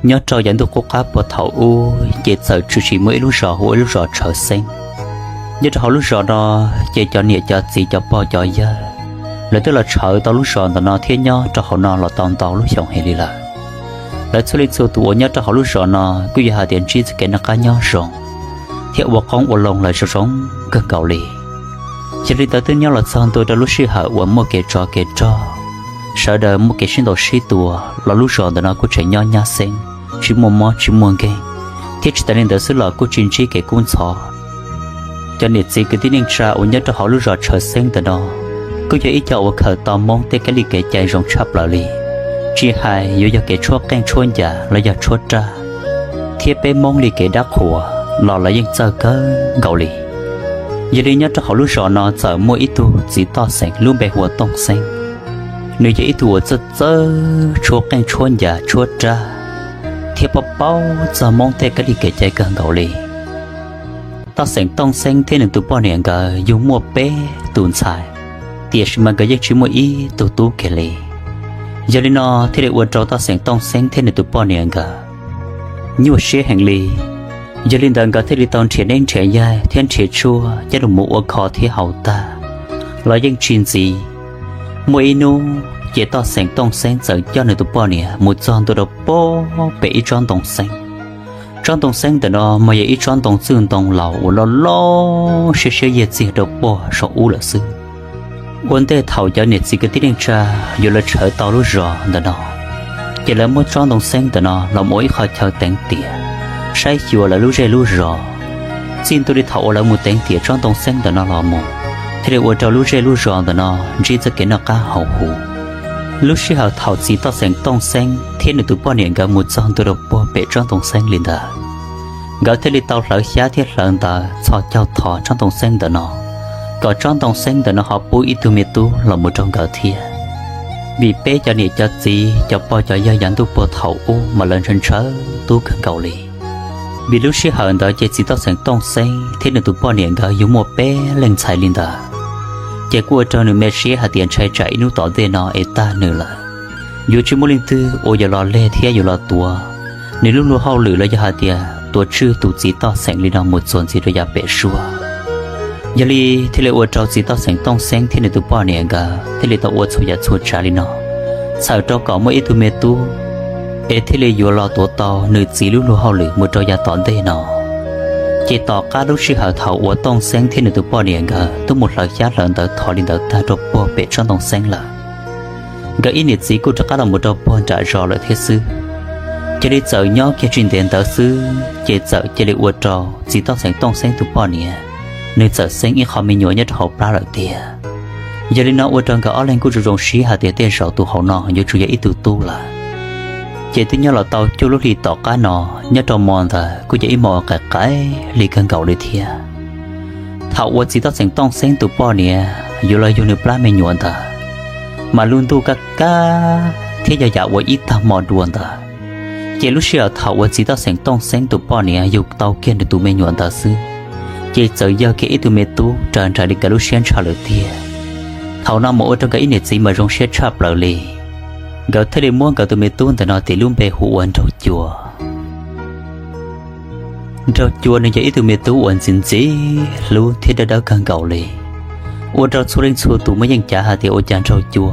Nyob rau yav ntuj qub qab puag thaum ub ces txawm tshwm sim muaj ib lub zos hu ua ib lub zos Tshawv Xeeb. Nyob rau hauv lub zos no ces cov niam cov txiv cov pog cov yawg lawv twb los tshawv tau lub zos ntawm no thiab nyob rau hauv no los tau ntau lub xyoo heev li lawm. Lawv txhua leej txhua tus uas nyob rau hauv lub zos no kuj yog hais tias ntsib txoj kev noj qab nyob zoo thiab ua qoob ua loo lawv zoo zoo kawg nkaus li. Yog li ntawd twb nyob los txog ntua rau lub sij hawm uas muaj kev tsov kev rog, sawv daws muaj kev sib ntaus sib tua los lub zos ntawm no kuj tseem nyob nyab xeeb, tsis muaj mob tsis muaj nkeeg, thiab tsis tas li ntawd xwb los kuj tsis ntsib kev kub ntxhov. Cov niam txiv kwv tij neej tsa uas nyob rau hauv lub zos Tshawv Xeeb ntawm no kuj yog ib co uas khaws tau Hmoob tej kab li kev cai zoo tshaj plaws li, tsis hais yuav yog kev tshuab qeej tshuab ncas los yog tshuab raj, thiab peb Hmoob li kev dab qhuas los lawv yeej txawj kawg nkaus li. Yog li nyob rau hauv lub zos no txawm muaj ib tug txiv toj xeem lub npe hu ua Tooj Xeeb. Nws yog ib tug uas txawj txawj tshuab qeej tshuab ncas tshuab raj thiab paub paub txog Hmoob tej kab li kev cai kawg nkaus li. Toj xeem Tooj Xeeb thiab nws tus poj niam nkawd yug muaj peb tus ntxhais, tiam sis mas nkawd yeej tsis muaj ib tug tub kiag li. Yog li no thiaj li ua rau toj xeem Tooj Xeeb thiab nws tus poj niam nkawd nyuaj siab heev li. Yog li ntawd nkawd thiaj li tau nrhiav neeb nrhiav yaig thiab nrhiav tshuaj coj los mus ua kho thiab haus tag los yeej tsis ntxiv. Muaj ib hnub ces toj xeem Tooj Xeeb txawm coj nws tus poj niam mus txog ntua rau puag pem ib tsob ntoo xeeb. Tsob ntoo xeeb ntawm no mas yog ib tsob ntoo txwj ntoo laus uas loj loj siab siab yiag txiag rau puag saum ub lawm xwb. Ua ntej thaum cov niam txiv kwv tij neej tsa yuav los tshawv tau lub zos ntawm no, ces lawv muab tsob ntoo xeeb ntawm no los mus ua ib qho chaw teev tiam saib xyuas lawv lub zej lub zos. Txij ntua li thaum uas lawv mus teev tiam tsob ntoo xeeb ntawm no los mus, thiaj li ua rau lub zej lub zos ntawm no ntsib txoj kev noj qab haus huv. Lub sij hawm thaum txiv toj xeem Tooj Xeeb thiab nws tus poj niam nkawd mus txog ntua rau puag pem tsob ntoo xeeb li ntawd, nkawd thiaj li tau hlawv xyab thiab hlawv ntawv txhos caug thov tsob ntoo xeeb ntawm no, kom tsob ntoo xeeb ntawm no ho pub ib tug me tub los mus rau nkawd thiab. Vim peb cov niam cov txiv cov pog cov yawg yav ntuj puag thaum ub mas lawv ntshaw ntshaw tub kawg nkaus li. Vim lub sij hawm ntawd ces txiv toj xeem Tooj Xeeb thiab nws tus poj niam nkawd yug muaj peb leej ntxhais li ntawd, ces kuj ua rau nws me siab hais tias ntshai tsam ib hnub tom ntej no es tag nws lawm, yuav tsis muaj leej twg uas yuav los leg thiab yuav los tuav nws lub luag hauj lwm los yog hais tias tuav tswj tus txiv toj xeem li no mus txuas ntxiv rau yav pem suab. Yog li thiaj li ua rau txiv toj xeem Tooj Xeeb thiab nws tus poj niam nkawd thiaj li tau ua txhua yam txhua tsav li no, txhawm rau kom muaj ib tug me tub es thiaj li yuav los tuav tau nws txiv lub luag hauj lwm mus rau yav tom ntej no. Ces tom qab lub sij hawm thaum uas Tooj Xeeb thiab nws tus poj niam nkawd twb mus hlawv xyab hlawv ntawv thov li ntawd tag rau puag pem tsob ntoo xeeb lawm, nkawd ib niam txiv kuj rov qab los mus rau puag nram zos lawm thiab xwb. Cia li txawm nyob kiag tsis ntev ntawd xwb ces txawm cia li ua rau txiv toj xeem Tooj Xeeb tus poj niam, nws txawm xeeb ib qho me nyuam nyob rau hauv plab lawm tiag. Yog li no ua rau nkawd ob leeg kuj zoo zoo siab hais tias tej zaum tus hauv no yuav tsum yog ib tug tub lawm. Ces twb nyob los tau cuaj lub hlis tom qab no, nyob rau hmo ntawd kuj yog ib hmo qaim qaim li kawg nkaus li thiab. Thaum uas txiv toj xeem Tooj Xeeb tus poj niam yuav los yug nws plab me nyuam ntawd, mas lub ntuj kaj kaj thiab yog yam uas ib tag hmo dua ntawd. Ces lub sij hawm thaum uas txiv toj xeem Tooj Xeeb tus poj niam yug tau kiag nws tus me nyuam ntawd xwb, ces txawm yog kiag ib tug me tub raws nraim li nkawd lub siab ntshaw lawm tiag. Thaum no mas ua rau nkawd ib niam txiv mas zoo siab tshaj plaws li. Nkawd thiaj li muab nkawd tus me tub ntawm no tis lub npe hu ua Nraug Cua. Nraug Cua nws yog ib tug me tub uas ntxim ntxim hlub thiab dawb dawb kawg nkaus li, ua rau txhua leej txhua tus muaj yeej cav hais tias ua cas Nraug Cua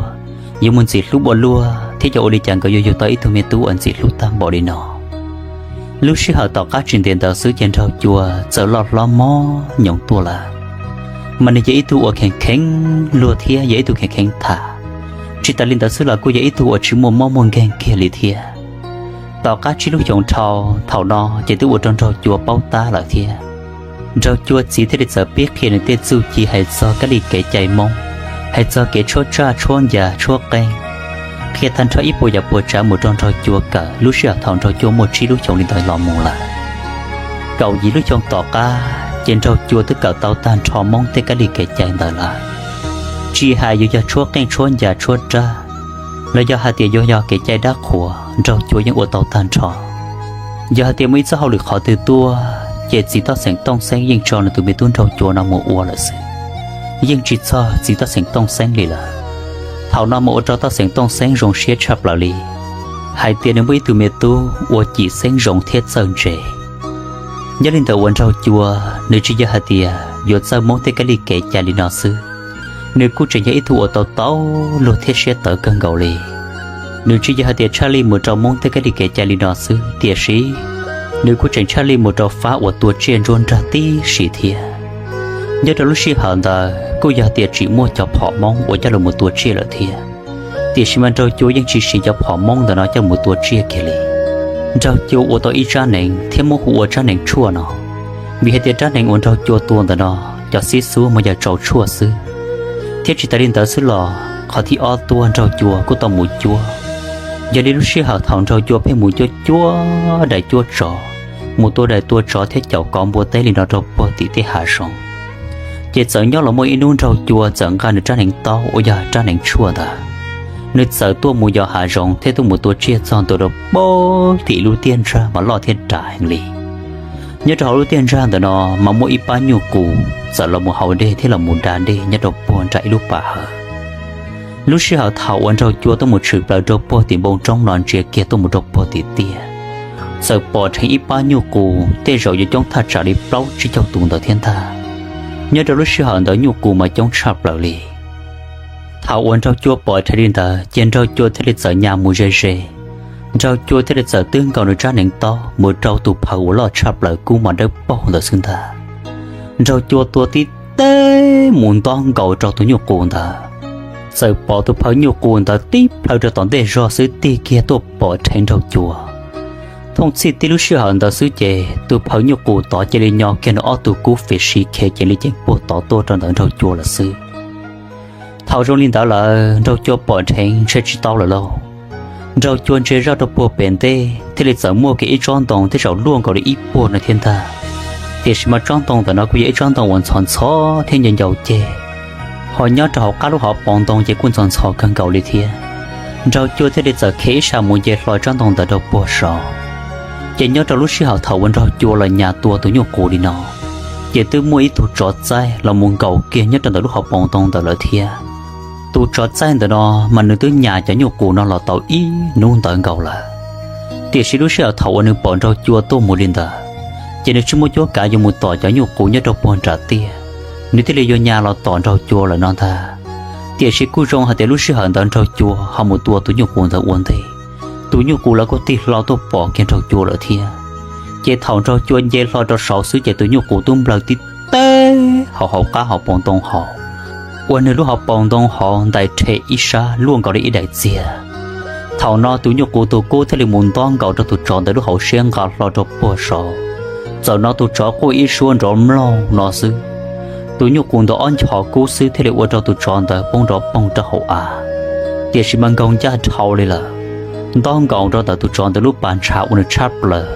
yuav mus ntxim hlub ua luaj thiab yog ua li cas nkawd yuav yug tau ib tug me tub uas ntxim hlub tag npaum li no. Lub sij hawm tom qab tsis ntev ntawd xwb ces Nraug Cua txawm loj hlob mob nyoos tuaj lawm. Mas nws yog ib tug uas kheev kheev luag thiab yog ib tug kheev kheev tham, tsis tas li ntawd xwb los kuj yog ib tug uas tsis muaj mob muaj nkeeg kiag li thiab. Tom qab tsib lub xyoos dhau, thaum no ces twb ua rau Nraug Cua paub tab lawm thiab. Nraug Cua txiv thiaj li txawm pib qhia nws tej txuj ci hais txog kab li kev cai Hmoob, hais txog kev tshuab raj tshuab ncas tshuab qeej, qhia tag nrho ib puas yam puas tsav mus rau Nraug Cua kawm lub sij hawm thaum Nraug Cua muaj tsib lub xyoos li ntawd los mus lawm. Kaum yim lub xyoo tom qab ces Nraug Cua twb kawm tau tag nrho Hmoob tej kab li kev cai ntawd lawm, tsis hais yuav yog tshuab qeej tshuab ncas tshuab raj, los yog hais tias yuav yog kev cai dab qhuas Nraug Cua yeej ua tau tag nrho. Yog hais tias muaj ib txoj hauj lwm qhov twg tuaj ces txiv toj xeem Tooj Xeeb yeej tso nws tus me tub Nraug Cua no mus ua lawm xwb, yeej tsis txog txiv toj xeem Tooj Xeeb li lawm. Thaum no mas ua rau toj xeem Tooj Xeeb zoo siab tshaj plaws li. hais tias nws muaj ib tug me tub ua cim xeeb zoo thiab txawj ntse. Nyob li ntawd uas Nraug Cua, nws tsis yog hais tias yuav txawj Hmoob tej kab li kev cai li no xwb, nws kuj tseem yog ib tug uas tau tau luag thiab siab tawv kawg nkaus li. Nws tsis yog hais tias tshaj li mus rau Hmoob tej kab li kev cai li no xwb, tiam sis nws kuj tseem tshaj li mus rau fab uas tua tsiaj ntsuab nrag tib si thiab. Nyob rau lub sij hawm ntawd kuj yog tias tseem muaj cov phom Hmoob uas coj los mus tua tsiaj lawm thiab, tiam sis mas Nraug Cua yeej tsis siv cov phom Hmoob ntawm no coj mus tua tsiaj kiag li. Nraug Cua ua tau ib tsab hneev thiab muab hu ua tsab hneev tshuaj no, vim hais tias tsab hneev uas Nraug Cua tua ntawm no cov xib xub mas yog tsau tshuaj xwb, thiab tsis tas li ntawd xwb los qhov thib ob tuaj Nraug Cua kuj tau mus cuab. Yog li lub sij hawm thaum Nraug Cua pheej mus cuab cuab dais cuab tsov, mus tua dais tua tsov thiab caum kov npua teb li no rau puag tim tej hav zoov, ces txawm nyob los muaj ib hnub Nraug Cua txawm nqa nws tsab hneev taub uas yog tsab hneev tshuaj ntawd, nws txawm tuaj mus yos hav zoov thiab tuaj mus tua tsiaj txog ntua rau puag tim lub tiaj ntsag mas loj thiab dav heev li. Nyob rau hauv lub tiaj ntsag ntawm no mas muaj ib pab nyuj qus txawm los mus haus dej thiab los mus da dej nyob rau puag nram ib lub pas hawv. Lub sij hawm thaum uas Nraug Cua tuaj mus tshwm plaws rau puag tim npoo roob no ntsia kiag tuaj mus rau puag tim tiaj, txawm pom dheev ib pab nyuj qus tej zaum yuav coob thaj tsam li plaub tsib caug tus ntawd thiab ntag. Nyob rau lub sij hawm ntawd nyuj qus mas coob tshaj plaws li. Thaum uas Nraug Cua pom dheev li ntawd ces Nraug Cua thiaj li txawm nyas mus ze ze. Nraug Cua thiaj li txawm twb nkaus nws tsab hneev taub mus rau tus phawv uas loj tshaj plaws kub mas dawb paug ntawd xwb ntag. Nraug Cua tua tib teg mus ntob nkaus rau tus nyuj qus ntawd, txawm pom tus phawv nyuj qus ntawd tib plhaw rau tom ntej zog xwb tig kiag tuaj pom dheev Nraug Cua. Thooj txhij tib lub sij hawm ntawd xwb ces tus phawv nyuj qus tod cia li nyo kiag nws ob tug kub fim si khe ceev li ceev puag tod tuaj rau ntawm Nraug Cua lawm xwb. Thaum zoo li ntawd lawm Nraug Cua pom dheev ntshe tsis tau lawm lauj. Nraug Cua ntsia zoj rau puag pem ntej thiaj li txawm muaj kiag ib tsob ntoo tej zaum luaj nkaus li ib puag no thiab ntag. Tiam sis mas tsob ntoo ntawm no kuj yog ib tsob ntoo uas ntxhov ntxhov thiab ncau ncau ceg, ho nyob rau hauv qab lub hauv paus ntoo ces kuj ntxhov ntxhov kawg nkaus li thiab. Nraug Cua thiaj li txawm khiav ib sab mus nce hlo tsob ntoo ntawd rau puag saud. Ces nyob rau lub sij hawm thaum uas Nraug Cua los nyas tua tus nyuj qus li no, ces twb muaj ib tug tsov txaij los mus nkaum kiag nyob rau ntawm lub hauv paus ntoo ntawd lawm thiab. Tus tsov txaij ntawm no mas nws twb nyas cov nyuj qus no los tau ib hnub ntawd nkaus lawm. Tiam sis lub sij hawm thaum uas nws pom Nraug Cua tuaj mus li ntawd, ces nws tsis muaj cuab kav yuav mus tom cov nyuj qus nyob rau puag nram tiaj, nws thiaj li yuav nyas los tom Nraug Cua lawm no ntag. Tiam sis kuj zoo hais tias lub sij hawm ntawd Nraug Cua ho mus tua tus nyuj qus ntawd ua ntej, tus nyuj qus los kuj tig hlo tuaj pom kiag Nraug Cua lawm thiab. Ces thaum Nraug Cua nce hlo rau saud xwb ces tus nyuj qus twb nplawg tib teg hauv hauv qab hauv paus ntoo hauv, ua nws lub hauv paus ntoo hauv ntais rhe ib sab luaj nkaus li ib daim txiag. Thaum no tus nyuj qus tus kub thiaj li mus ntob nkaus rau tus tsov ntawd lub hauv siab nqa hlo rau puag saud. Txawm no tus tsov quaj ib suab nrov mloog no xwb, tus nyuj qus ntawd ob nchos kub xwb thiaj li ua rau tus tsov ntawd poob nrov poog rau hauv av. Tiam sis mas nkaug ncaj dhau li lawm, ntob nkaus rau ntawm tus tsov ntawd lub pas ntshav ua nws tshab plaws.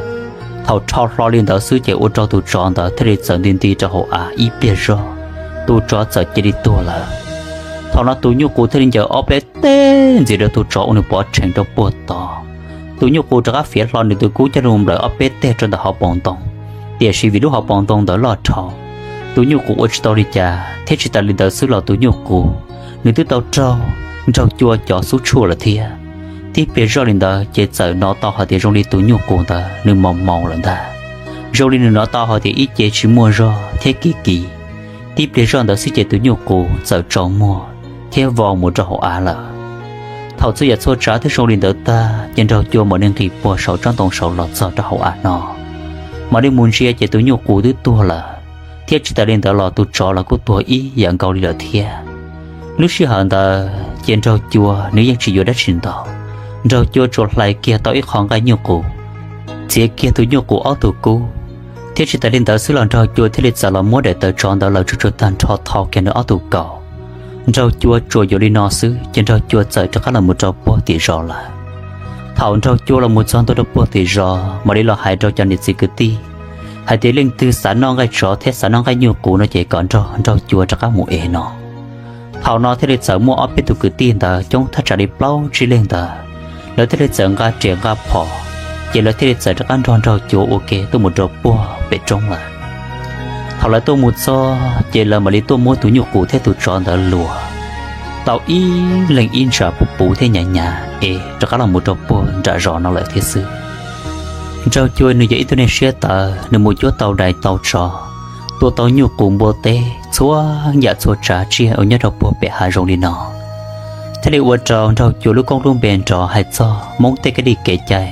Thaum rho hlo li ntawd xwb ces ua rau tus tsov ntawd thiaj li txawm nti nti rau hauv av ib pliag zog, tus tsov txawm cia li tuag lawm. Thaum no tus nyuj qus thiaj li ncaws ob peb teg ntxias rau tus tsov ua nws pov rhees rau puag tod. Tus nyuj qus rov qab fiav hlo nws tus kub coj los nplawm ob peb teg rau ntawm hauv paus ntoo, tiam sis vim lub hauv paus ntoo ntawd loj dhau, tus nyuj qus ua tsis tau li cas thiab tsis tas li ntawd xwb los tus nyuj qus nws twb tau raug Nraug Cua cov xub tshuaj lawm thiab. Tib pliag zoj li ntawd ces txawm hnov tau hais tias zoo li tus nyuj qus ntawd nws mus mus lawm ntag. Zoo li nws hnov tau hais tias ib ce tsis muaj zog thiab kim kim. Tib pliag zoj ntawd xwb ces tus nyuj qus txawm tsaus muag thiab vau mus rau hauv av lawm. Thaum txhua yam txhua tsav twb zoo li ntawd tag ces Nraug Cua mam li nqis puag saum tsob ntoo saud los txog rau hauv av no, mam li mus ntsia ces tus nyuj qus twb tuag lawm, thiab tsis tas li ntawd los tus tsov los kuj tuag ib yam nkaus li lawm thiab. Lub sij hawm ntawd ces Nraug Cua nws yeej tsis yuav dab tsi ntau. Nraug Cua tsuas hlais kiag tau ib qho nqaij nyuj qus, txiav kiag tus nyuj qus ob tug kub, thiab tsis tas li ntawd xwb los Nraug Cua thiaj li txawm los muab daim tawv tsov ntawd lawv tsuj tsuj tag nrho thau kiag nws ob tug kaus. Nraug Cua tsuas yuav li no xwb ces Nraug Cua txawm rov qab los mus rau puag tim zos lawm. Thaum Nraug Cua los mus txog ntua rau puag tim zos mam li los hais rau cov niam txiv kwv tij hais tias leej twg xav noj nqaij tsov thiab xav noj nqaij nyuj qus no ces kom nrog Nraug Cua rov qab mus ev no. Thaum no thiaj li txawm muaj ob peb tug kwv tij ntawd coob thaj tsam li plaub tsib leeg ntawd, lawv thiaj li txawm nqa riam nqa phom, ces lawv thiaj li txawm rov qab nrog Nraug Cua ua ke tuaj mus rau puag pem roob lawm. Thaum lawv tuaj mus txog ces lawv mam li tuaj muab tus nyuj qus thiab tus tsov ntawd luas. tau ib leeg ib ntsa puv puv thiab hnyav hnyav es rov qab los mus rau puag nram zos no lawm thiab xwb. Nraug Cua nws yog ib tug neeg siab tawv, nws mus cuab tau dais tau tsov, tua tau nyuj qus npua teb txhua yam txhua tsav tsiaj uas nyob rau puag pem hav zoov li no, thiaj li ua rau Nraug Cua lub koob lub npe nrov hais txog Hmoob tej kev li kev cai,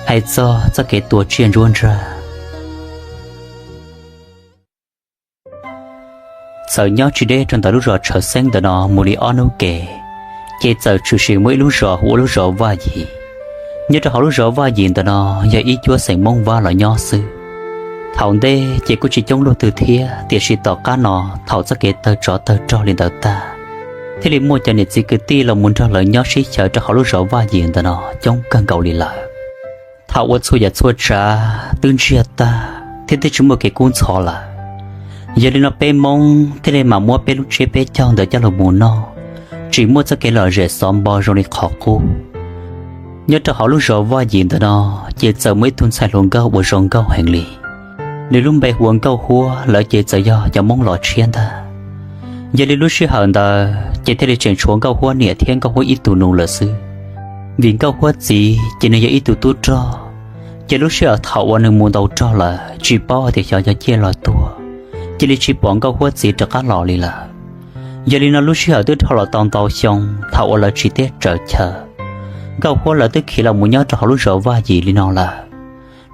hais txog txoj kev tua tsiaj ntsuab ntsag. Txawm nyob tsis deb rau ntawm lub zos Tshav Xeeb ntawm no mus li ob hnub ke, ces txawm tshwm sim muaj ib lub zos hu ua lub zos Vaj Yim. Nyob rau hauv lub zos Vaj Yim ntawm no yog ib cuab xeem Hmoob Vaj los nyob xwb. Thaum ntej ces kuj tsis coob luaj twg thiab, tiam sis tom qab no thaum txoj kev tawg tsov tawg rog li ntawd tag, thiaj li muaj cov niam txiv kwv tij los mus nrog lawv nyob sib xyaw rau hauv lub zos Vaj Yim ntawm no coob kawg nkaus li lawm. Thaum uas txhua yam txhua tsav twb ntsiag tag thiab twb tsis muaj kev kub ntxhov lawm, yog li no peb Hmoob thiaj li mam muab peb lub tsiab peb caug ntawd coj los mus noj, tsis muaj txoj kev lom zem xov npo zoo li qhov qub. Nyob rau hauv lub zos Vaj Yim ntawm no, ces txawm muaj ib tug ntxhais hluas nkauj uas zoo nkauj heev li. Nws lub npe hu ua Nkauj Huab, lawv ces txawm yog cov Hmoob Los Tshiab ntag. Yog li lub sij hawm ntawd ces thiaj li tseem tshuav Nkauj Huab niam thiab Nkauj Huab ib tug nus lawm xwb, vim Nkauj Huab txiv ces nws yog ib tug tub rog. Ces lub sij hawm thaum uas nws mus ntaus rog lawm tsis paub hais tias xyov yog ciaj los tuag, cia li tsis pom Nkauj Huab txiv rov qab los li lawm. Yog li no lub sij hawm twb dhau los tau ntau xyoo thaum uas lawv tsiv teb tsaws chaw, Nkauj Huab lawv twb khiav los mus nyob rau hauv lub zos Vaj Yim li no lawm.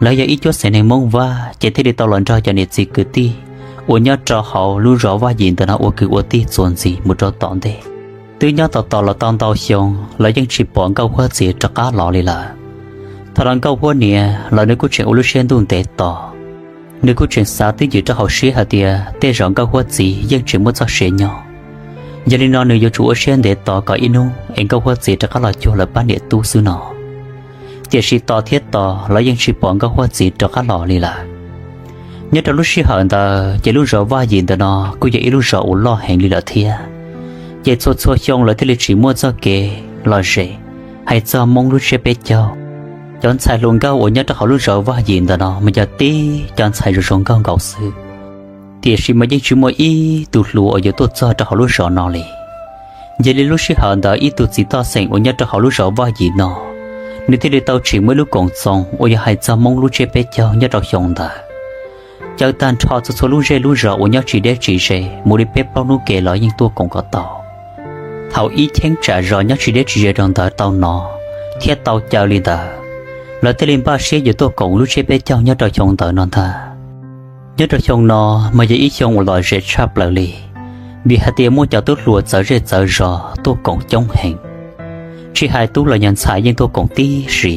Lawv yog ib cuab xeem neeg Hmoob Vaj ces thiaj li tau los nrog cov niam txiv kwv tij uas nyob rau hauv lub zos Vaj Yim ntawm no ua kwv ua tij txuas ntxiv mus rau tom ntej. Twb nyob tos tos los tau ntau xyoo, lawv yeej tsis pom Nkauj Huab txiv rov qab los li lawm. Thaum no Nkauj Huab niam los nws kuj tseem ua lub siab ntuj ntev tos, nws kuj tseem xav twj ywm rau hauv siab hais tias tej zaum Nkauj Huab txiv yeej tseem muaj txoj sia nyob. Yog li no nws yuav tsum ua siab ntev tos kom ib hnub es Nkauj Huab txiv rov qab los cuag lawv pab niam tub xwb no. Tiam sis tos thiab tos los yeej tsis pom Nkauj Huab txiv rov qab los li lawm. Nyob rau lub sij hawm ntawd ces lub zos Vaj Yim ntawm no kuj yog ib lub zos uas loj heev li lawm thiab. Ces txhua txhua xyoo lawv thiaj li tsis muaj txoj kev lom zem hais txog Hmoob lub tsiab peb caug. Cov ntxhais hluas nkauj uas nyob rau hauv lub zos Vaj Yim ntawm no mas yog tib cov ntxhais zoo zoo nkauj nkaus xwb, tiam sis mas yeej tsis muaj ib tug hluas uas yuav tuaj txog rau hauv lub zos no li. Yog li lub sij hawm ntawd ib tug txiv toj xeem uas nyob rau hauv lub zos Vaj Yim no, nws thiaj li tau tsim muaj ib lub koom txoos uas yog hais txog Hmoob lub tsiab peb caug nyob rau xyoo ntawd. Caw tag nrho txhua txhua lub zej lub zos uas nyob tsis deb tsis ze mus li peb plaub hnub ke los yeej tuaj koom kom tau. Thaum ib cheeb tsam zos nyob tsis deb tsis ze rau ntawd tau hnov thiab tau caw li ntawd, lawv thiaj li npaj siab yuav tuaj koom lub tsiab peb caug nyob rau xyoo ntawd no ntag. Nyob rau xyoo no mas yog ib xyoo uas lom zem tshaj plaws li, vim hais tias muaj cov tub hluas txawv zej txawv zos tuaj koom coob heev, tsis hais tub los yog ntxhais yeej tuaj koom tib si.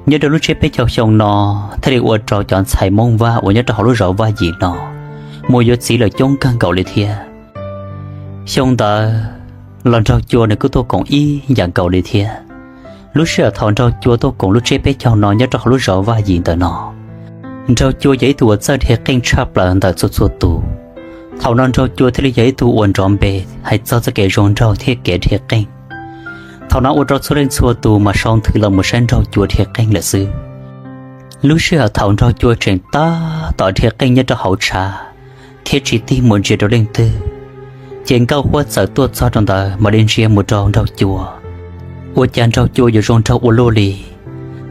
Nyob rau lub tsiab peb caug xyoo no thiaj li ua rau cov ntxhais Hmoob Vaj uas nyob rau hauv lub zos Vaj Yim no mus yuav txiv lawm coob kawg nkaus li thiab. Xyoo ntawd los Nraug Cua nws kuj tuaj koom ib yam nkaus li thiab. Lub sij hawm thaum Nraug Cua tuaj koom lub tsiab peb caug no nyob rau hauv lub zos Vaj Yim ntawm no, Nraug Cua yog ib tug uas txawj dhia qeej tshaj plaws ntawm txhua txhua tus. Thaum no Nraug Cua thiaj li yog ib tug uas nrov npe hais txog txoj kev zoo nraug thiab kev dhia qeej. Thaum no ua rau txhua leej txhua tus mas sau nthwv los mus saib Nraug Cua dhia qeej lawm xwb. Lub sij hawm thaum Nraug Cua tseem tab tom dhia qeej nyob rau hauv tshav thiab tsis tig mus ntsia rau leej twg, ces Nkauj Huab txawm tuaj txog rau ntawd mam li ntsia mus rau Nraug Cua. Ua cas Nraug Cua yuav zoo nraug ua luaj li.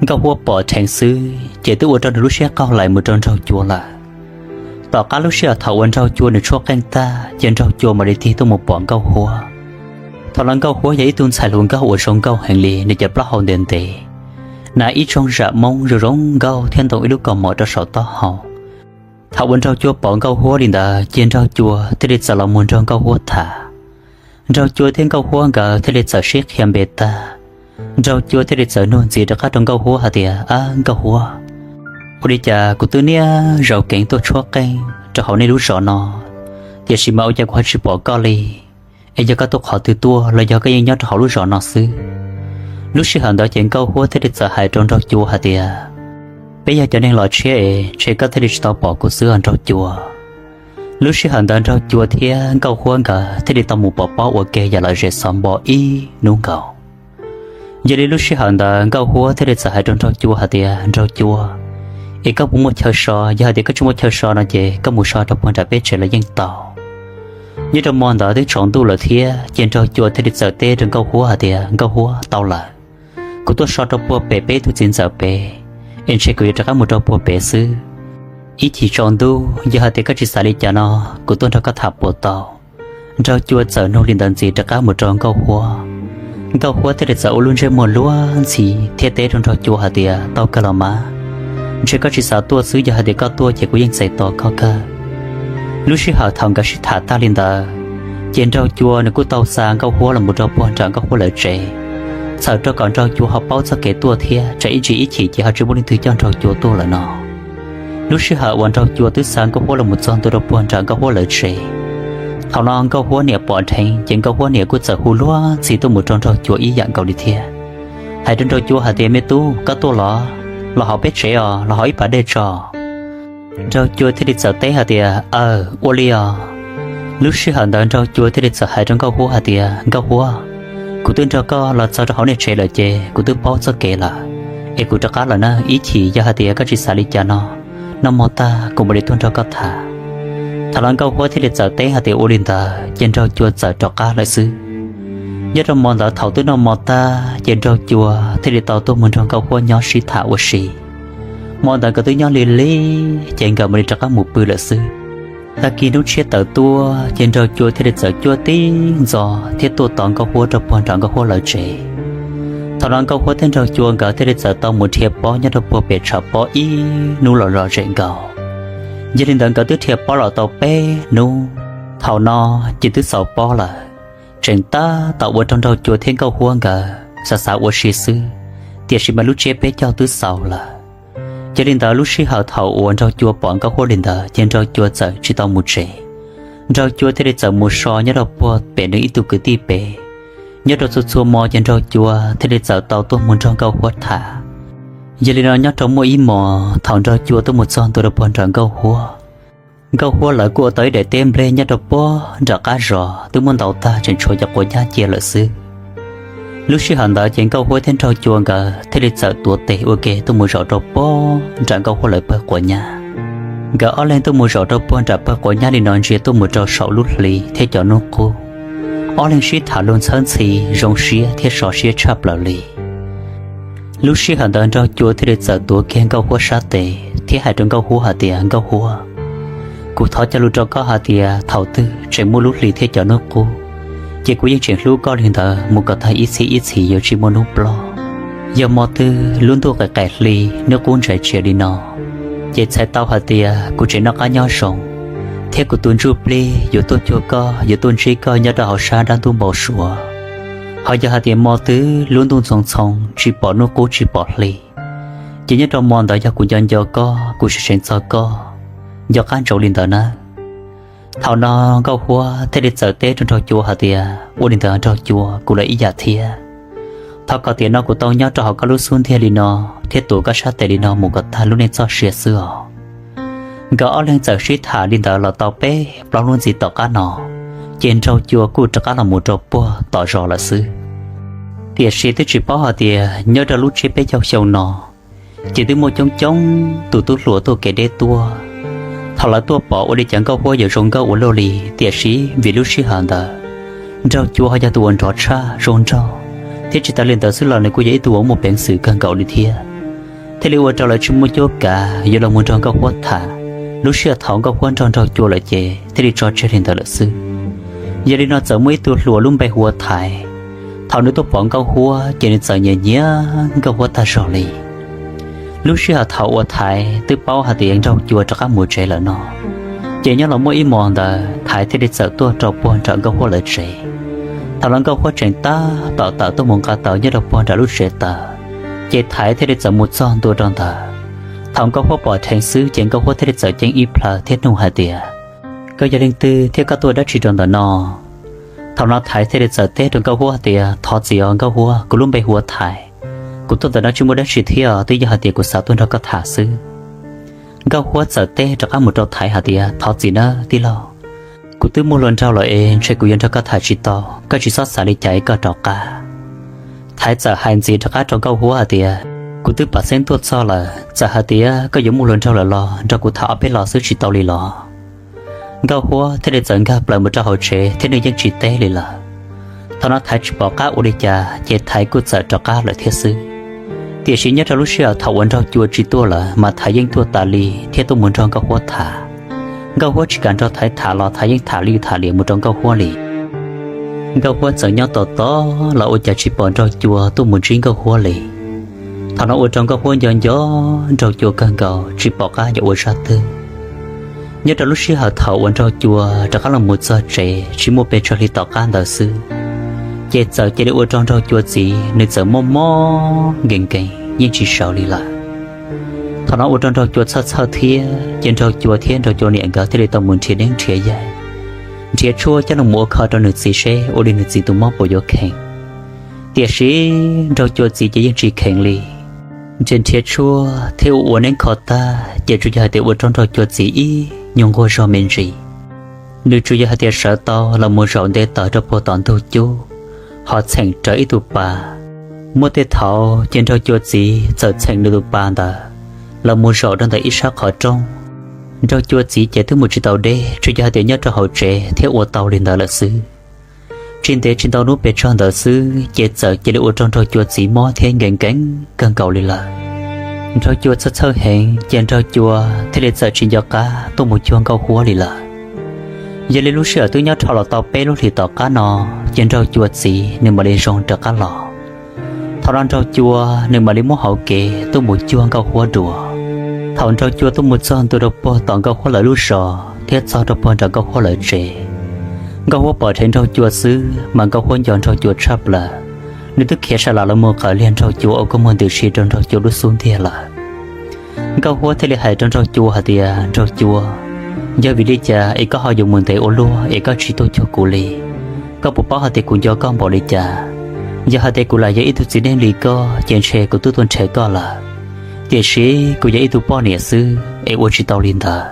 Nkauj Huab pom dheev xwb ces twb ua rau nws lub siab qaug lais mus rau Nraug Cua lawm. Tom qab lub sij hawm thaum uas Nraug Cua nws tshuab qeej tag ces Nraug Cua mam li tig tuaj mus pom Nkauj Huab. Thaum no Nkauj Huab yog ib tug ntxhais hluas nkauj uas zoo nkauj heev li, nws cov plaub hau ntev ntev, hnav ib tsoog zam Hmoob zoo zoo nkauj thiab ntoo ib lub kaus mom rau saum taub hau. Thaum uas Nraug Cua pom Nkauj Huab li ntawd ces Nraug Cua thiaj li txawm los mus nrog Nkauj Huab tham. Nraug Cua thiab Nkauj Huab nkawd thiaj li txawm sib qhia npe tag, Nraug Cua thiaj li txawm nug ntxiv rov qab rau Nkauj Huab hais tias, Ab Nkauj Huab, ua li cas kuv twb niaj zaus keev tuaj tshuab qeej rau hauv nej lub zos no, tiam sis mas ua cas kuv ho tsis pom koj li? Es yog koj tuaj qhov twg tuaj los yog koj yeej nyob rau hauv lub zos no xwb? Lub sij hawm ntawd ces Nkauj Huab thiaj li txawm hais rau Nraug Cua hais tias, Peb yog cov neeg los tshiab es ntshe koj thiaj li tsis tau pom kuv xwb os Nraug Cua. Lub sij hawm ntawd Nraug Cua thiab Nkauj Huab nkawd thiaj li tau mus pov pob ua ke yam lom zem xov npo ib hnub nkaus. Yog li lub sij hawm ntawd Nkauj Huab thiaj li txawm hais rau Nraug Cua hais tias, Nraug Cua, es koj puas muaj chaw so? Yog hais tias koj tsis muaj chaw so no ces koj mus so rau puag nram peb tsev los yeej tau. Nyob rau hmo ntawd twb tsaus ntuj lawm thiab ces Nraug Cua thiaj li txawm teb rau Nkauj Huab hais tias, Nkauj Huab, tau lawm, kuv tuaj so rau puag pem peb ib tug txiv ntxawm pem, es ntshe kuv yuav rov qab mus rau puag pem xwb. Ib chim tsaus ntuj yog hais tias koj tsis xav li cas no, kuv tuaj nrog koj tham puas tau? Nraug Cua txawm nug li ntawd ntxiv rov qab mus rau Nkauj Huab. Nkauj Huab thiaj li txawm ua lub ntsej muag luag ntxhi thiab teb rau Nraug Cua hais tias, Tau kawg los mas, ntshe koj tsis xav tuaj xwb, yog hais tias koj tuaj ces kuv yeej txais tos koj kawg. Lub sij hawm thaum nkawd sib tham tag li ntawd, ces Nraug Cua nws kuj tau xa Nkauj Huab los mus rau puag nram Nkauj Huab lawv tsev, txhawm rau kom Nraug Cua ho paub txoj kev tuaj thiab tsam ib ntsis ib chim ces ho tsis muaj leej twg coj Nraug Cua tuaj lawm no. Lub sij hawm uas Nraug Cua twb xa Nkauj Huab los mus txog ntua rau puag nram Nkauj Huab lawv tsev, thaum no Nkauj Huab niam pom dheev ces Nkauj Huab niam kuj txawm hu luag ntxhi tuaj mus rau Nraug Cua ib yam nkaus li thiab, hais rau Nraug Cua hais tias, Me tub, koj tuaj los? Los hauv peb tsev os, los hauv ib pas dej tso. Nraug Cua thiaj li txawm teb hais tias, Aws, ua li os. Lub sij hawm ntawd Nraug Cua thiaj li txawm hais rau Nkauj Huab hais tias, Nkauj Huab, kuv twb nrog koj los txog rau hauv nej tsev lawm ces kuv twb paub txoj kev lawm, es kuv rov qab lawm na. Ib chim yog hais tias koj tsis xav li cas no, noj mov tag kuv mam li tuaj nrog koj tham. Thaum no Nkauj Huab thiaj li txawm teb hais tias ua li ntawd ces Nraug Cua txawm rov qab lawm xwb. Nyob rau hmo ntawd thaum twb noj mov tag ces Nraug Cua thiaj li tau tuaj mus nrog Nkauj Huab nyob sib tham ua si. Hmo ntawd nkawd twb nyob li li ces nkawd mam li rov qab mus pw lawm xwb. Tag kis hnub tshiab tawm tuaj ces Nraug Cua thiaj li txawm cuaj tib ntxov thiab tuaj tos Nkauj Huab rau puag nram Nkauj Huab lawv tsev. Thaum no Nkauj Huab thiab Nraug Cua nkawd thiaj li txawm tau mus dhia pob nyob rau puag pem tshav pob ib hnub los lom zem nkaus. Yog li ntawd nkawd twb dhia pob los tau peb hnub, thaum no ces twb xaus pob lawm. Tseem tab tom ua rau Nraug Cua thiab Nkauj Huab nkawd xav xav ua si xwb, tiam sis mas lub tsiab peb caug twb xaus lawm. Yog li ntawd lub sij hawm thaum uas Nraug Cua pom Nkauj Huab li ntawd ces Nraug Cua txawm tsis tau mus tsev. Nraug Cua thiaj li txawm mus so nyob rau puag pem nws ib tug kwv tij pem. Nyob rau txhua txhua hmo ces Nraug Cua thiaj li txawm tau tuaj mus nrog Nkauj Huab tham. Yog li no nyob rau muaj ib hmos thaum Nraug Cua tuaj mus txog ntua rau puag nram Nkauj Huab, Nkauj Huab lawv kuj ua tau ib daim teb nplej nyob rau puag nram qab zos twb muab ntaus tag tseem tshuav cov quav nyab cia lawm xwb. Lub sij hawm ntawd ces Nkauj Huab thiab Nraug Cua nkawd thiaj li txawm tuav tes ua ke tuaj mus zaum rau puag nram Nkauj Huab lawv pawg quav nyab. Nkawd ob leeg tuaj mus zaum rau puag nram pawg quav nyab li no ntsia tuaj mus rau saum lub hli thiab cov hnub qub. Ob leeg sib tham luag ntxhawb ntxhi zoo siab thiab so siab tshaj plaws li. Lub sij hawm ntawd Nraug Cua thiaj li txawm tuav kiag Nkauj Huab sab tes thiab hais rau Nkauj Huab hais tias, Nkauj Huab, kuv thov cog lus rau koj hais tias thaum twg tseem muaj lub hli thiab cov hnub qub, ces kuv yeej tseem hlub koj li ntawd mus kom tag ib txhis ib txhis yuav tsis muaj hnub ploj. Yog hmo twg lub ntuj qis qis hli, hnub qub ntsais tsias li no, ces txhais tau hais tias kuv tseem noj qab nyob zoo, thiab kuv tus ntsuj plig yuav tuaj cuag koj, yuav tuaj ntsib koj nyob rau hauv sab dab ntub npau suav. Ho yog hais tias hmo twg lub ntuj ntxhoo ntxhoo tsis pom hnub qub tsis pom hli, ces nyob rau hmo ntawd yog kuv nco nco koj, kuv seev seev txog koj, nco qab ntsoov li ntawd nawb. Thaum no Nkauj Huab thiaj li txawm teb rau Nraug Cua hais tias, Ua li ntawd Nraug Cua, kuv los ib yam thiab. Thov kom tiam no kuv tau nyob rau hauv koj lub xub ntiag li no thiab tuav koj sab tes li no mus kom tag lub neej txoj sia xwb os. Nkawd ob leeg txawm sib tham li ntawd los tau peb plaub hnub ntxiv tom qab no, ces Nraug Cua kuj rov qab los mus rau puag tom zos lawm xwb. Tiam sis twb tsis paub hais tias nyob rau lub tsiab peb caug xyoo no, ces twb muaj coob coob tus tub hluas tuaj kev deb tuaj. Thaum lawv tuaj pom ua li cas Nkauj Huab yuav zoo nkauj ua luaj li, tiam sis vim lub sij hawm ntawd Nraug Cua ho yog tus uas nrov tshaj zoo nraug, thiab tsis tas li ntawd xwb los nws kuj yog ib tug uas muaj peev xwm kawg nkaus li thiab. Thiaj li ua rau lawv tsis muaj cuab kav yuav los mus nrog Nkauj Huab tham. Lub sij hawm thaum Nkauj Huab nrog Nraug Cua lawm ces thiaj li tso tseg li ntawd lawm xwb. Yog li no txawm muaj ib tug hluas lub npe hu ua Thaiv. Thaum nws tuaj pom Nkauj Huab ces nws txawm nyiam nyiam Nkauj Huab tag zog li. Lub sij hawm thaum uas Thaiv twb paub hais tias Nraug Cua rov qab mus tsev lawm no, ces nyob los muaj ib hmos ntawd Thaiv thiaj li txawm tuaj rau puag nram Nkauj Huab lawv tsev. Thaum no Nkauj Huab tseem tab tom tawm tuaj mus nqa taws nyob rau puag nram lub tsev taws, ces Thaiv thiaj li txawm mus txog ntua rau ntawd. Thaum Nkauj Huab pom dheev xwb ces Nkauj Huab thiaj li txawm ceeb ib plhaw thiab nug hais tias, Koj yog leej twg thiab koj tuaj dab tsi rau ntawm no? Thaum no Thaiv thiaj li txawm teb rau Nkauj Huab hais tias, Thov txim os Nkauj Huab, kuv lub npe hu ua Thaiv. Kuv tuaj ntawm no tsis muaj dab tsi thiab os, twb yog hais tias kuv xav tuaj nrog koj tham xwb. Nkauj Huab txawm teb rov qab mus rau Thaiv hais tias, Thov txim nawb tij laug, kuv twb muaj hluas nraug lawm es ntshe kuv yuav nrog koj tham tsis tau, koj tsis txhob xav li cas es koj rov qab. Thaiv txawm hais ntxiv rov qab rau Nkauj Huab hais tias, Kuv twb pam xeeb tuaj txog lawm, txawm hais tias koj yuav muaj hluas nraug lawm los nrog kuv tham ob peb lo xwb tsis tau li los? Nkauj Huab thiaj li txawm nkag plaws mus rau hauv tsev thiab nws yeej tsis teb li lawm. Thaum no Thaiv tsis pom qab ua li cas ces Thaiv kuj txawm rov qab lawm thiab xwb. Tiam sis nyob rau lub sij hawm thaum uas Nraug Cua tsis tuaj lawm mas Thaiv yeej tuaj tas li thiab tuaj mus nrog Nkauj Huab tham. Nkauj Huab tsis kam nrog Thaiv tham los Thaiv yeej tham li tham lias mus rau Nkauj Huab li. Nkauj Huab txawm nyob tos tos los ua cas tsis pom Nraug Cua tuaj mus ntsib Nkauj Huab li. Thaum no ua rau Nkauj Huab nco nco Nraug Cua kawg nkaus tsis pom qab yuav ua zaj twg. Nyob rau lub sij hawm thaum uas Nraug Cua rov qab los mus txog tsev tsis muaj pes tsawg hli tom qab ntawd xwb, ces txawm cia li ua rau Nraug Cua txiv nws txawm mob mob nkees nkees yeej tsis sawv li lawm. Thaum no ua rau Nraug Cua txhawj txhawj thiab ces Nraug Cua thiab Nraug Cua niam nkawd thiaj li tau mus nrhiav neeb nrhiav yaig, nrhiav tshuaj coj los ua kho rau nws txiv seb ua li nws txiv tus mob puas yuav kheev. Tiam sis Nraug Cua txiv ces yeej tsis kheev li. Nrhiav nrhiav tshuaj thiab ua ua neeb kho tag ces tsuas yog hais tias ua rau Nraug Cua txiv ib nyuag nquag zog me ntsis. Nws tsuas yog hais tias sawv tau los mus zaum nte taws rau puag tom ntug cub, ho txheem rawv ib tug pas. Muaj tej thaum ces Nraug Cua txiv txawm txheem nws tus pas ntawd los mus zaum rau ntawm ib sab qhov rooj. Nraug Cua txiv ces twb mus tsis tau deb, tsuas yog hais tias nyob rau hauv tsev thiab ua tau li ntawd lawm xwb. Tsis ntev tsis ntau hnub pes tsawg ntawd xwb ces txawm cia li ua rau Nraug Cua txiv mob thiab nkees nkees kawg nkaus li lawm. Nraug Cua txhawj txhawj heev ces Nraug Cua thiaj li txawm tsis nco qab tuaj mus cuag Nkauj Huab li lawm. Yog li lub sij hawm twb nyob rho los tau peb lub hlis tom qab no, ces Nraug Cua txiv nws mam li zoo rov qab los. Thaum no Nraug Cua nws mam li muab hauv kev tuaj mus cuag Nkauj Huab dua. Thaum Nraug Cua tuaj mus txog ntua rau puag tom Nkauj Huab lawv lub zos thiab txog rau puag nram Nkauj Huab lawv tsev, Nkauj Huab pom dheev Nraug Cua xwb mas Nkauj Huab nco Nraug Cua tshaj plaws. Nws twb khiav sa lam los mus qawm liag Nraug Cua ua kua muag ntws si rau Nraug Cua lub xub ntiag lawm. Nkauj Huab thiaj li hais rau Nraug Cua hais tias, Nraug Cua, yog vim li cas es koj ho yuav mus ntev ua luaj es koj tsis tuaj cuag kuv li? Koj puas paub hais tias kuv nco koj npaum li cas? Yog hais tias kuv lam yog ib tug txiv neej li koj ces ntshe kuv twb tuaj nrhiav koj lawm. Tiam sis kuv yog ib tug poj niam xwb es ua tsis tau li ntawd.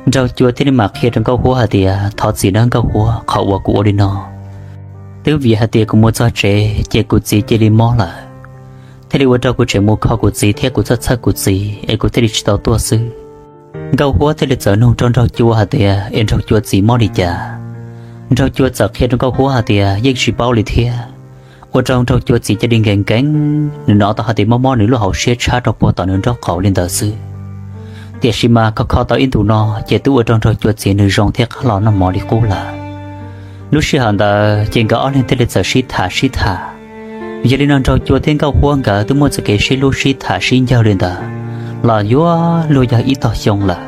Nraug Cua thiaj li mam qhia rau Nkauj Huab hais tias, Thov txim nawb Nkauj Huab, qhov uas kuv ua li no twb vim hais tias kuv mus txog tsev ces kuv txiv cia li mob lawm, thiaj li ua rau kuv tseem mus kho kuv txiv thiab kuv txhawj txhawj kuv txiv es kuv thiaj li tsis tau tuaj xwb. Nkauj Huab thiaj li txawm nug rau Nraug Cua hais tias, Es Nraug Cua txiv mob li cas? Nraug Cua txawm qhia rau Nkauj Huab hais tias, Yeej tsis paub li thiab. Ua rau Nraug Cua txiv cia li nkees nkees, nws hnov tau hais tias mob mob nws lub hauv siab tshab rau puag tom nws nraub qaum li ntawd xwb. Tiam sis mas kho kho tau ib ntus no ces twb ua rau Nraug Cua txiv nws zoo thiab qab los noj mov li qub lawm. Lub sij hawm ntawd ces nkawd ob leeg thiaj li txawm sib tham sib tham. Yog li no Nraug Cua thiab Nkauj Huab nkawd twb muaj txoj kev sib hlub sib tham sib ncawg li ntawd los yuav luag yog ib tog xyoo lawm.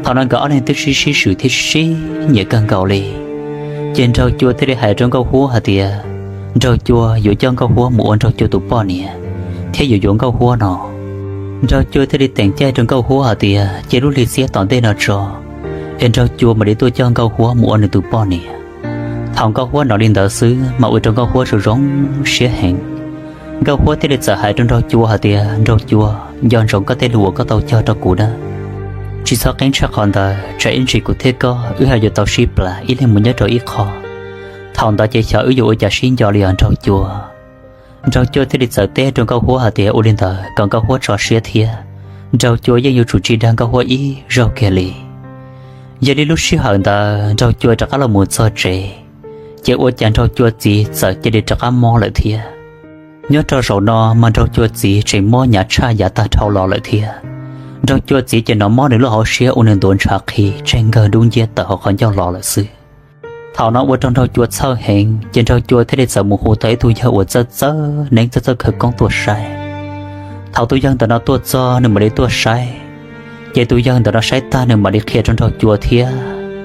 Thaum no nkawd ob leeg twb sib sib swm thiab sib sib nyiam kawg nkaus li. Ces Nraug Cua thiaj li hais rau Nkauj Huab hais tias, Nraug Cua yuav coj Nkauj Huab mus ua Nraug Cua tus poj niam thiab yuav yuav Nkauj Huab no. Nraug Cua thiaj li teem caij rau Nkauj Huab hais tias, Cia lub hli xiab tom ntej no tso, es Nraug Cua mam li tuaj coj Nkauj Huab mus ua nws tus poj niam. Thaum Nkauj Huab hnov li ntawd xwb mas ua rau Nkauj Huab zoo zoo siab heev. Nkauj Huab thiaj li txawm hais rau Nraug Cua hais tias, Nraug Cua, nco ntsoov koj tej lus uas koj tau cog rau kuv na. Tsis txhob qeeb tshaj qhov ntawd, tsam ib ntsis kuv thiab koj wb ho yuav tau sib plam ib leeg mus nyob rau ib qho. Thaum ntawd ces xyov wb yuav ua cas sib nco li os Nraug Cua. Nraug Cua thiaj li txawm teb rau Nkauj Huab hais tias ua li ntawd kom Nkauj Huab tso siab thiab, Nraug Cua yeej yuav tsum tsis dag Nkauj Huab ib zaug kiag li. Yog li lub sij hawm ntawd Nraug Cua rov qab los mus txog tsev, ces ua cas Nraug Cua txiv txawm cia li rov qab mob lawm thiab. Nyob rau zaum no mas Nraug Cua txiv tseem mob hnyav tshaj yav tag dhau los lawm thiab. Nraug Cua txiv ces hnov mob nws lub hauv siab ua nws ntuav ntshav qhi tseg nkawg dub nciab tawm hauv qhov ncauj los lawm xwb. Thaum no ua rau Nraug Cua txhawj heev, ces Nraug Cua thiaj li txawm mus hu tau ib tug yawg uas txawj txawj neeb txawj txawj khawv koob tuaj saib. Thaum tus yawg ntawm no tuaj txog nws mam li tuaj saib, ces tus yawg ntawm no saib tag nws mam li qhia rau Nraug Cua thiab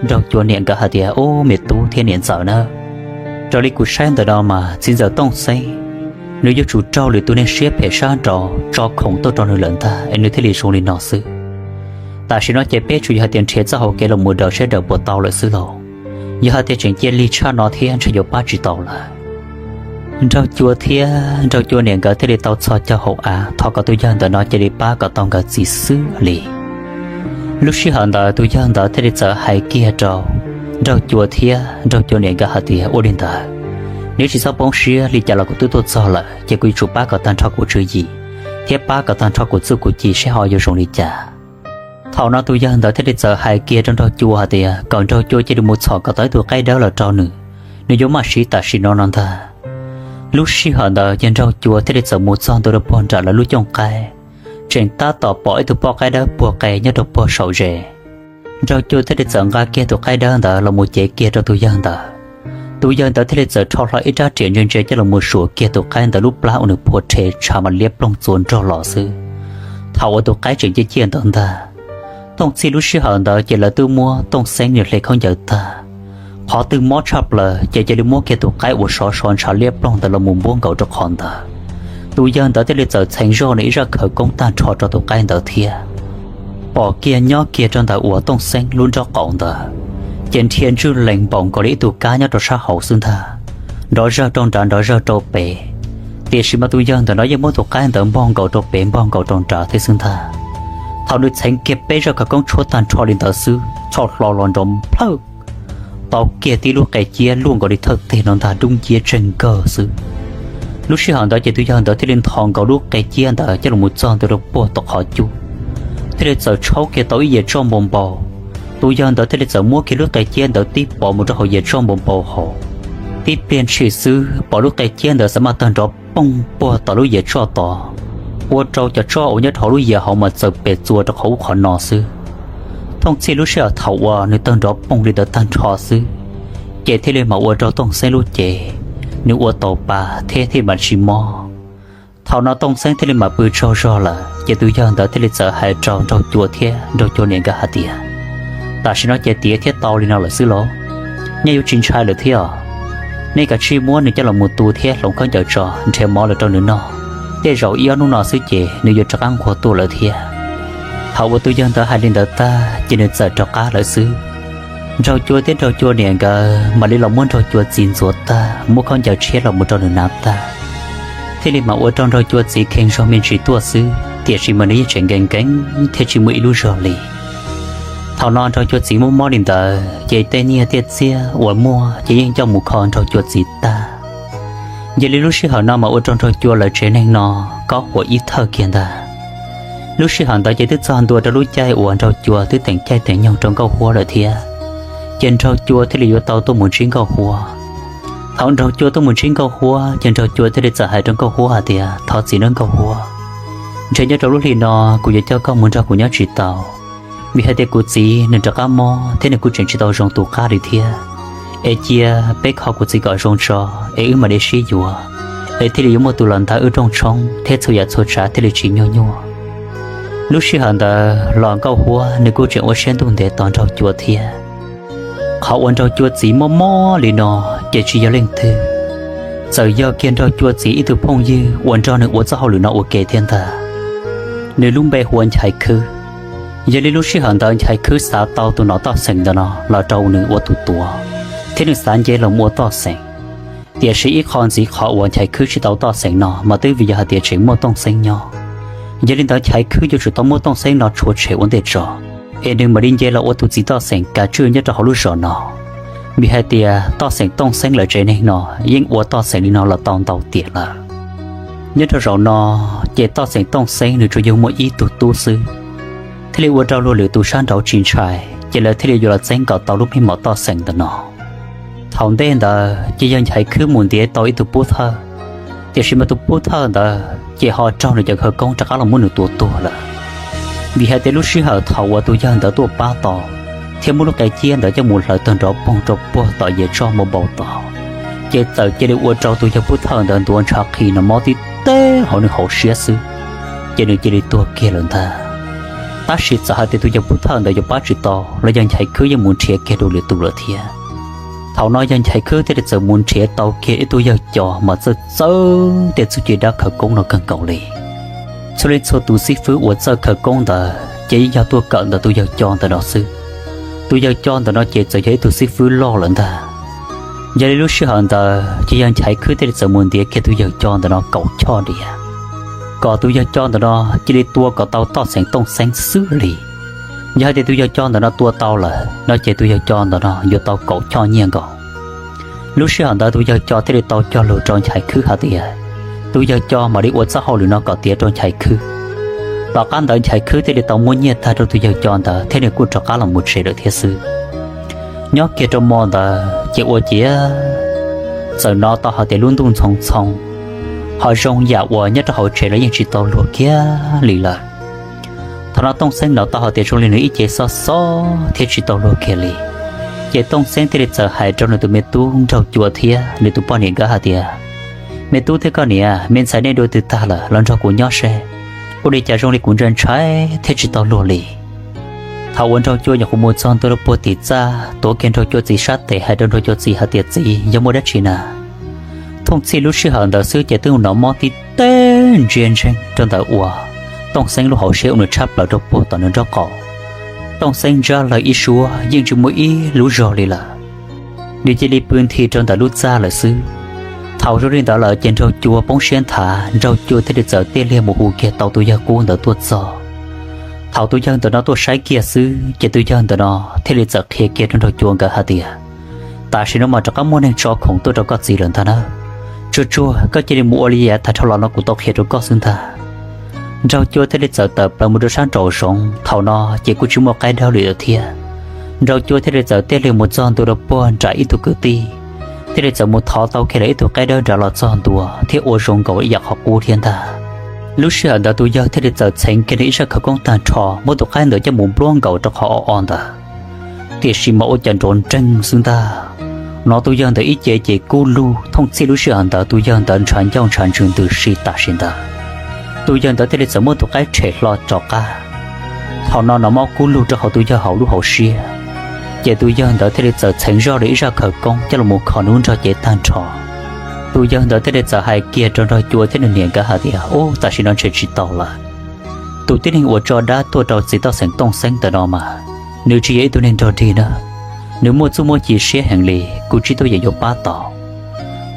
Nraug Cua niam nkawd hais tias, Ub, me tub thiab niam ntxawm na, raws li kuv saib ntawm no mas txiv ntxawm Tooj Xeeb nws yuav tsum raug lwm tus neeg siab phem sab nraud tso khoom tuaj rau nws lawm ntag es nws thiaj li zoo li no xwb. Tam sim no ces peb tsuas yog hais tias nrhiav txoj hauv kev los mus daws seb daws puas tau lawm xwb lauj. Yog hais tias tseem cia lig tshaj no thiab ntshe yuav pab tsis tau lawm. Nraug Cua thiab Nraug Cua niam nkawd thiaj li tau txhos caug hauv av thov kom tus yawg ntawm no cia li pab kom tau nkawd txiv xwb li. Lub sij hawm ntawd tus yawg ntawd thiaj li txawm hais kiag rau Nraug Cua thiab Nraug Cua niam nkawd hais tias, Ua li ntawd, neb tsis txhob poob siab, li cas los kuv twb tuaj txog lawm ces kuv yuav tsum pab kom tag nrho kuv tswv yim thiab pab kom tag nrho kuv txuj kuv ci seb ho yuav zoo li cas. Thaum no tus yawg ntawd thiaj li txawm hais kiag rau Nraug Cua hais tias kom Nraug Cua cia li mus txhom kom tau ib tug qaib dawb los rau nws, nws yuav maj siv tam sim no no ntag. Lub sij hawm ntawd ces Nraug Cua thiaj li txawm mus txog ntua rau puag nram lawv lub cooj qaib, tseem tab tom pom ib tug poj qaib dawb puag qe nyob rau puag saum zes. Nraug Cua thiaj li txawm nqa kiag tus qaib dawb ntawd los mus cev kiag rau tus yawg ntawd. Tus yawg ntawd thiaj li txawm rho hlo ib rab riam ntse ntse coj los mus suam kiag tus qaib ntawd lub plab uas nws phua rhe tshav mas liab ploog txuas nrog los xwb. Thaum uas tus qaib tseem ciaj ciaj ntawd ntag, Tooj Txhij lub sij hawm ntawd ces lawv twb muab Tooj Xeeb nws hle khaub ncaws tag. Qhov twg mob tshaj plaws ces cia li muab kiag tus qaib uas sov sov ntshav liab ploog ntawd los mus npuab nkaus rau qhov ntawd. Tus yawg ntawd thiaj li txawm txheev zog nws ib zaj khawv koob tag nrho rau tus qaib ntawd thiab. Pom kiag nyob kiag rau ntawm uas Tooj Xeeb lub nraub qaum ntawd, ces nrhia ntswj lees npaum nkaus li ib tug kab nyob rau sab hauv xwb ntag, nrov zawg rau nrad nrov zawg rau pem. Tiam sis mas tus yawg ntawm no yeej muab tus qaib ntawd npog nkaus rau pem npog nkaus rau nrad thiab xwb ntag. Thaum nws txheev kiag peb zaj khawv koob tshuab tag nrho li ntawd xwb, txhoj hlo los nrov plhawj, tau kiag tib lub qe ciab luaj nkaus li thawj teg no ntag, dub nciab tseg nkawg xwb. Lub sij hawm ntawd ces tus yawg ntawd thiaj li nthos nkaus lub qe ciab ntawd coj los mus txog ntua rau puag tom qhov cub, thiaj li txawm tshaub kiag tau ib yias tsoj npau npau. Tus yawg ntawd thiaj li txawm muab kiag lub qe ciab ntawd tib pov mus rau hauv yias tsoj npau npau hauv. Tib pliag ntshis xwb pom lub qe ciab ntawd xav maj tawg nrov poog puag tom lub yias tsoj tod, ua rau cov tsoj uas nyob rau hauv lub yias hauv mas txawm pes txuas rau qhov ub qhov no xwb. Tooj Txhij lub sij hawm thaum uas nws tawg nrov poog li ntawd tag nrho xwb, ces thiaj li mam ua rau Tooj Xeeb lub cev, nws ua tau pa thiab thiaj mam tsis mob. Thaum no Tooj Xeeb thiaj li mam pw tsaug zog lawm, ces tus yawg ntawd thiaj li txawm hais rau Nraug Cua thiab Nraug Cua niam nkawd hais tias, tam sim no ces tiav thiab tau li no lawm xwb lauj, nej yuav tsis ntshai lawm thiab os. Nej kav tsij muab nws coj los mus tu thiab hloov khaub ncaws tso nrhiav mov los rau nws noj, tej zaum ib ob hnub no xwb ces nws yuav rov qab nquag tuaj lawm thiab. Thaum uas tus yawg ntawd hais li ntawd tag ces nws txawm rov qab lawm xwb. Nraug Cua thiab Nraug Cua niam nkawd mam li los muab Nraug Cua txiv ntxuav tag, muab khaub ncaws tshiab los mus rau nws hnav tag, thiaj li mam ua rau Nraug Cua txiv kheev zog me ntsis tuaj xwb, tiam sis mas nws yeej tseem nkees nkees thiab tsis muaj ib lub zog li. Thaum no Nraug Cua txiv mob mob li ntawd ces tej nyiaj tej txiag uas muaj ces yeej coj mus kho Nraug Cua txiv tag. Yog li lub sij hawm no mas ua rau Nraug Cua lawv tsev neeg no kob huam ib thawj kiag ntag. Lub sij hawm ntawd ces twb txog ntua rau lub caij uas Nraug Cua twb teem caij teem nyoog rau Nkauj Huab lawm thiab, ces Nraug Cua thiaj li yuav tau tuaj mus ntsib Nkauj Huab. Thaum Nraug Cua tuaj mus ntsib Nkauj Huab ces Nraug Cua thiaj li txawm hais rau Nkauj Huab hais tias, thov txim nawb Nkauj Huab, ntshe nyob rau lub hli no kuv yuav coj koj mus nrog kuv nyob tsis tau, vim hais tias kuv txiv nws rov qab mob thiab nws kuj tseem tsis tau zoo tus qab li thiab. Es cia peb kho kuv txiv kom zoo tso, es wb mam li sib yuav, es thiaj li yuav muaj tus los ntawm wb rooj tshoob thiab txhua yam txhua tsav thiaj li tsis nyuaj nyuaj. Lub sij hawm ntawd los Nkauj Huab nws kuj tseem ua siab ntuj ntev tos Nraug Cua thiab. Qhov uas Nraug Cua txiv mob mob li no ces tsis yog leej twg, txawm yog kiag Nraug Cua txiv ib tug phooj ywg uas nrog nws ua txoj hauj lwm no ua ke thiab ntag. Nws lub npe hu ua Nchaiv Khwb. Yog li lub sij hawm ntawd Nchaiv Khwb xav tau tus nom Toj Xeem ntawm no los rau nws ua tus tuav, thiab nws xav nce los ua Toj Xeem. Tiam sis ib qho ntxiv qhov uas Nchaiv Khwb tsis tau Toj Xeem no mas twb vim yog hais tias tseem muaj Tooj Xeeb nyob. Yog li ntawd Nchaiv Khwb yuav tsum tau muab Tooj Xeeb no tshuav tshem ua ntej tso, es nws mam li nce los ua tus txiv Toj Xeem kav tswj nyob rau hauv lub zos no. Vim hais tias Toj Xeem Tooj Xeeb lawv tsev neeg no yeej ua Toj Xeem li no los tau ntau tiam lawm. Nyob rau zaum no ces Toj Xeem Tooj Xeeb nws tsuas yog muaj ib tug tub xwb, thiaj li ua rau luag lwm tus sab nraud tsis ntshai, ces lawv thiaj li yuav los txeeb kom tau lub me mom Toj Xeem ntawm no. Thaum ntej ntawd ces yog Nchaiv Khwb mus ntiav tau ib tug pub thawj, tiam sis mas tus pub thawj ntawd ces ho raug nws cov khawv koob rov qab los muab nws tua tuag lawm. Vim hais tias lub sij hawm thaum uas tus yawg ntawd tuaj pab tau thiab muab lub qe ciab ntawd coj mus hlawv tawg nrov poog rau puag tom yias tsoj npau npau tod, ces txawm cia li ua rau tus yawg pub thawj ntawd ntuav ntshav qhi no mob tib teb hauv nws hauv siab xwb, ces nws cia li tuag kiag lawm ntag. Tab sis txawm hais tias tus yawg pub thawj ntawd yuav pab tsis tau los yog Nchaiv Khwb yeej mus nrhiav kiag dua lwm tus lawm thiab. Thaum no yog Nchaiv Khwb thiaj li txawm mus nrhiav tau kiag ib tug yawg co mas txawj txawj tej txuj ci dab khawv koob no kawg nkaus li. Txhua leej txhua tus xib fwb uas txawj khawv koob ntawd ces yeej yog tuaj kawm ntawm tus yawg co ntawm no xwb. Tus yawg co ntawm no ces txawm yog ib tug xib fwb loj lawm ntag. Yog li lub sij hawm ntawd ces yog Nchaiv Khwb thiaj li txawm mus ntiav kiag tus yawg co ntawm no kaum choj diam, kom tus yawg co ntawm no cia li tua kom tau Toj Xeem Tooj Xeeb xwb li. Yog hais tias tus yawg co ntawm no tua tau lawm no ces tus yawg co ntawm no yuav tau kaum choj nyiaj nkaus. Lub sij hawm ntawd tus yawg co thiaj li tau cog lus rau Nchaiv Khwb hais tias tus yawg co mam li ua txoj hauj lwm no kom tiav rau Nchaiv Khwb. Tom qab ntawd Nchaiv Khwb thiaj li tau muab nyiaj tag rau tus yawg co ntawd thiab nws kuj rov qab los mus tsev lawm thiab xwb. Nyob kiag rau hmo ntawd ces ua ciav txawm hnov tau hais tias lub ntuj ntxhoo ntxhoo, ho zoo yam uas nyob rau hauv tsev los yeej tsis tau luag kiag li lawm. Thaum no Tooj Xeeb hnov tau hais tias zoo li nws ib ce xob xob thiab tsis tau luag kiag li. Ces Tooj Xeeb thiaj li txawm hais rau nws tus me tub Nraug Cua thiab nws tus poj niam nkawd hais tias, Me tub thiab koj niam, me ntxhais nej dua twg tag lawm los nrog kuv nyob seb, ua li cas zoo li kuv ntshai ntshai thiab tsis tau luag li. Thaum uas Nraug Cua nyuam qhuav mus txog ntua rau puag tim txaj, tuav kiag Nraug Cua txiv sab tes hais rau Nraug Cua txiv hais tias, Txiv, yog muaj dab tsi na? Thooj txhij lub sij hawm ntawd xwb ces twb hnov mob tib teg ntsia ntseeg rau ntawm uas Tooj Xeeb lub hauv siab ua nws tshab plaws rau puag tom nws nraub qaum. Tooj Xeeb ntsab lawg ib suab yeej tsis muaj ib lub zog li lawm, nws cia li pw nthi rau ntawm lub txaj lawm xwb. Thaum zoo li ntawd lawm ces Nraug Cua poob siab nthav, Nraug Cua thiaj li txawm tiaj liag mus hu kiag tau tus yawg qub ntawd tuaj txog. Thaum tus yawg ntawm no tuaj saib kiag xwb ces tus yawg ntawm no thiaj li txawm qhia kiag rau Nraug Cua nkawd hais tias, Tam sim no mas rov qab muaj neeg tso khoom tuaj rau koj txiv lawm ntag na. Tsuag tsuag koj cia li mus ua li yav tag dhau los no kuv tau qhia rau koj xwb ntag. Nraug Cua thiaj li txawm tawm plaws mus rau sab nraum zoov, thaum no ces kuj tsis muaj qaib dawb li lawm thiab. Nraug Cua thiaj li txawm tiaj liag mus txog ntua rau puag nram ib tug kwv tij, thiaj li txawm mus thov tau kiag lawm ib tug qaib dawb nrad los txog ntua thiab ua zoo nkaus ib yam qhov qub thiab ntag. Lub sij hawm ntawd tus yawg thiaj li txawm txheev kiag nws ib zaj khawv koob tag nrho muab tus qaib ntawd coj mus npluab nkaus rau qhov o o ntawd. Tiam sis mas ua cas nrov nreeg xwb ntag. Hnov tus yawg ntawd ib ce ces kub lug. Thooj txhij lub sij hawm ntawd tus yawg ntawd ntshav ncauj ntshav ntsws ntws si tam sim ntawd. Tus yawg ntawd thiaj li txawm muab tus qaib tshem hlo rov qab. Thaum no hnov mob kub lug rau hauv tus yawg hauv lub hauv siab, ces tus yawg ntawd thiaj li txawm txheev zoj li ib zaj khawv koob coj los mus kho nws lub nrog cev tag nrho. Tus yawg ntawd thiaj li txawm hais kiag rau Nraug Cua thiab nws niam nkawd hais tias, Ub, tam sim no ntshe tsis tau lawm. Tus tib neeg uas tso dab tuaj rau txiv toj xeem Tooj Xeeb ntawm no mas, nws tsis yog ib tug neeg nrog dig na, nws muaj txuj muaj ci siab heev li, kuv tsis tuaj yeem yuav pab tau.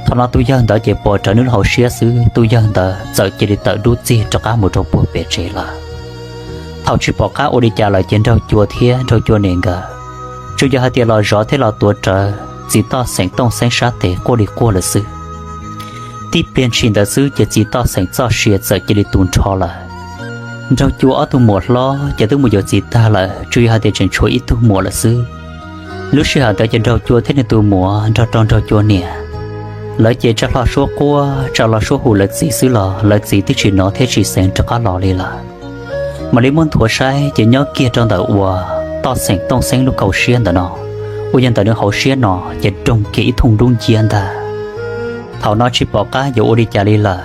Thaum no tus yawg ntawd ces pom rawv nws lub hauv siab xwb, tus yawg ntawd txawm cia li tawm dub txig rov qab mus rau puag pem tsev lawm. Thaum tsis pom qab ua li cas lawm ces Nraug Cua thiab Nraug Cua niam nkawd tsuas yog hais tias los zov thiab los tuav rawv txiv toj xeem Tooj Xeeb sab tes quaj li quaj lawm xwb. Tib pliag ntshis ntawd xwb ces txiv toj xeem txoj sia txawm cia li tu nrho lawm. Nraug Cua ob tug muam hlob ces twb mus yuav txiv tag lawm, tsuas yog hais tias tseem tshuav ib tug muam lawm xwb. Lub sij hawm ntawd ces Nraug Cua thiab nws tus muam nrog rau Nraug Cua niam, lawv ces tsa hlo suab quaj tsa hlo suab hu lawv txiv xwb los lawv txiv twb tsis hnov thiab tsis xeev rov qab los li lawm. Mam li muab nthuav saib ces nyob kiag rau ntawm uas toj xeem Tooj Xeeb lub kaum siab ntawm no, uas yog ntawm nws hauv siab no ces roog kiag ib thooj dub nciab ntag. Thaum no tsis pom qab yuav ua li cas li lawm,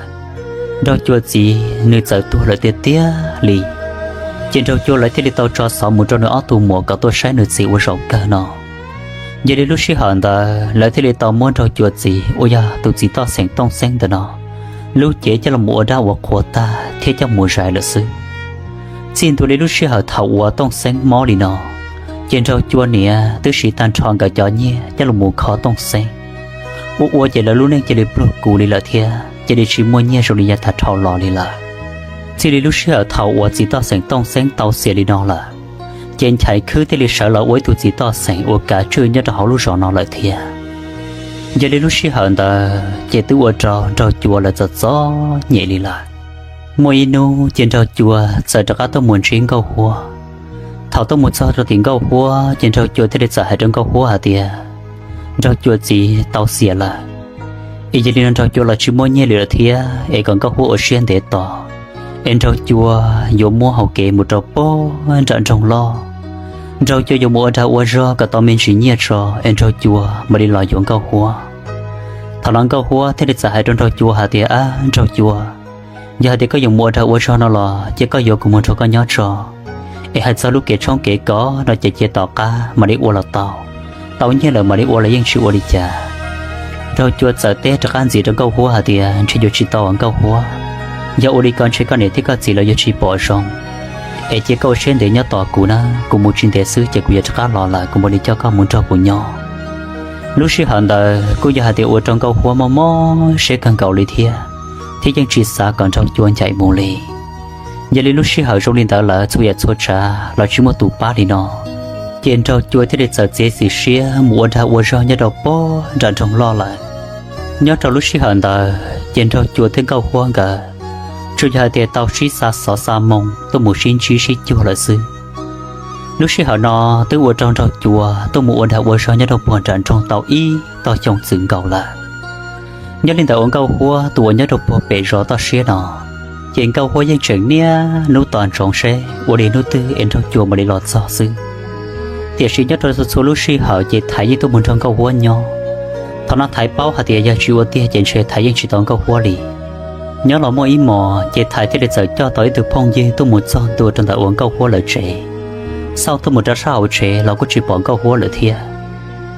Nraug Cua txiv nws txawm tuag lawm tiag tiag li. Ces Nraug Cua lawv thiaj li tau tso xov mus rau nws ob tug muam kom tuaj saib nws txiv ua zaum kawg no. Yog li lub sij hawm ntawd lawv thiaj li tau muab Nraug Cua txiv uas yog tus txiv toj xeem Tooj Xeeb ntawm no lub cev coj los ua dab ua qhua tag thiab coj mus zais lawm xwb. Txij ntua li lub sij hawm thaum uas Tooj Xeeb mob li no, ces Nraug Cua niam twb siv tag nrho nkawd cov nyiaj coj los kho Tooj Xeeb. Ua ua ces lawv lub neej cia li pluag kuv li lawm thiab cia li tsis muaj nyiaj zoo li yav tag dhau los li lawm. Txij li lub sij hawm thaum uas txiv toj xeem Tooj Xeeb tau xiam li no lawm, ces Nchaiv Khwb thiaj li sawv los ua ib tug txiv toj xeem uas kav tswj nyob rau hauv lub zos no lawm thiab. Yog li lub sij hawm ntawd ces twb ua rau Nraug Cua lawv txom txom nyem li lawm. Muaj ib hnub ces Nraug Cua txawm rov qab tuaj mus ntsib Nkauj Huab. Thaum tuaj mus txog rau tim Nkauj Huab ces Nraug Cua thiaj li txawm hais rau Nkauj Huab hais tias, Nraug Cua txiv tau xiam lawm, es yog li no Nraug Cua los tsis muaj nyiaj li lawm thiab es kom Nkauj Huab ua siab ntev tos, es Nraug Cua yuav muab hau kev mus rau puag nram nroog loj. Nraug Cua yuav mus ua dag ua zog kom tau me ntsis nyiaj tso es Nraug Cua mam li los yuav Nkauj Huab. Thaum no Nkauj Huab thiaj li txawm hais rau Nraug Cua hais tias, Ab Nraug Cua, yog hais tias koj yuav mus ua dag ua zog no los cia koj yuav kuv mus nrog koj nyob tso, es hais txog lub kev tshoob kev kos no ces cia tom qab mam li ua los tau, tau nyiaj lawm mam li ua los yeej tsis ua li cas. Nraug Cua txawm teb rov qab ntxiv rau Nkauj Huab hais tias, Ntshe yuav tsis tau Nkauj Huab, yog ua li ko ntshe koj niam thiab koj txiv lawv yuav tsis pom zoo, es cia koj ua siab ntev nyob tos kuv na, kuv mus tsis ntev xwb ces kuv yuav rov qab los lawm kuv mam li coj koj mus nrog kuv nyob. Lub sij hawm ntawd kuj yog hais tias ua rau Nkauj Huab mob mob siab kawg nkaus li thiab, thiab yeej tsis xav kom Nraug Cua ncaim mus li. Yog li lub sij hawm zoo li ntawd lawm txhua yam txhua tsav los tsis muaj tus pab li no, ces Nraug Cua thiaj li txawm txiav txim siab mus ua dag ua zog nyob rau puag nram nroog loj lawm. Nyob rau lub sij hawm ntawd ces Nraug Cua thiab Nkauj Huab nkawd tsuas yog hais tias tau sib xa xov xa moo tuaj mus sib ntsib sib cuag lawm xwb. Lub sij hawm no twb ua rau Nraug Cua tuaj mus ua dag ua zog nyob rau puag nram nroog tau ib tog xyoo txwm nkaus lawm. Nyob li ntawd uas Nkauj Huab tus uas nyob rau puag pem zos toj siab no, ces Nkauj Huab yeej tseem niaj hnub tos ntsoov seb ua li hnub twg es Nraug Cua mam li los txog xwb. Tiam sis nyob rau txhua txhua lub sij hawm ces Thaiv yeej tuaj mus nrog Nkauj Huab nyob. Thaum no Thaiv paub hais tias yog tsis ua tiag ces ntshe Thaiv yeej tsis tau Nkauj Huab li. Nyob los muaj ib hmos ces Thaiv thiaj li txawm coj tau ib tug phooj ywg tuaj mus txog ntua rau ntawm uas Nkauj Huab lawv tsev. Xauj tuaj mus rau sab hauv tsev los kuj tsis pom Nkauj Huab lawm thiab.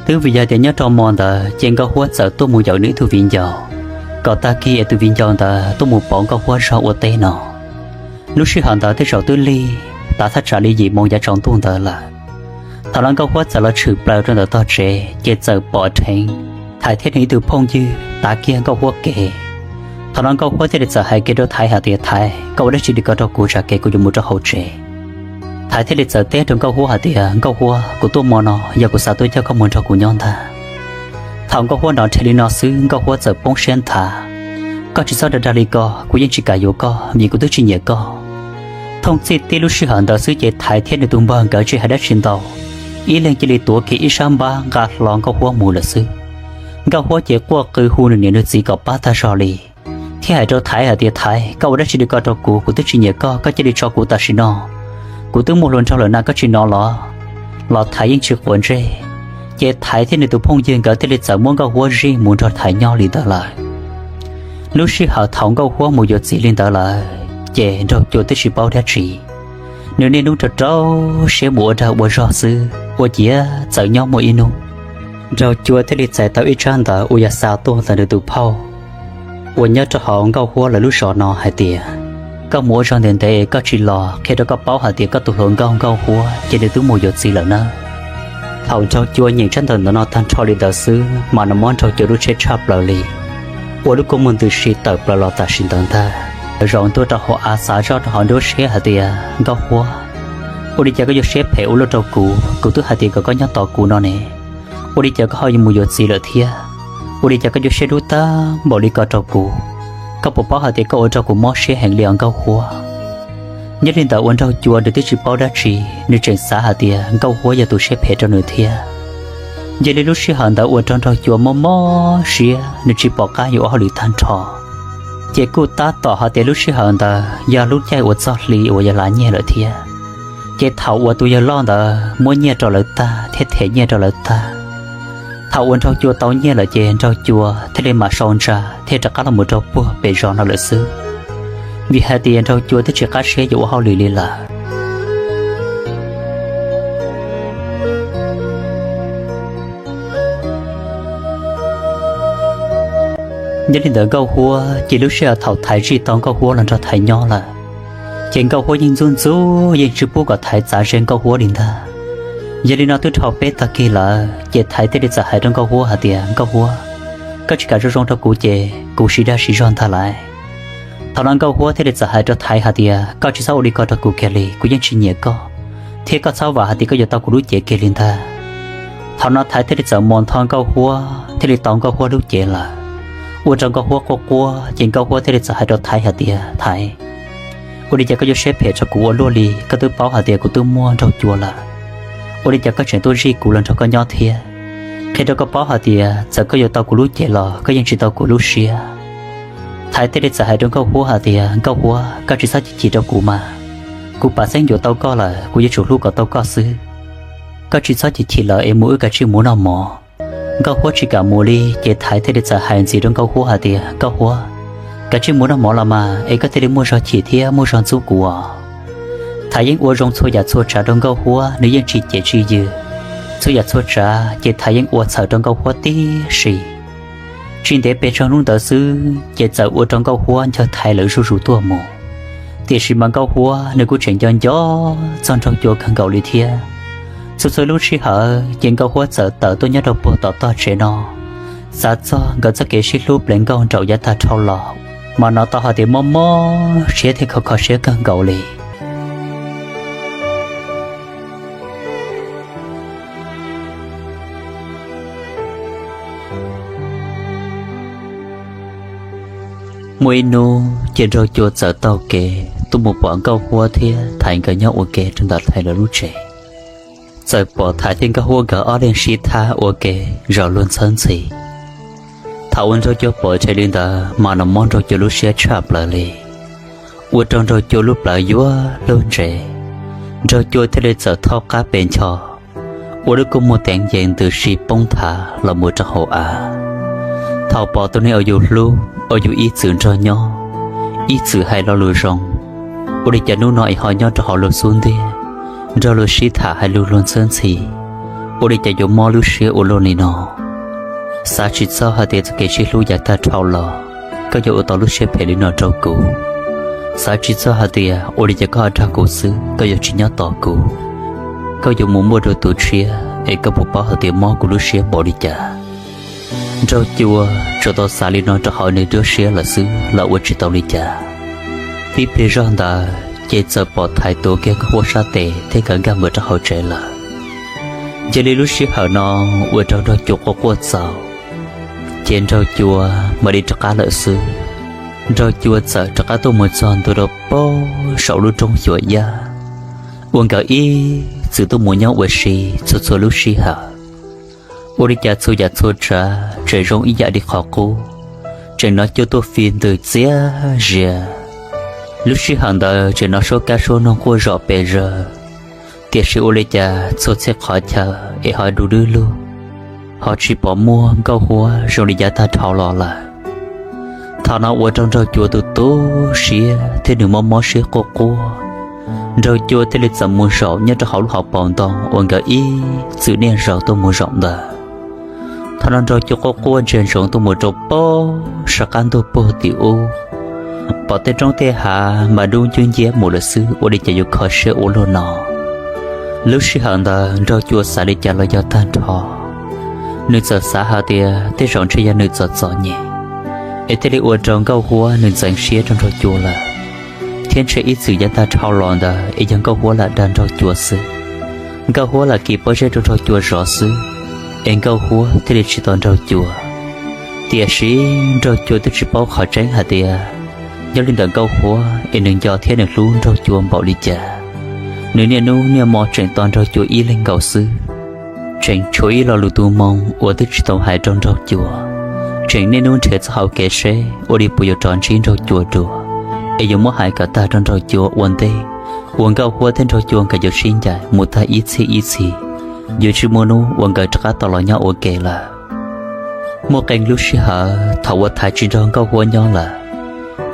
Twb vim yog tias nyob rau hmo ntawd ces Nkauj Huab txawm tuaj mus yaum nws ib tug viv ncaus, kom tag kis es tus viv ncaus ntawd tuaj mus pauv Nkauj Huab zog ua teb no. Lub sij hawm ntawd tej zaum twb lig tav thaj tsam li yim moo yav tsaus ntuj ntawd lawm. Thaum no Nkauj Huab txawm los tshwm plaws rau ntawm tog tsev ces txawm pom dheev Thaiv thiab nws ib tug phooj ywg tav kiag Nkauj Huab kev. Thaum no Nkauj Huab thiaj li txawm hais kiag rau Thaiv hais tias, Thaiv, koj ua dab tsi li ko rau kuv, tsam kev kuv yuav mus rau hauv tsev. Thaiv thiaj li txawm teb rau Nkauj Huab hais tias, Nkauj Huab, kuv tuaj hmo no yog kuv xav tuaj coj koj mus nrog kuv nyob ntag. Thaum Nkauj Huab hnov dheev li no xwb Nkauj Huab txawm poob siab nthav, Koj tsis txhob dag dag li ko, kuv yeej tsis kam yuav koj vim kuv twb tsis nyiam koj. Thooj txij tib lub sij hawm ntawd xwb ces Thaiv thiab nws tus npawg nkawd tsis hais dab tsi ntau, ib leeg cia li tuav kiag ib sab npab nqa hlo Nkauj Huab mus lawm xwb. Nkauj Huab ces quaj qw hu nws niam nws txiv kom pab tag zog li, thiab hais rau Thaiv hais tias, Thaiv, koj ua dab tsi li ko rau kuv, kuv twb tsis nyiam koj, koj cia li tso kuv tam sim no. Kuv twb muaj hluas nraug lawm na, koj tsis hnov los? Los Thaiv yeej tsis quav ntsej. Ces Thaiv thiab nws tus phooj ywg nkawd thiaj li txawm muab Nkauj Huab zij mus nrog Thaiv nyob li ntawd lawm. Lub sij hawm thaum Nkauj Huab mus yuav txiv li ntawd lawm ces Nraug Cua twb tsis paub dab tsi. Nws niaj hnub rau rau siab mus ua dag ua zog xwb, ua ciav txawm nyob muaj ib hnub, Nraug Cua thiaj li txais tau ib tsab ntawv uas yog xa tuaj ntawm nws tus phauj uas nyob rau hauv Nkauj Huab lawv lub zos no hais tias, Koj mus ua zog ntev ntev koj tsis los, qhia rau koj paub hais tias koj tus hluas nkauj Nkauj Huab ces nws twb mus yuav txiv lawm nawb. Thaum Nraug Cua nyeem tsab ntawv ntawm no tag nrho li ntawd xwb mas nws muab Nraug Cua lub tsheb tshaj plaws li, ua lub kua muag ntws si tawm plaws los tam sim ntawd ntag. Zaum ntua rau hauv av xav zoj rau hauv nruab siab hais tias, Nkauj Huab, ua li cas koj yuav siab phem ua luaj rau kuv? Kuv twb hais tias kom koj nyob tos kuv no ne, ua li cas koj ho yuav mus yuav txiv lawm thiab? Ua li cas koj yuav siab dub tag npaum li ko rau kuv? Koj puas paub hais tias koj ua rau kuv mob siab heev li os Nkauj Huab? Nyob li ntawd uas Nraug Cua nws twb tsis paub dab tsi, nws tseem xav hais tias Nkauj Huab yog tus siab phem rau nws thiab. Yog li lub sij hawm ntawd ua rau Nraug Cua mob mob siab, nws tsis pom qab yuav ua hauj lwm tag nrho. Ces kuj tab tom hais tias lub sij hawm ntawd yog lub caij uas txog hli uas yog lav nyiaj lawm thiab. Ces thaum uas tus yawg loj ntawd muab nyiaj rau lawv tag thiab them nyiaj rau lawv tag, thaum uas Nraug Cua tau nyiaj lawm ces Nraug Cua thiaj li mam sau ntsa thiaj rov qab los mus rau puag pem zos no lawm xwb, vim hais tias Nraug Cua twb tsis qab siab yuav ua hauj lwm li lawm. Nyob li ntawd Nkauj Huab ces lub sij hawm thaum Thaiv zij tau Nkauj Huab los nrog Thaiv nyob lawm, ces Nkauj Huab yeej ntxub ntxub yeej tsis pub kom Thaiv txav ze Nkauj Huab li ntag. Yog li no twb dhau peb tag kis lawm ces Thaiv thiaj li txawm hais rau Nkauj Huab hais tias, Nkauj Huab, koj tsis kam zoo zoo rau kuv ces kuv siv dag siv zog ntag lauj. Thaum no Nkauj Huab thiaj li txawm hais rau Thaiv hais tias, Koj tsis txhob ua li ko rau kuv kiag li, kuv yeej tsis nyiam koj, thiab koj txhob vam hais tias koj yuav tau kuv lub cev kiag li ntag. Thaum no Thaiv thiaj li txawm mos ntho Nkauj Huab thiaj li tau Nkauj Huab lub cev lawm. Ua rau Nkauj Huab quaj quaj ces Nkauj Huab thiaj li txawm hais rau Thaiv hais tias, Thaiv, ua li cas koj yuav siab phem rau kuv ua luaj li? Koj twb paub hais tias kuv twb muaj Nraug Cua lawm, ua li cas koj tseem tuaj zij kuv los nrog koj nyob thiab? Qhia rau koj paub hais tias txawm koj yuav tau kuv lub cev los koj yeej tsis tau kuv lub siab. Thaiv thiaj li txawm hais rau Nkauj Huab hais tias, Nkauj Huab, koj tsis txhob chim chim rau kuv mas, kuv pam xeeb yuav tau koj lawm kuv yuav tsum hlub kom tau koj xwb. Koj tsis txhob chim chim lawm es mus wb kav tsij mus noj mov. Nkauj Huab tsis kam mus li ces Thaiv thiaj li txawm hais ntxiv rau Nkauj Huab hais tias, Nkauj Huab, kav tsij mus noj mov los mas es koj thiaj li muaj zog chim thiab muaj zog ntxub kuv os. Thaiv yeej ua zoo txhua yam txhua tsav rau Nkauj Huab, nws yeej tsis cem tsis ywg. Txhua yam txhua tsav ces Thaiv yeej ua txhawm rau Nkauj Huab tib si. Tsis ntev pes tsawg hnub ntawd xwb ces txawm ua rau Nkauj Huab ncaws Thaiv lawv zuj zus tuaj mus. Tiam sis mas Nkauj Huab nws kuj tseem nco nco txog Nraug Cua kawg nkaus li thiab. Txhua txhua lub sij hawm ces Nkauj Huab txawm tawm tuaj nyob rau puag tom tog tsev no, xav txog nkawd txoj kev sib hlub pleev nkauj nraum yav tag dhau los, mas hnov tau hais tias mob mob siab thiab kho kho siab kawg nkaus li. Muaj ib hnub ces Nraug Cua txawm taug kev tuaj mus pom Nkauj Huab thiab Thaiv nkawd nyob ua ke rau ntawm Thaiv lawv lub tsev. Txawm pom Thaiv thiab Nkauj Huab nkawd ob leeg sib thab ua ke zaum luag ntxhawb ntxhi. Thaum uas Nraug Cua pom dheev li ntawd mas nws mob Nraug Cua lub siab tshaj plaws li, ua rau Nraug Cua lub plawv yuav luag ntsev. Nraug Cua thiaj li txawm thaub qab pes ncho, ua lub kua muag teev yees ntws si poob thav los mus rau hauv av. Thaum pom tus neeg uas yus hlub, uas yus ib txwm nrog nyob, ib txwm hais lo lus zoo, ua li cas hnub no es ho nyob rau hauv luag xub ntiag, nrog luag sib tham hais lus luag ntxhawb ntxhi, ua li cas yuav mob lub siab ua luaj li no? Xav tsis txog hais tias txoj kev sib hlub yav tag dhau los, koj yuav ua tau lub siab phem li no rau kuv. Xav tsis txog hais tias ua li cas koj ho dag kuv xwb koj yuav tsis nyob tos kuv, koj yuav mus muaj dua tus tshiab es koj puas paub hais tias mob kuv lub siab npaum li cas? Nraug Cua tsuas tau xav li no rau hauv nws lub siab lawm xwb los ua tsis tau li cas. Tib pliag zog ntawd ces txawm pom Thaiv tuav kiag Nkauj Huab sab tes thiab nkawd nkag mus rau hauv tsev lawm. Yog li lub sij hawm no ua rau Nraug Cua quaj quaj txaus, ces Nraug Cua mam li rov qab lawm xwb. Nraug Cua txawm rov qab tuaj mus txog ntua rau pem saum lub roob xyuas yaj, uas nkawd ib txwm tuaj mus nyob ua si txhua txhua lub sij hawm. Ua li cas txhua yam txhua tsav tseem zoo ib yam li qhov qub, tseem hnov cuaj tuaj fi ntws txias zias. Lub sij hawm ntawd tseem hnov suab kab suab noog quaj zom pes zaws, tiam sis ua li cas txhua txhia qhov chaw es ho du dub lug, ho tsis pom muaj Nkauj Huab zoo li yav tag dhau los lawm. Thaum no ua rau Nraug Cua tu tu siab thiab nws mob mob siab quaj quaj. Nraug Cua thiaj li txawm mus zaum nyob rau hauv lub hauv paus ntoo uas nkawd ib txwm niaj zaus tuaj mus zaum ntawd. Thaum no Nraug Cua quaj quaj ntsia ntsoov tuaj mus rau pem sab qab ntuj puag tim ub, pom tej roob tej hav mas dub ncwb nciab mus lawm xwb, ua li cas yuav kho siab ua luaj no? Lub sij hawm ntawd Nraug Cua xav li cas los yog tag nrho, nws txawm xav hais tias tej zaum ntshe yog nws txom txom nyem, es thiaj li ua rau Nkauj Huab nws ntxeev siab rau Nraug Cua lawm, thiab ntshe ib txwm yav tag dhau los ntawd es yog Nkauj Huab lam dag Nraug Cua xwb. Nkauj Huab lam kis pob zeb rau Nraug Cua zov xwb, es Nkauj Huab thiaj li tsis tos Nraug Cua. Tiam sis Nraug Cua twb tsis paub qhov tseeb hais tias nyob li ntawm Nkauj Huab es nws nco thiab nws hlub Nraug Cua npaum li cas. Nws niaj hnub niaj hmo tseem tos Nraug Cua ib leeg nkaus xwb, tseem tshuav ib lo lus tus moo uas twb tsis tau hais rau Nraug Cua, tseem niaj hnub nrhiav txoj hau kev seb ua li puas yuav rov ntsib Nraug Cua dua, es yuav muab hais kom tag rau Nraug Cua ua ntej uas Nkauj Huab thiab Nraug Cua nkawd yuav sib ncaim mus tag ib txhij ib txhis, yuav tsis muaj hnub uas nkawd rov qab tau los nyob ua ke lawm. Muaj qee lub sij hawm thaum uas Thaiv tsis nrog Nkauj Huab nyob lawm,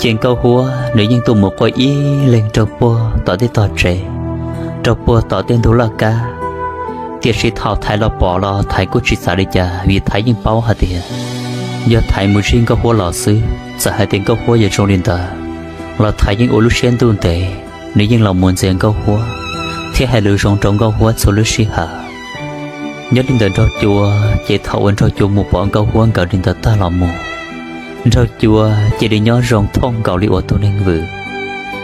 ces Nkauj Huab nws yeej tuaj mus quaj ib leeg rau puag tom tej tog tsev, rau puag tom tej ntug laj kab. Tiam sis thaum Thaiv los pom los Thaiv kuj tsis xav li cas, vim Thaiv yeej paub hais tias yog Thaiv mus ntsib Nkauj Huab los xwb, txawm hais tias Nkauj Huab yuav zoo li ntawd los Thaiv yeej ua lub siab ntuj ntev, nws yeej los mus ntxias Nkauj Huab thiab hais lus zoo rau Nkauj Huab txhua lub sij hawm. Nyob li ntawm Nraug Cua, ces thaum uas Nraug Cua mus pom Nkauj Huab nkawd li ntawd tag los mus, Nraug Cua cia li nyob zoo thooj nkaus li uas tus neeg vwm,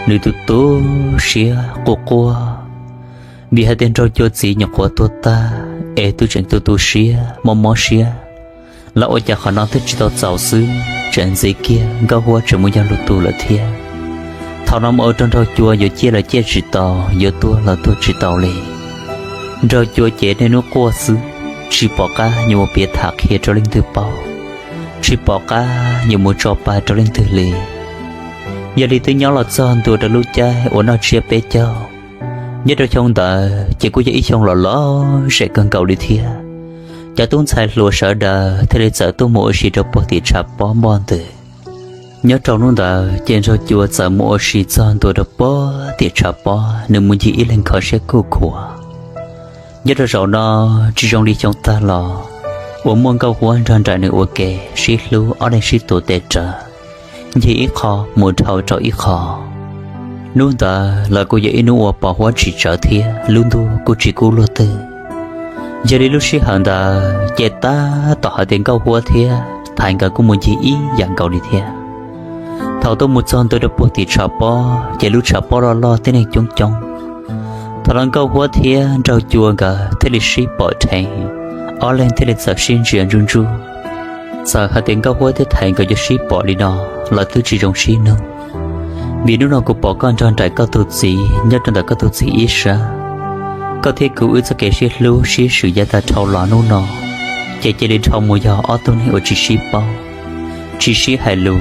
nws tu tu siab quaj quaj, vim hais tias Nraug Cua txiv nyuam qhuav tuag tag es twb tseem tu tu siab mob mob siab, los ua cas qhov no twb tsis tau txaus xwb tseem ntxiv kiag Nkauj Huab tseem mus yog lwm tus lawm thiab. Thaum no mus ua rau Nraug Cua yuav ciaj los ciaj tsis tau, yuav tuag los tuag tsis tau li. Nraug Cua ces niaj hnub quaj xwb, tsis pom qab yuav mus piav tham qhia rau leej twg paub, tsis pom qab yuav mus tso pa rau leej twg li. Yog li twb nyob los txog ntua rau lub caij uas noj tsiab peb caug, nyob rau xyoo ntawd ces kuj yog ib xyoo los lom zem kawg nkaus li thiab. Cov tub ntxhais hluas sawv daws thiaj li txawm tuaj mus ua si rau puag tim tshav pob npoj ntws. Nyob rau hnub ntawd ces Nraug Cua txawm mus ua si txog ntua rau puag tim tshav pob, nws mus ncig ib leeg kho siab kuj khuav. Nyob rau zaum no tsis zoo li xyoo tag los uas muaj Nkauj Huab nrog nraim nws ua ke, sib hlub ob leeg sib tuav tes rawv, ncig ib qho mus dhau rau ib qho. Hnub ntawd los kuj yog ib hnub uas pos huab tsis tsawv thiab lub ntuj kuj tsis kub luaj twg. Yog li lub sij hawm ntawd ces tab tom hais tias Nkauj Huab thiab Thaiv nkawd kuj mus ncig ib yam nkaus li thiab. Thaum tuaj mus txog ntua rau puag tim tshav pob ces lub tshav pob loj loj tib neeg coob coob. Thaum no Nkauj Huab thiab Nraug Cua nkawd thiaj li sib pom dheev, ob leeg thiaj li txawm sib ntsia ntsuj ntsuj. Txawm hais tias Nkauj Huab thiab Thaiv nkawd yuav sib pom li no los twb tsis zoo sib nug, vim hnub no kuv pom koj nrog nraim koj tus txiv nyob rau ntawm koj tus txiv ib sab, koj thiab kuv wb txoj kev sib hlub sib swm yav tag dhau los hnub no ces cia li dhau mus yog ob tug neeg uas tsis sib paub, tsis sib hais lus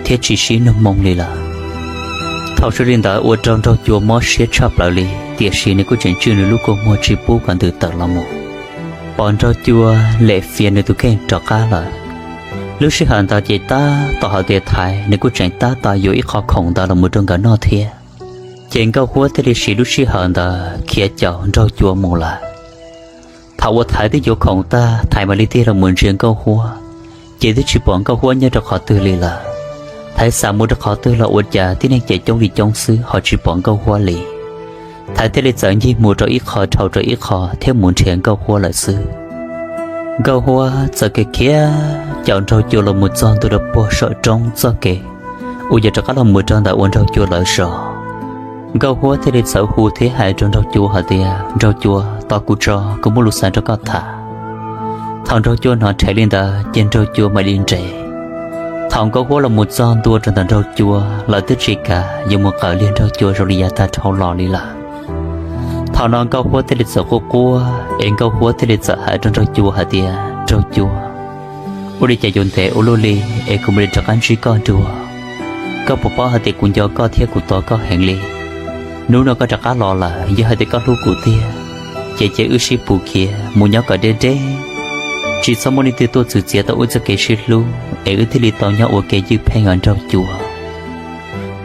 thiab tsis sib nug moo li lawm. Thaum zoo li ntawd ua rau Nraug Cua mob siab tshaj plaws li, tiam sis nws kuj tseem tswj nws lub kua muag tsis pub kom ntws tawm los mus. Pom Nraug Cua lem fias nws tus kheej rov qab lawm. Lub sij hawm ntawd ces tab tom hais tias Thaiv nws kuj tseem tab tom yuav ib qho khoom ntawd los mus rau nkawd noj thiab. Ces Nkauj Huab thiaj li siv lub sij hawm ntawd khiav caum Nraug Cua mus lawm. Thaum uas Thaiv twb yuav khoom tag, Thaiv mam li tig los mus ntsia Nkauj Huab, ces twb tsis pom Nkauj Huab nyob rau qhov twg li lawm. Thaiv xav mus rau qhov twg los ua cas tib neeg ces coob li coob xwb ho tsis pom Nkauj Huab li. Thaiv thiaj li txawm ncig mus rau ib qho dhau rau ib qho thiab mus nrhiav Nkauj Huab lawm xwb. Nkauj Huab txawm khiav khiav caum Nraug Cua los mus txog ntua rau puag saum roob txoj kev uas yog rov qab los mus rau ntawm uas Nraug Cua lawv zos. Nkauj Huab thiaj li txawm hu thiab hais rau Nraug Cua hais tias, Nraug Cua, tos kuv tso, kuv muaj lus xav rau koj tham. Thaum Nraug Cua hnov Thaiv li ntawd ces Nraug Cua mam li nres. Thaum Nkauj Huab los mus txog ntua rau ntawm Nraug Cua, lawv twb tsis kam yuav mus qawm liag Nraug Cua zoo li yav tag dhau los li lawm. Thaum no Nkauj Huab thiaj li txawm quaj quaj es Nkauj Huab thiaj li txawm hais rau Nraug Cua hais tias, Nraug Cua, ua li cas yuav ntev ua luaj li es kuv mam li rov qab ntsib koj dua? Koj puas paub hais tias kuv nco koj thiab kuv tos koj heev li? Hnub no koj rov qab los lawm, yog hais tias koj hlub kuv tiag, ces cia wb sib pus khiav mus nyob kom deb deb, tsis txhob muaj leej twg tuaj txwv txiav tau wb txoj kev sib hlub es wb thiaj li tau nyob ua ke ywj pheej os Nraug Cua.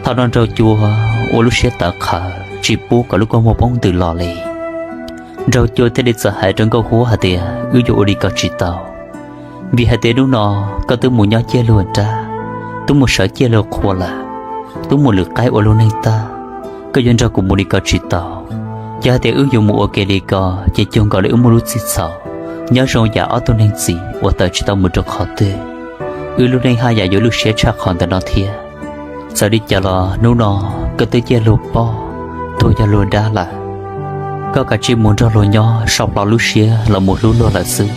Thaum no Nraug Cua ua lub siab tawv qhawv tsis pub kom lub kua muag poob ntws los li. Nraug Cua thiaj li txawm hais rau Nkauj Huab hais tias, wb yuav ua li ko tsis tau, vim hais tias hnub no koj twb mus nyob ciaj luag nrab, twb mus sawv ciaj luag qhua lawm, twb mus lwm qaib ua lub neej tag, koj yuav nrog kuv mus li ko tsis tau. Yog hais tias wb yuav mus ua ke li ko ces cuag nkaus li wb muaj lub txim txhaum nyob zoo yam ob tug neeg txiv uas tawm tsis tau mus rau qhov twg. Wb lub neej haj yam yuav lwj siab tshaj qhov ntawm no thiab. Txawm li cas los hnub no koj twb ciaj luag poj, tuag yog luag dab lawm. Koj kav tsij mus nrog luag nyob so hlo lub siab los mus hlub luag lawm xwb.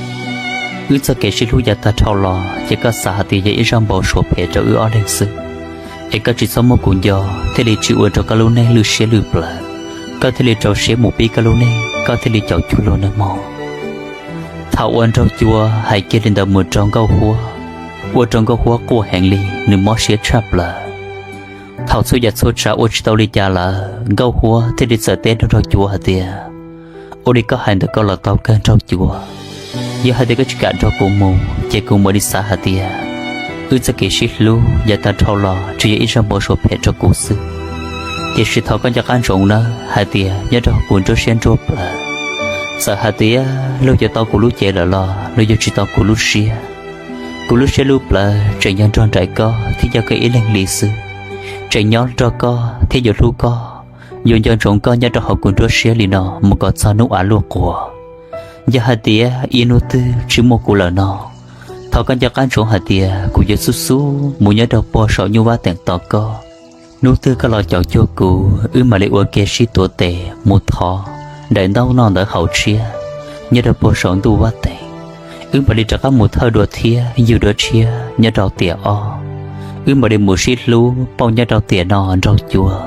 Wb txoj kev sib hlub yav tag dhau los ces koj xav hais tias yog ib zaj npau suav phem rau wb ob leeg xwb, es koj tsis txhob muab kuv nco, thiaj li tsis ua rau koj lub neej lwj siab lwj plawv, koj thiaj li rau siab mus pib koj lub neej, koj thiaj li caum cuag luag nawb mog. Thaum uas Nraug Cua hais kiag li ntawd mus rau Nkauj Huab, ua rau Nkauj Huab quaj heev li, nws mob siab tshaj plaws. Thaum txhua yam txhua tsav ua tsis tau li cas lawm, Nkauj Huab thiaj li txawm teb rau Nraug Cua hais tias, ua li koj hais ntawd koj los tau kawg Nraug Cua. Yog hais tias koj tsis kam nrog kuv mus ces kuv mam li xav hais tias wb txoj kev sib hlub yav tag dhau los tsuas yog ib zaj npau suav phem rau kuv xwb. Tiam sis thov koj nco qab ntsoov nawb hais tias nyob rau kuv nruab siab nruab plawv, txawm hais tias luag yuav tau kuv lub cev lawm los luag yuav tsis tau kuv lub siab. Kuv lub siab lub plawv tseem yog nrog nraim koj thiab yog koj ib leeg li xwb, tseem nyob nrog koj thiab yuav hlub koj, yuav nco ntsoov koj nyob rau hauv kuv nruab siab li no mus kom txog hnub av luaj quas. Yog hais tias ib hnub twg tsis muaj kuv lawm no, thov koj nco qab ntsoov hais tias kuv yuav xub xub mus nyob rau puag saum nyuj vab teem tos koj. Hnub twg koj los caum cuag kuv, wb mam li ua ke sib tuav tes mus thov daim ntaub no ntawd haus tshiab nyob rau puag saum ntuj vab teem. Wb mam li rov qab mus thawj dua thiab yug dua tshiab nyob rau tiam ob. Wb mam li mus sib hlub pauj nyob rau tiam no Nraug Cua.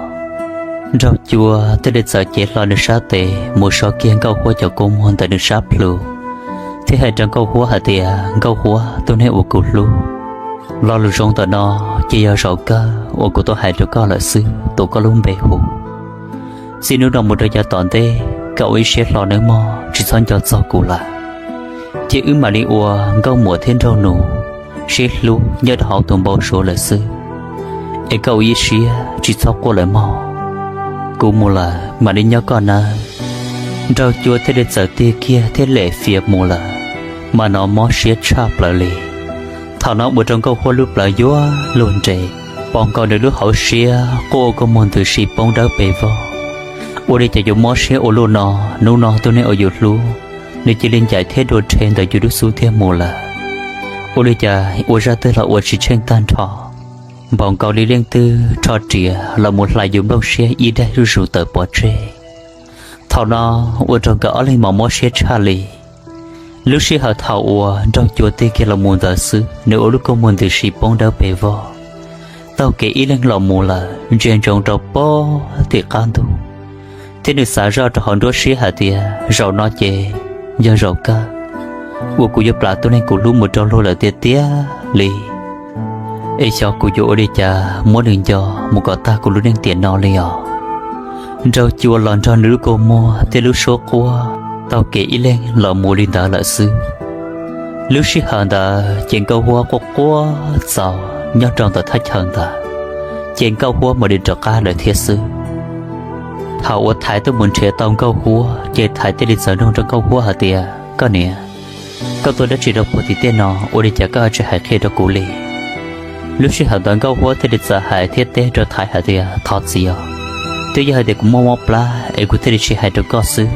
Nraug Cua thiaj li txawm cev hlo nws sab tes mus so kiag Nkauj Huab cov kua muag ntawm nws sab plhu, thiab hais rau Nkauj Huab hais tias, Nkauj Huab, tus neeg uas kuv hlub, lo lus zoo ntawm no ces yog zaum kawg uas kuv tau hais rau koj lawm xwb, tuav koj lub npe hu. Txij hnub no mus rau yav tom ntej, koj ua ib siab hlo nawb mog, tsis txhob nco txog kuv lawm. Ces wb mam li ua nkauj muam thiab nraug nus sib hlub nyob rau hauv tus npau suav lawm xwb. Es koj ua ib siab tsis txhob quaj lawm mog. Kuv mus lawm, mam li nyob koj nawb. Nraug Cua thiaj li txawm tiag kiag thiab lem fias mus lawm, mas nws mob siab tshaj plaws li. Thaum no ua rau Nkauj Huab lub plawv yuav luag nres, pom nkaus nws lub hauv siab quaj ua kua muag ntws si poob dawb pes vog. Ua li cas yuav mob siab ua luaj no, hnub no tus neeg uas yus hlub, nws cia li ncaim thiab dua rhe ntawm yus lub xub ntiag mus lawm. Ua li cas ua zaj twg los ua tsis tsheej tag nrho, npaum nkaus li leej twg rho riam los mus hlais yus nplooj siab ib daig zuj zus tawm pov tseg. Thaum no ua rau nkawd ob leeg mas mob siab tshaj li. Lub sij hawm thaum uas Nraug Cua tig kiag los mus ntawd xwb, nws ua lub kua muag ntws si poob dawb pes vog, taug kev ib leeg los mus lawm ntsia ntsoov rau pem tim qab ntug, thiab nws xav zoj rau hauv nruab siab hais tias zaum no ces yog zaum kawg uas kuv yuav plam tus neeg kuv hlub mus rau luag lawm tiag tiag li. Es xyov kuv yuav ua li cas muab nws nco mus kom tag kuv lub neej tiam no li os. Nraug Cua los nrog nws lub kua muag thiab lub suab quab taug kev ib leeg los mus li ntawd lawm xwb. Lub sij hawm ntawd ces Nkauj Huab quaj quaj txaus nyob rau ntawm thaj chaw ntawd, ces Nkauj Huab mam li rov qab lawm thiab xwb. Thaum uas Thaiv tuaj mus nrhiav tau Nkauj Huab ces Thaiv thiaj li txawm nug rau Nkauj Huab hais tias, koj niam, koj tuaj dab tsi rau puag tim tej no, ua li cas koj ho tsis hais qhia rau kuv li? Lub sij hawm ntawd Nkauj Huab thiaj li txawm hais thiab teb rau Thaiv hais tias, thov txim os, twb yog hais tias kuv muaj mob plab es kuv thiaj li tsis hais rau koj xwb.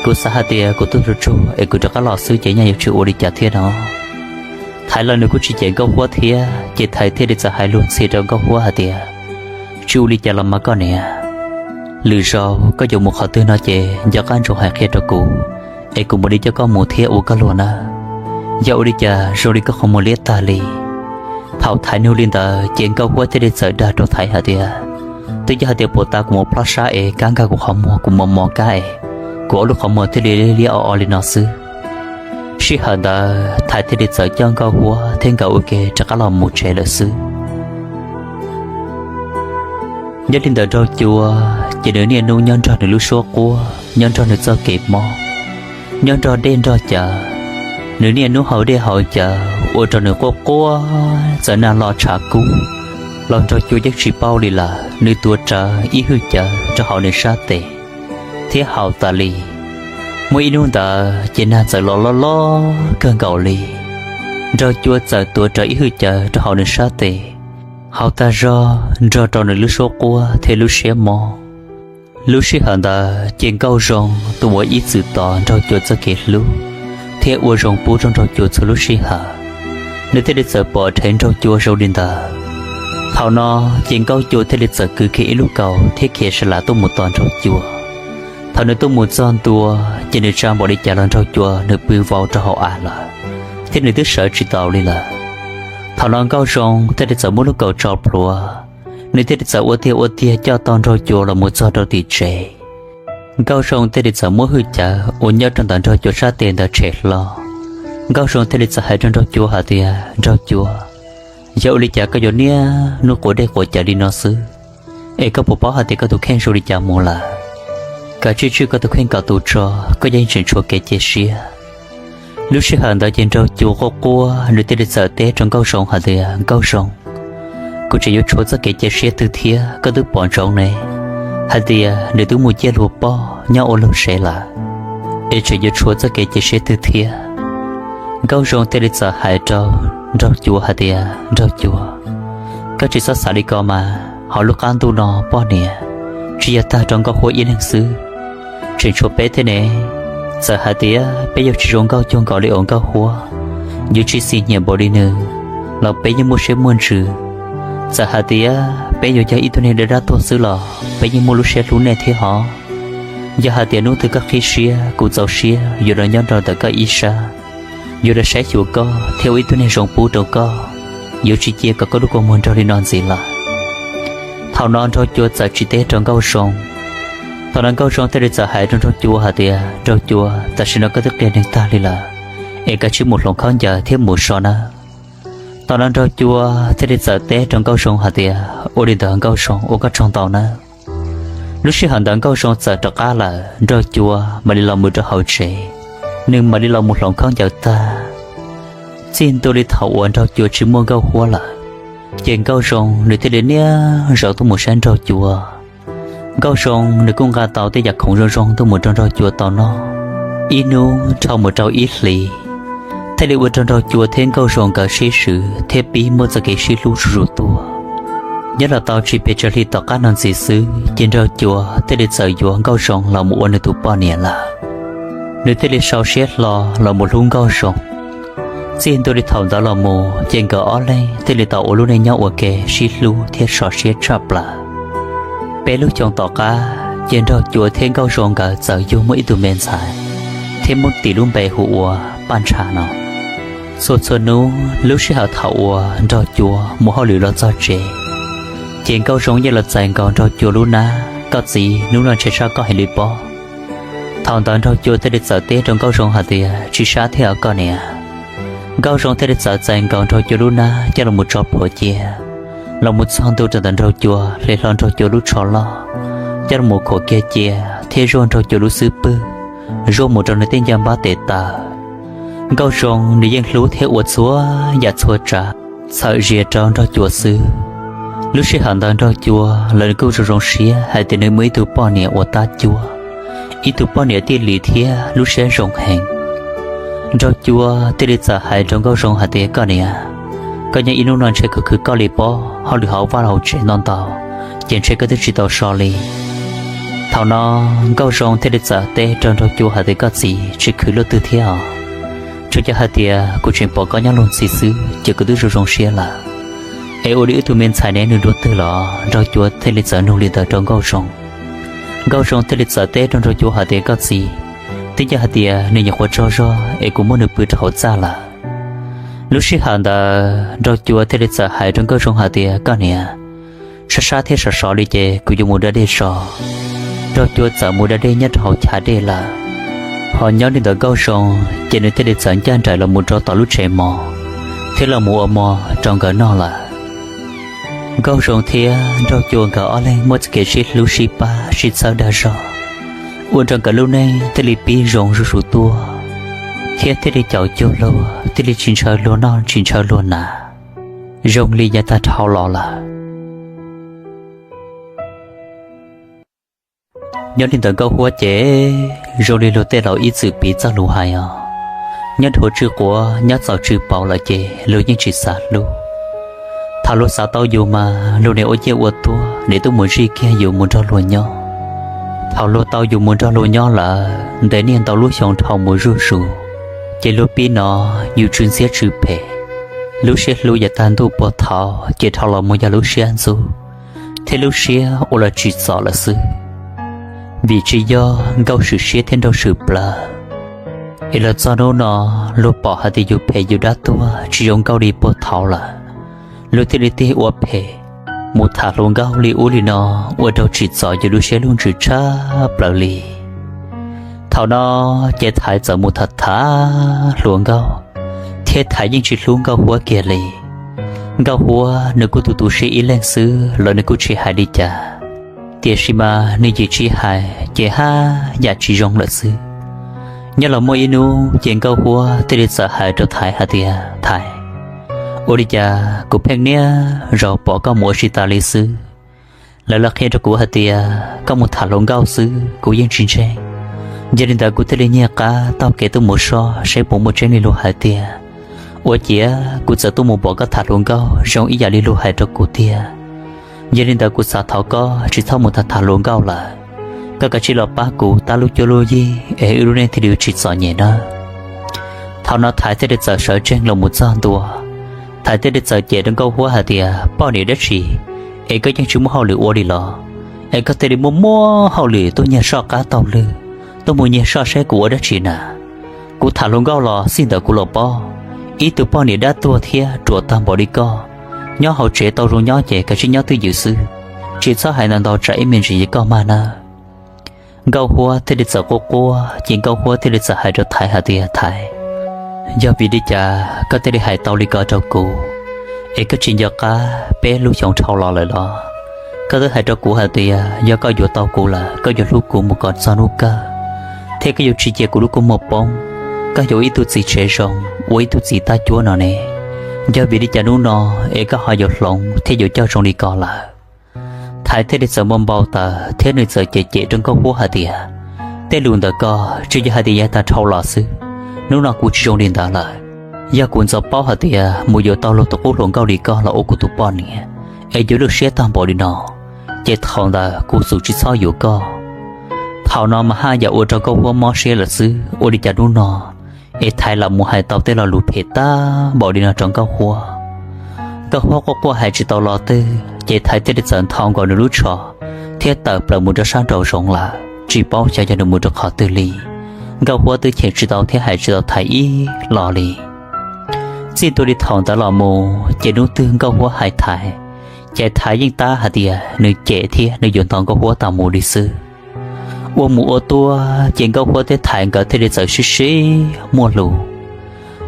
Kuv xav hais tias kuv tuaj tsuag tsuag es kuv rov qab los xwb ces nyaj yuav tsis ua li cas thiab no. Thaiv los nws kuj tsis cem Nkauj Huab thiab, ces Thaiv thiaj li txawm hais lus ntxhi rau Nkauj Huab hais tias, tsis ua li cas los mas koj niam, lwm zaus koj yuav mus qhov twg no ces nco qab ntsoov hais qhia rau kuv, es kuv mam li coj koj mus thiab ua koj luag nawb. Yog ua li cas zoo li koj qhov muag liab tag li? Thaum Thaiv nug li ntawd ces Nkauj Huab thiaj li txawm dag rau Thaiv hais tias, twb yog hais tias puag ta kuv mus plhob sab es kab nkag kuv qhov muag kuv mos mos kab es kuv ob lub qhov muag thiaj li liab o o li no xwb. Sij hawm ntawd Thaiv thiaj li txawm coj Nkauj Huab thiab nkawd ua ke rov qab los mus tsev lawm xwb. Nyob li ntawd Nraug Cua ces nws niaj hnub nyob nrog nws lub suab quab, nyob nrog nws txoj kev mob, nyob nrog dej nrog cawv. Nws niaj hnub haus dej haus cawv ua rau nws quaj quaj txawm nag lo tshav kub los Nraug Cua yeej tsis paub li lawm. Nws tuav rawv ib hwj cawv rau hauv nws sab tes thiab haus tas li. Muaj ib hnub ntawd ces nag txawm los loj loj kawg nkaus li. Nraug Cua txawm tuav rawv ib hwj cawv rau hauv nws sab tes, haus tag zog nrog rau nws lub suab quab thiab lub siab mob. Lub sij hawm ntawd ces Nkauj Zoo tus uas ib txwm tos Nraug Cua txoj kev hlub thiab ua zoo pub rau Nraug Cua txhua lub sij hawm, nws thiaj li txawm pom dheev Nraug Cua zoo li ntawd. Thaum no ces Nkauj Cua thiaj li txawm kwv kiag ib lub kaus thiab khiav sa las tuaj mus tos Nraug Cua. Thaum nws tuaj mus txog ntua ces nws tsa npaum li cas los Nraug Cua nws pw vau rau hauv av lawm, thiab nws twb sawv tsis tau li lawm. Thaum no Nkauj Zoo thiaj li txawm muab lub kaus tso plhuav, nws thiaj li txawm ua tiag ua tiag coj tau Nraug Cua los mus txog rau tim tsev. Nkauj Zoo thiaj li txawm muab hwj cawv uas nyob rau ntawm Nraug Cua sab tes ntawd tshem hlo. Nkauj Zoo thiaj li txawm hais rau Nraug Cua hais tias, Nraug Cua, yog ua li cas koj yuav niaj hnub quav dej quav cawv li no xwb, es koj puas paub hais tias koj tus kheej zoo li cas mus lawm? Kav tsij tswj koj tus kheej kom tus tso, koj yeej tseem tshuav kev cia siab. Lub sij hawm ntawd ces Nraug Cua quaj quaj, nws thiaj li txawm teb rau Nkauj Zoo hais tias, Nkauj Zoo, kuv tseem yuav tshuav txoj kev cia siab twg thiab? Koj twb pom ntsoov ne, hais tias nws twb mus ciaj luag poj nyob ua luag sev lawm, es tseem yuav tshuav txoj kev cia siab twg thiab? Nkauj Zoo thiaj li txawm hais rau Nraug Cua hais tias, Nraug Cua, koj tsis txhob xav li ko mas, hauv lub qab ntuj no poj niam tsis yog tag rau Nkauj Huab ib leeg xwb, tseem tshuav peb thiab ne. Txawm hais tias peb yuav tsis zoo nkauj cuag nkaus li uas Nkauj Huab, yuav tsis xis nyiam npaum li nws, los peb yeej muaj siab muaj ntsws. Txawm hais tias peb yuav yog ib tug neeg dab dab tuag xwb los peb yeej muaj lub siab hlub nej thiab hov. Yog hais tias hnub twg koj qhib siab kuv txaus siab yuav los nyob rau ntawm koj ib sab, yuav los saib xyuas koj thiab ua ib tug neeg zoo pub rau koj, yuav tsis cia kom koj lub kua muag nrog li no ntxiv lawm. Thaum no Nraug Cua txawm tsis teb rau Nkauj Zoo. Thaum no Nkauj Zoo thiaj li txawm hais rau Nraug Cua hais tias, Nraug Cua, tam sim no koj twb qias neeg tag li lawm, es kav tsij mus hloov khaub ncaws thiab mus so nawb. Thaum no Nraug Cua thiaj li txawm teb rau Nkauj Zoo hais tias, ua li ntawd Nkauj Zoo, ua koj tsaug ntau nawb. Lub sij hawm ntawd Nkauj Zoo txawm rov qab lawm, Nraug Cua mam li los mus rau hauv tsev, nws mam li los mus hloov khaub ncaws tag. Txij ntua li thaum uas Nraug Cua tsis muaj Nkauj Huab lawm, ces Nkauj Zoo nws thiaj li niaj zaus tuaj mus saib Nraug Cua. Nkauj Zoo nws kuj nqa tau tej yam khoom zoo zoo tuaj mus rau Nraug Cua tau noj, ib hnub dhau mus rau ib hlis, thiaj li ua rau Nraug Cua thiab Nkauj Zoo nkawd sib swm thiab pib muaj txoj kev sib hlub zuj zus tuaj. Nyob los tau tsis pes tsawg hli tom qab no ntxiv xwb ces Nraug Cua thiaj li txawm yuav Nkauj Zoo los mus ua nws tus poj niam lawm. Nws thiaj li sau siab hlo los mus hlub Nkauj Zoo. Txij ntua li thaum ntawd los mus ces nkawd ob leeg thiaj li tau ua lub neej nyob ua ke sib hlub thiab so siab tshaj plaws. Peb lub xyoo tom qab ces Nraug Cua thiab Nkauj Zoo nkawd txawm yug muaj ib tug me ntxhais, thiab muab tis lub npe hu ua paj ntsha no. Txhua txhua hnub lub sij hawm thaum uas Nraug Cua mus hauj lwm los txog tsev, ces Nkauj Zoo yeej los txais nkaus Nraug Cua lub hnab, Koj txiv, hnub no ntshe sab koj heev li pob. Thaum ntawd Nraug Cua thiaj li txawm teb rau Nkauj Zoo hais tias, Tsis sab thiab os koj niam. Nkauj Zoo thiaj li txawm txais nkaus Nraug Cua lub hnab coj los tso plhuav cia, los mus txog ntua rau ntawm Nraug Cua, hle hlo Nraug Cua lub tsho loj coj los khuam kiag cia thiab zuaj Nraug Cua lub xub pwg, zuaj mus rau nws tej ncaj npab tes taw. Nkauj Zoo nws yeej hlub thiab ua txhua yam txhua tsav txhawm zias rau Nraug Cua xwb. Lub sij hawm ntawd Nraug Cua los nws kuj zoo zoo siab hais tias nws muaj ib tug poj niam uas tab cuab, ib tug poj niam tij lim thiab lub siab zoo heev. Nraug Cua thiaj li txawm hais rau Nkauj Zoo hais tias, Koj niam, koj nyob ib hnub no ntshe khwv khwv koj li pob, hauj lwm hauv vaj hauv tsev ntau ntau, ces ntshe koj twb tsis tau so li. Thaum no Nkauj Zoo thiaj li txawm teb rau Nraug Cua hais tias, Koj txiv, tsis khwv luaj twg thiab os. Tsuas yog hais tias kuv tseem pom koj nyob luag ntxhi xwb ces kuv twb zoo zoo siab lawm. Es ua li wb tus me ntxhais ne, nws dua twg los? Nraug Cua thiaj li txawm nug li ntawd rau Nkauj Zoo. Nkauj Zoo thiaj li txawm teb rau Nraug Cua hais tias, Koj txiv, twb yog hais tias nws nyuam qhuav tsaug zog es kuv muab nws pw rau hauv txaj lawm. Lub sij hawm ntawd Nraug Cua thiaj li txawm hais rau Nkauj Zoo hais tias, Koj niam, sab sab thiab sov sov li ces kuv yuav mus da dej tso. Nraug Cua txawm mus da dej nyob rau hauv chav dej lawm. Ho nyob li ntawd Nkauj Zoo ces nws thiaj li txawm ncaj nraim los mus rau tom lub tsev mov thiab los mus ua mov rau nkawd noj lawm. Nkauj Zoo thiab Nraug Cua nkawd ob leeg muaj txoj kev sib hlub sib pab sib txhawb dag zog, ua rau nkawd lub neej thiaj li pib zoo zuj zus tuaj, thiab thiaj li caum cuag luag, thiaj li tsis ntshaw luag noj tsis ntshaw luag hnav, zoo li yav tag dhau los lawm. Nyob li ntawd Nkauj Huab ces zoo li luag tej laus ib txwm piv txoj lus hais os, nyob dhuav tsw quav nyob txaus tsw paus lawm ces luag yeej tsis xav hlub. Thaum luag xav tau yus mas luag niaj ua ciaj ua tuag, niaj tuaj mus zij kiag yus mus nrog luag nyob. Thaum luag tau yus mus nrog luag nyob lawm ntev niaj ntau lub xyoo dhau mus zuj zus, ces luag pib hnov yus tsw ntxhiab tsw phem, lub siab hlub yav tag ntuj puag thaum ces dhau los mus yog lub siab ntxub thiab lub siab ua los tsim txom lawm xwb. Vim tsis yog Nkauj swm siab thiab Nraug swm plawv, es los txog hnub no luag pom hais tias yus phem yus dab tuag tsis zoo Nkauj li puag thaum lawm, luag thiaj li tig ua phem mus tham hluas Nkauj li ub li no, ua rau tsim txom yus lub siab lub ntsws tshaj plaws li. Thaum no ces Thaiv txawm mus tham tham hluas Nkauj, thiab Thaiv yeej tsis hlub Nkauj Huab kiag li. Nkauj Huab nws kuj tu tu siab ib leeg xwb los nws kuj tsis hais li cas, tiam sis mas nws yim tsis hais ces haj yam tsis zoo lawm xwb. Nyob los muaj ib hnub ces Nkauj Huab thiaj li txawm hais rau Thaiv hais tias, Thaiv, ua li cas kuv pheej niaj zaus pom koj mus ua si tas li xwb? Lawv los qhia rau kuv hais tias koj mus tham hluas Nkauj xwb, kuv yeej tsis ntseeg. Yog li ntawd kuv thiaj li nyiag qab taug kev tuaj mus soj saib puas muaj tseeb li luag hais tiag. Ua ciav kuv txawm tuaj mus pom koj tham hluas Nkauj zoo ib yam li luag hais rau kuv tiag. Yog li ntawd kuv xav thov koj tsis txhob mus tham tham hluas Nkauj lawm, koj kav tsij los pab kuv tab lub cuab lub yig es wb lub neej thiaj li tsis txom nyem nawb. Thaum no Thaiv thiaj li txawm sawv tsees los mus txog ntua. Thaiv thiaj li txawm cem rau Nkauj Huab hais tias, Poj niam dab tsi es koj yeej tsis muaj hauj lwm ua li los, es koj thiaj li muaj muaj hauj lwm tuaj nyiag soj qab taug lw, tuaj mus nyiag soj saib kuv ua dab tsi na? Kuv tham hluas Nkauj los xij ntawm kuv los pob, ib tug poj niam dab tuag thiab ruam tag npaum li koj, nyob hauv tsev tau zoo nyob ces kav tsij nyob twj ywm xwb, tsis txhob hais ntau ntau tsam ib me ntsis ces koj mag nawb. Nkauj Huab thiaj li txawm quaj quaj ces Nkauj Huab thiaj li txawm hais rau Thaiv hais tias, Thaiv, yog vim li cas koj thiaj li hais tau li ko rau kuv? Es koj tsis nco qab peb lub xyoo dhau los lawm los? Koj twb hais rau kuv hais tias yog koj yuav tau kuv lawm koj yuav hlub kuv mus kom txog hnub kawg, thiab koj yuav tsis cia kuv lub kua muag poob, koj yuav ua ib tug txiv tsev zoo, ua ib tug txiv tab cuab no ne. Yog vim li cas hnub no es koj ho yuav hloov thiab yuav coj zoo li ko lawm? Thaiv thiaj li txawm npau npau taws thiab nws txawm cem cem rau Nkauj Huab hais tias, Tej lus ntawm koj tsuas yog hais tias yav tag dhau los xwb, hnub no kuv tsis zoo li ntawd lawm. Yog kuv ntxov paub hais tias mus yuav tau luag tus qub hluas nkauj li koj los ua kuv tus poj niam, es yuav lub siab tag npaum li no, ces thaum ntawd kuv xum tsis txhob yuav koj. Thaum no mas haj yam ua rau Nkauj Huab mob siab lawm xwb, ua li cas hnub no es Thaiv lam mus hais tau tej lo lus phem tag npaum li no rau Nkauj Huab. Nkauj Huab quaj quaj hais tsis tau lo twg ces Thaiv thiaj li txawm nthos nkaus nws lub tsho thiab tawm plaws mus rau sab nraum zoov lawm, tsis paub xyov yog nws mus rau qhov twg li. Nkauj Huab twb cheem tsis tau thiab hais tsis tau Thaiv ib los li. Txij ntua li thaum ntawd los mus ces hnub twg Nkauj Huab hais Thaiv, ces Thaiv yeej tab hais tias nws cem thiab nws yuav ntaus Nkauj Huab tas mus li xwb. Ua mus ua tuaj ces Nkauj Huab thiab Thaiv nkawd thiaj li txawm sib sib muaj lus.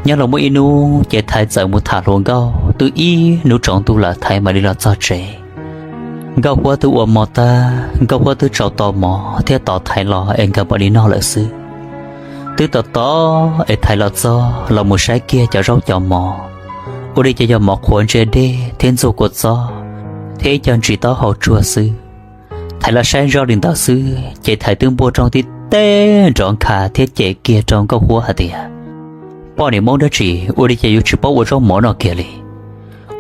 Nyob los muaj ib hnub ces Thaiv txawm mus tham hluas nkauj twb ib hnub tsaus ntuj lawm Thaiv mam li los txog tsev. Nkauj Huab twb ua mov tag, Nkauj Huab twb tsau tau mov thiab tos Thaiv los es nkawd mam li noj lawm xwb. Twb tos tos es Thaiv los txog los mus saib kiag cov zaub cov mov, ua li cas yog mov qhuav ntsia dej thiab ntxuag kua txob thiab ib co ntsis taub hau tsuag xwb. Thaiv los saib zoj li ntawd xwb ces Thaiv twb npuaj rooj tib teg nrov nkha thiab cem kiag rau Nkauj Huab hais tias, poj niam Hmoob dab tsi ua li cas yuav tsis paub ua zaub mov no kiag li?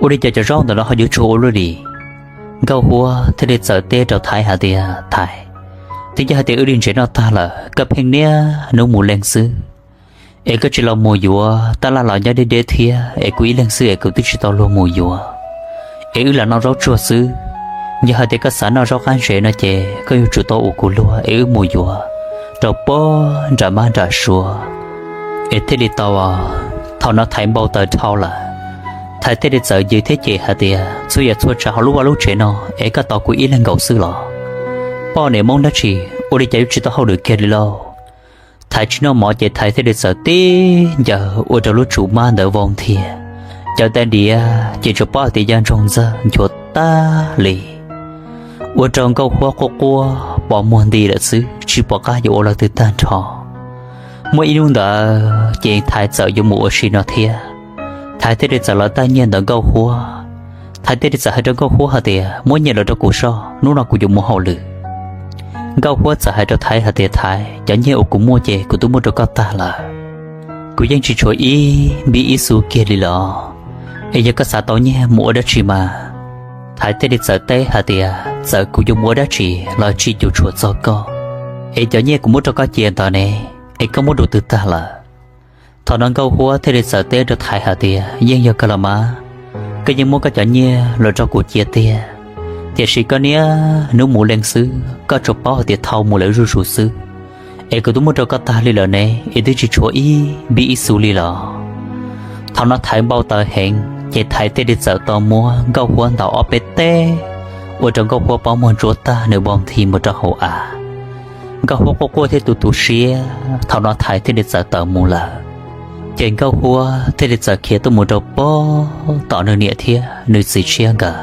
Ua li cas cov zaub ntawm no ho yuav tsuag ua luaj li? Nkauj Huab thiaj li txawm teb rau Thaiv hais tias, Thaiv, twb yog hais tias wb li ntsev noj tag lawm koj pheej niaj hnub mus leej xwb, es koj tsis los mus yuav tab laj los nyob deb deb thiab es kuv ib leeg xwb es kuv twb tsis tau luag mus yuav, es wb lam noj zaub tsuag xwb. Yog hais tias koj xav noj zaub qab ntsev no ces koj yuav tsum tau ua kuv luag es wb mus yuav rau puag nram mab nram suav es thiaj li tau. Thaum no Thaiv npau taws dhau lawm, Thaiv thiaj li txawm yws thiab cem hais tias, txhua yam txhua tsav hauv lub vaj lub tsev no es koj tos kuv ib leeg nkaus xwb los? Poj niam Hmoob dab tsi ua li cas yuav tsis tau hauj lwm kiag li lauj? Thaiv tsis noj mov ces Thaiv thiaj li txawm tib ncaws ua rau lub tsum mab ntawd vau nthiag. Cov tais diav ces tsuas paub hais tias yaj ntsoog ntxawg nchuav tag li, ua rau Nkauj Huab quaj quaj pos muag nti lawm xwb tsis pom qab yuav ua leej twg tag nrho. Muaj ib hnub ntawd ces Thaiv txawm yuav mus ua si no thiab, Thaiv thiaj li txawm los tag nyiaj ntawm Nkauj Huab. Thaiv thiaj li txawm hais rau Nkauj Huab hais tias, muab nyiaj los rau kuv soj, hnub no kuv yuav mus hauj lwm. Nkauj Huab txawm hais rau Thaiv hais tias, Thaiv, cov nyiaj uas kuv muaj ces kuv twb muab rau koj tag lawm. Kuv yeej tsis tshuav ib npib ib xu kiag li los, es yog koj xav tau nyiaj mus ua dab tsi mas? Thaiv thiaj li txawm teb hais tias, txawm kuv yuav mus ua dab tsi los tsis cuam tshuam txog koj, es cov nyiaj kuv muab rau koj cia ntawd ne, es koj muab dua twg tag lawm? Thaum no Nkauj Huab thiaj li txawm teb rau Thaiv hais tias, yeej yog kawg los mas, koj yeej muab koj cov nyiaj los rau kuv cia tiag, tiam sis koj niaj hnub mus leej xwb, koj tsuas paub hais tias thau mus lawm zuj zus xwb, es kuv twb muab rau koj tag li lawm ne, es twb tsis tshuav ib npib ib xu li los? Thaum no Thaiv npau taws heev ces Thaiv thiaj li txawm tau muab Nkauj Huab ntaus ob peb teg, ua rau Nkauj Huab pob muag ntsuab tag nws vau nthi mus rau hauv av. Nkauj Huab quaj quaj thiab tu tu siab, thaum no Thaiv thiaj li txawm tawm mus lawm. Ces Nkauj Huab thiaj li txawm khiav tuaj mus rau puag tom nws niam thiab nws txiv tshiab nkawd.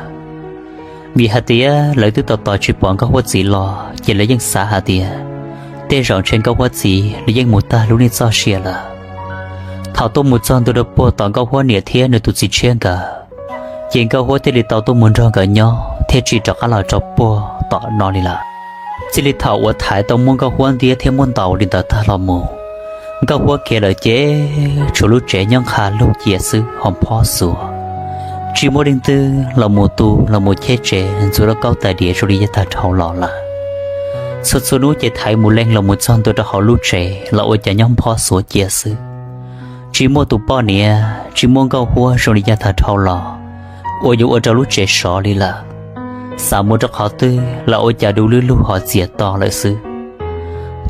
Vim hais tias lawv twb tos tos tsis pom Nkauj Huab txiv los ces lawv yeej xav hais tias tej zaum ntshe Nkauj Huab txiv los yeej mus tag lub neej txoj sia lawm. Thaum tuaj mus txog ntua rau puag tom Nkauj Huab niam thiab nws tus txiv tshiab nkawd, ces Nkauj Huab thiaj li tau tuaj mus nrog nkawd nyob thiaj tsis rov qab los rau puag tom no li lawm. Txij li thaum uas Thaiv tau muab Nkauj Huab ntiab thiab muab ntaus li ntawd tag los mus, Nkauj Huab khiav lawm ces tshuav lub tsev nyob nqha lug cia xwb ho phob xuav. Tsis muaj leej twg los mus tu los mus cheb tsev ntxuav lauj kaub tais diav zoo li yav tag dhau los lawm. Txhua txhua hnub ces Thaiv mus leej los mus txog ntua rau hauv lub tsev los ua cas nyob phob xuav cia xwb. Tsis muaj tus poj niam, tsis muaj Nkauj Huab zoo li yav tag dhau los uas yuav ua rau lub tsev sov li lawm. Xav mus rau qhov twg los ua cas du lug lug ho txias to lawm xwb.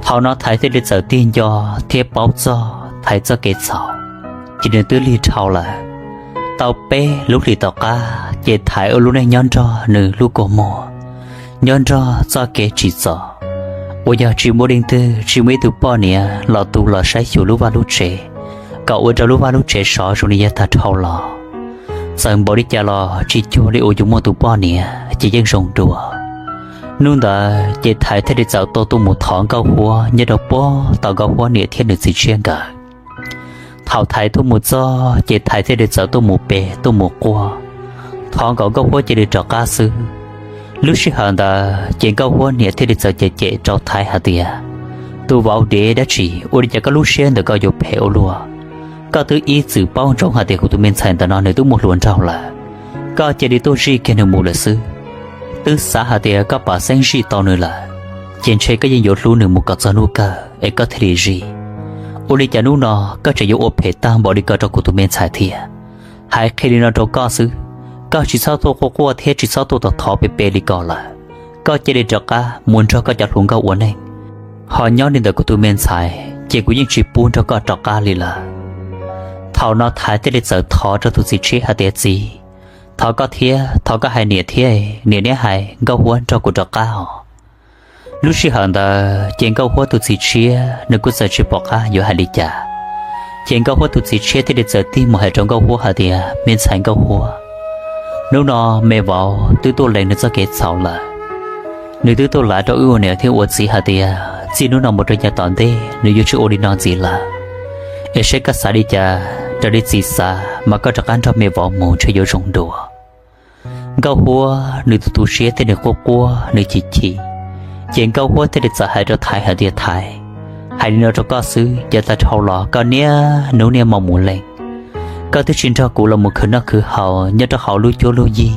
Thaum no Thaiv thiaj li txawm tig nco thiab paub txog Thaiv txoj kev txhaum, ces nws twb lig dhau lawm. Tau peb lub hlis tom qab ces Thaiv ua lub neej nyob nrog nws lub kua muag, nyob nrog txoj kev tsim txom, uas yog tsis muaj leej twg tsis muaj ib tug poj niam los tu los saib xyuas lub vaj lub tsev, kom ua rau lub vaj lub tsev sov zoo li yav tag dhau los. Txawm npaum li cas los tsis cuag li uas yus muaj tus poj niam ces yeej zoo dua. Hnub ntawd ces Thaiv thiaj li txawm tau tuaj mus thov Nkauj Huab nyob rau puag tom Nkauj Huab niam thiab nws txiv tshiab nkawd. Thaum Thaiv tuaj mus txog ces Thaiv thiaj li txawm tuaj mus pe tuaj mus quaj, thov kom Nkauj Huab cia li rov qab xwb. Lub sij hawm ntawd ces Nkauj Huab niam thiaj li txawm cem cem rau Thaiv hais tias, tus vauv dev dab tsi ua li cas koj lub siab ntawm koj yuav phem ua luaj? Koj twb ib txwm paub ntsoov hais tias kuv tus me ntxhais ntawm no nws twb muaj hluas nraug lawm, koj cia li tuaj zij kiag nws mus lawm xwb. Twb xav hais tias koj pam xeeb zij tau nws lawm, ces ntshe koj yeej yuav hlub nws mus kom txog hnub kawg es koj thiaj li zij. Ua li cas hnub no koj tseem yuav ua phem tag npaum li ko rau kuv tus me ntxhais thiab? Hais qhia li no rau koj xwb, koj tsis txhob tuaj quaj quaj thiab tsis txhob tuaj thov thov pe pe li ko lawm. Koj cia li rov qab mus nrog koj cov hluas nkauj ua neej, ho nyob li ntawm kuv tus me ntxhais ces kuv yeej tsis pub nrog koj rov qab li lawm. Thaum no Thaiv thiaj li txawm thov rau tus txiv tshiab hais tias, Txiv, thov koj thiab, thov koj hais niam thiab, niam neb hais Nkauj Huab nrog kuv rov qab os. Lub sij hawm ntawd ces Nkauj Huab tus txiv tshiab nws kuj txawm tsis pom qab yuav hais li cas. Ces Nkauj Huab tus txiv tshiab thiaj li txawm tig mus hais rau Nkauj Huab hais tias, Me ntxhais Nkauj Huab, hnub no me vauv twb tuaj lees nws txoj kev txhaum lawm. Nws twb tuaj lav rau wb ua niam thiab ua txiv hais tias txij hnub no mus rau yav tom ntej nws yuav tsis ua li no ntxiv lawm. Es seb koj xav li cas, raws li txiv xav mas koj rov qab nrog me vauv mus ntshe yuav zoo dua. Nkauj Huab nws tus tu siab thiab nws quaj quaj nws chim chim. Ces Nkauj Huab thiaj li txawm hais rau Thaiv hais tias, Thaiv, hais li no rau koj xwb, yav tag dhau los koj niaj hnub niaj hmo mus lees, koj twb tsis nrog kuv los mus khwv noj khwv haus nyob rau hauv lub cuab lub yig.